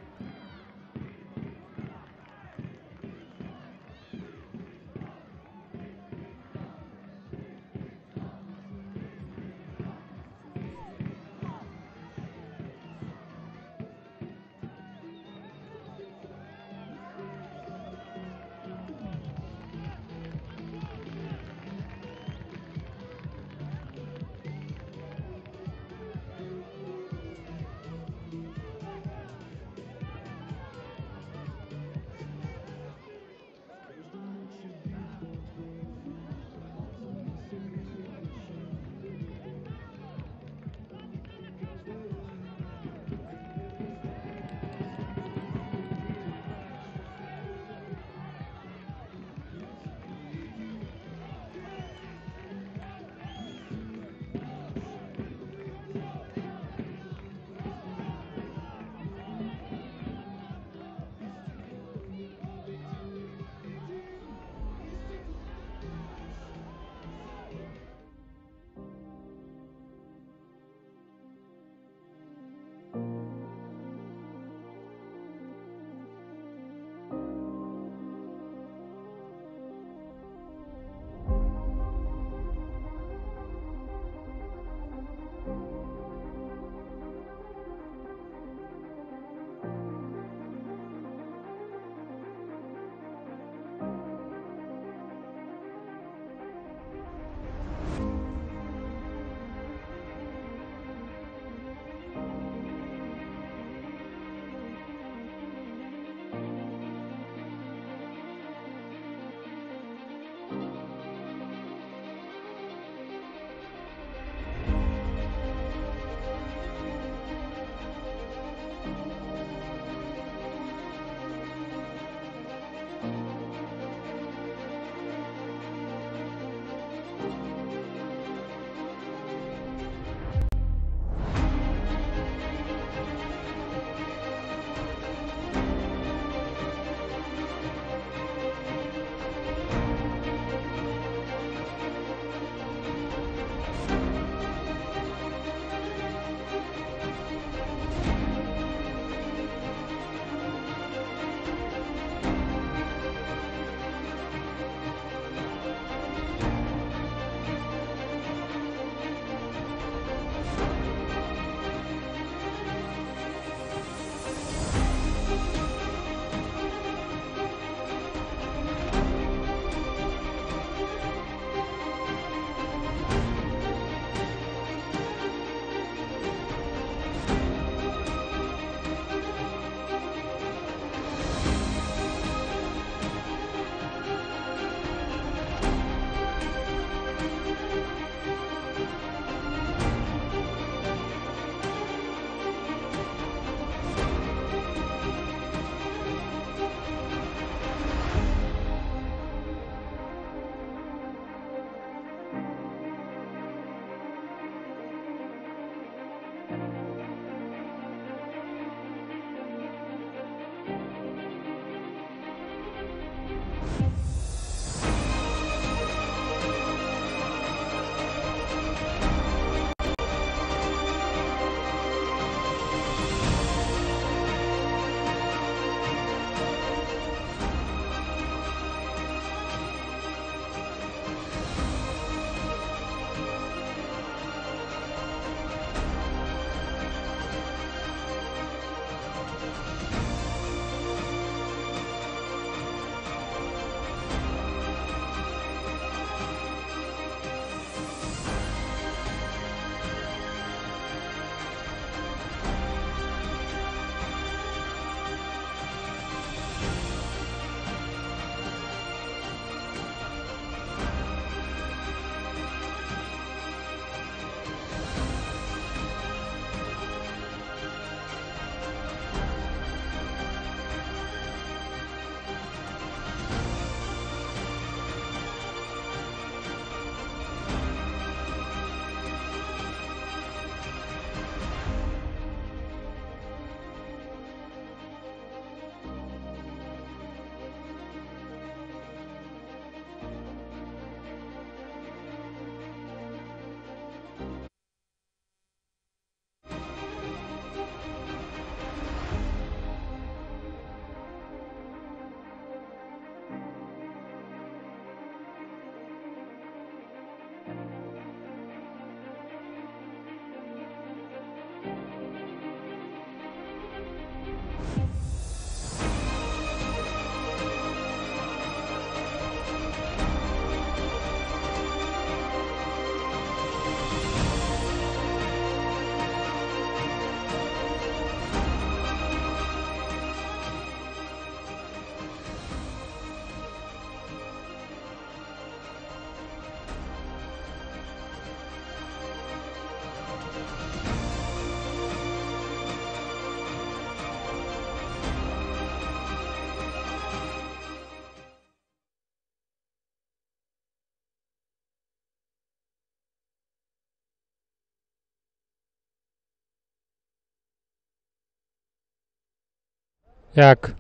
Як.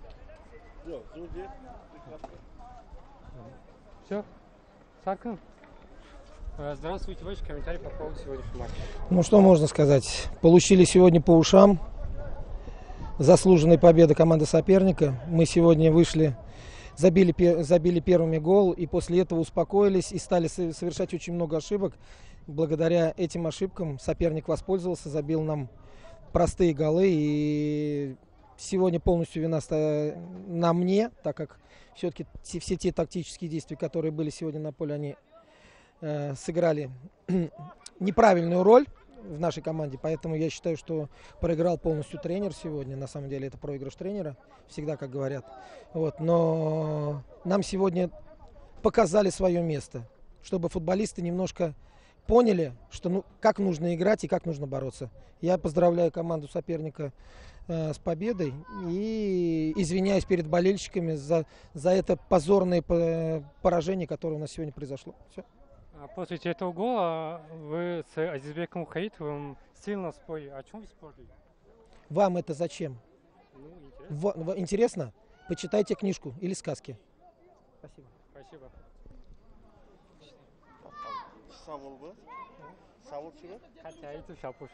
Все? Сакын? Здравствуйте, ваш комментарий по поводу сегодняшнего матча. Ну, что можно сказать? Получили сегодня по ушам. Заслуженная победа команды соперника. Мы сегодня вышли, забили первыми гол и после этого успокоились и стали совершать очень много ошибок. Благодаря этим ошибкам соперник воспользовался, забил нам простые голы. И сегодня полностью вина на мне, так как все-таки все те тактические действия, которые были сегодня на поле, они сыграли неправильную роль в нашей команде. Поэтому я считаю, что проиграл полностью тренер сегодня. На самом деле это проигрыш тренера, всегда, как говорят. Вот. Но нам сегодня показали свое место, чтобы футболисты немножко поняли, что, ну, как нужно играть и как нужно бороться. Я поздравляю команду соперника с победой и извиняюсь перед болельщиками за это позорное поражение, которое у нас сегодня произошло. Все. А после этого гола вы с Азизбеком Хаитовым сильно спорили. О чем вы спорили? Вам это зачем? Ну, интересно. Интересно? Почитайте книжку или сказки. Спасибо. Спасибо. Савол буд, савол чӣ буд? Хаитов шапош.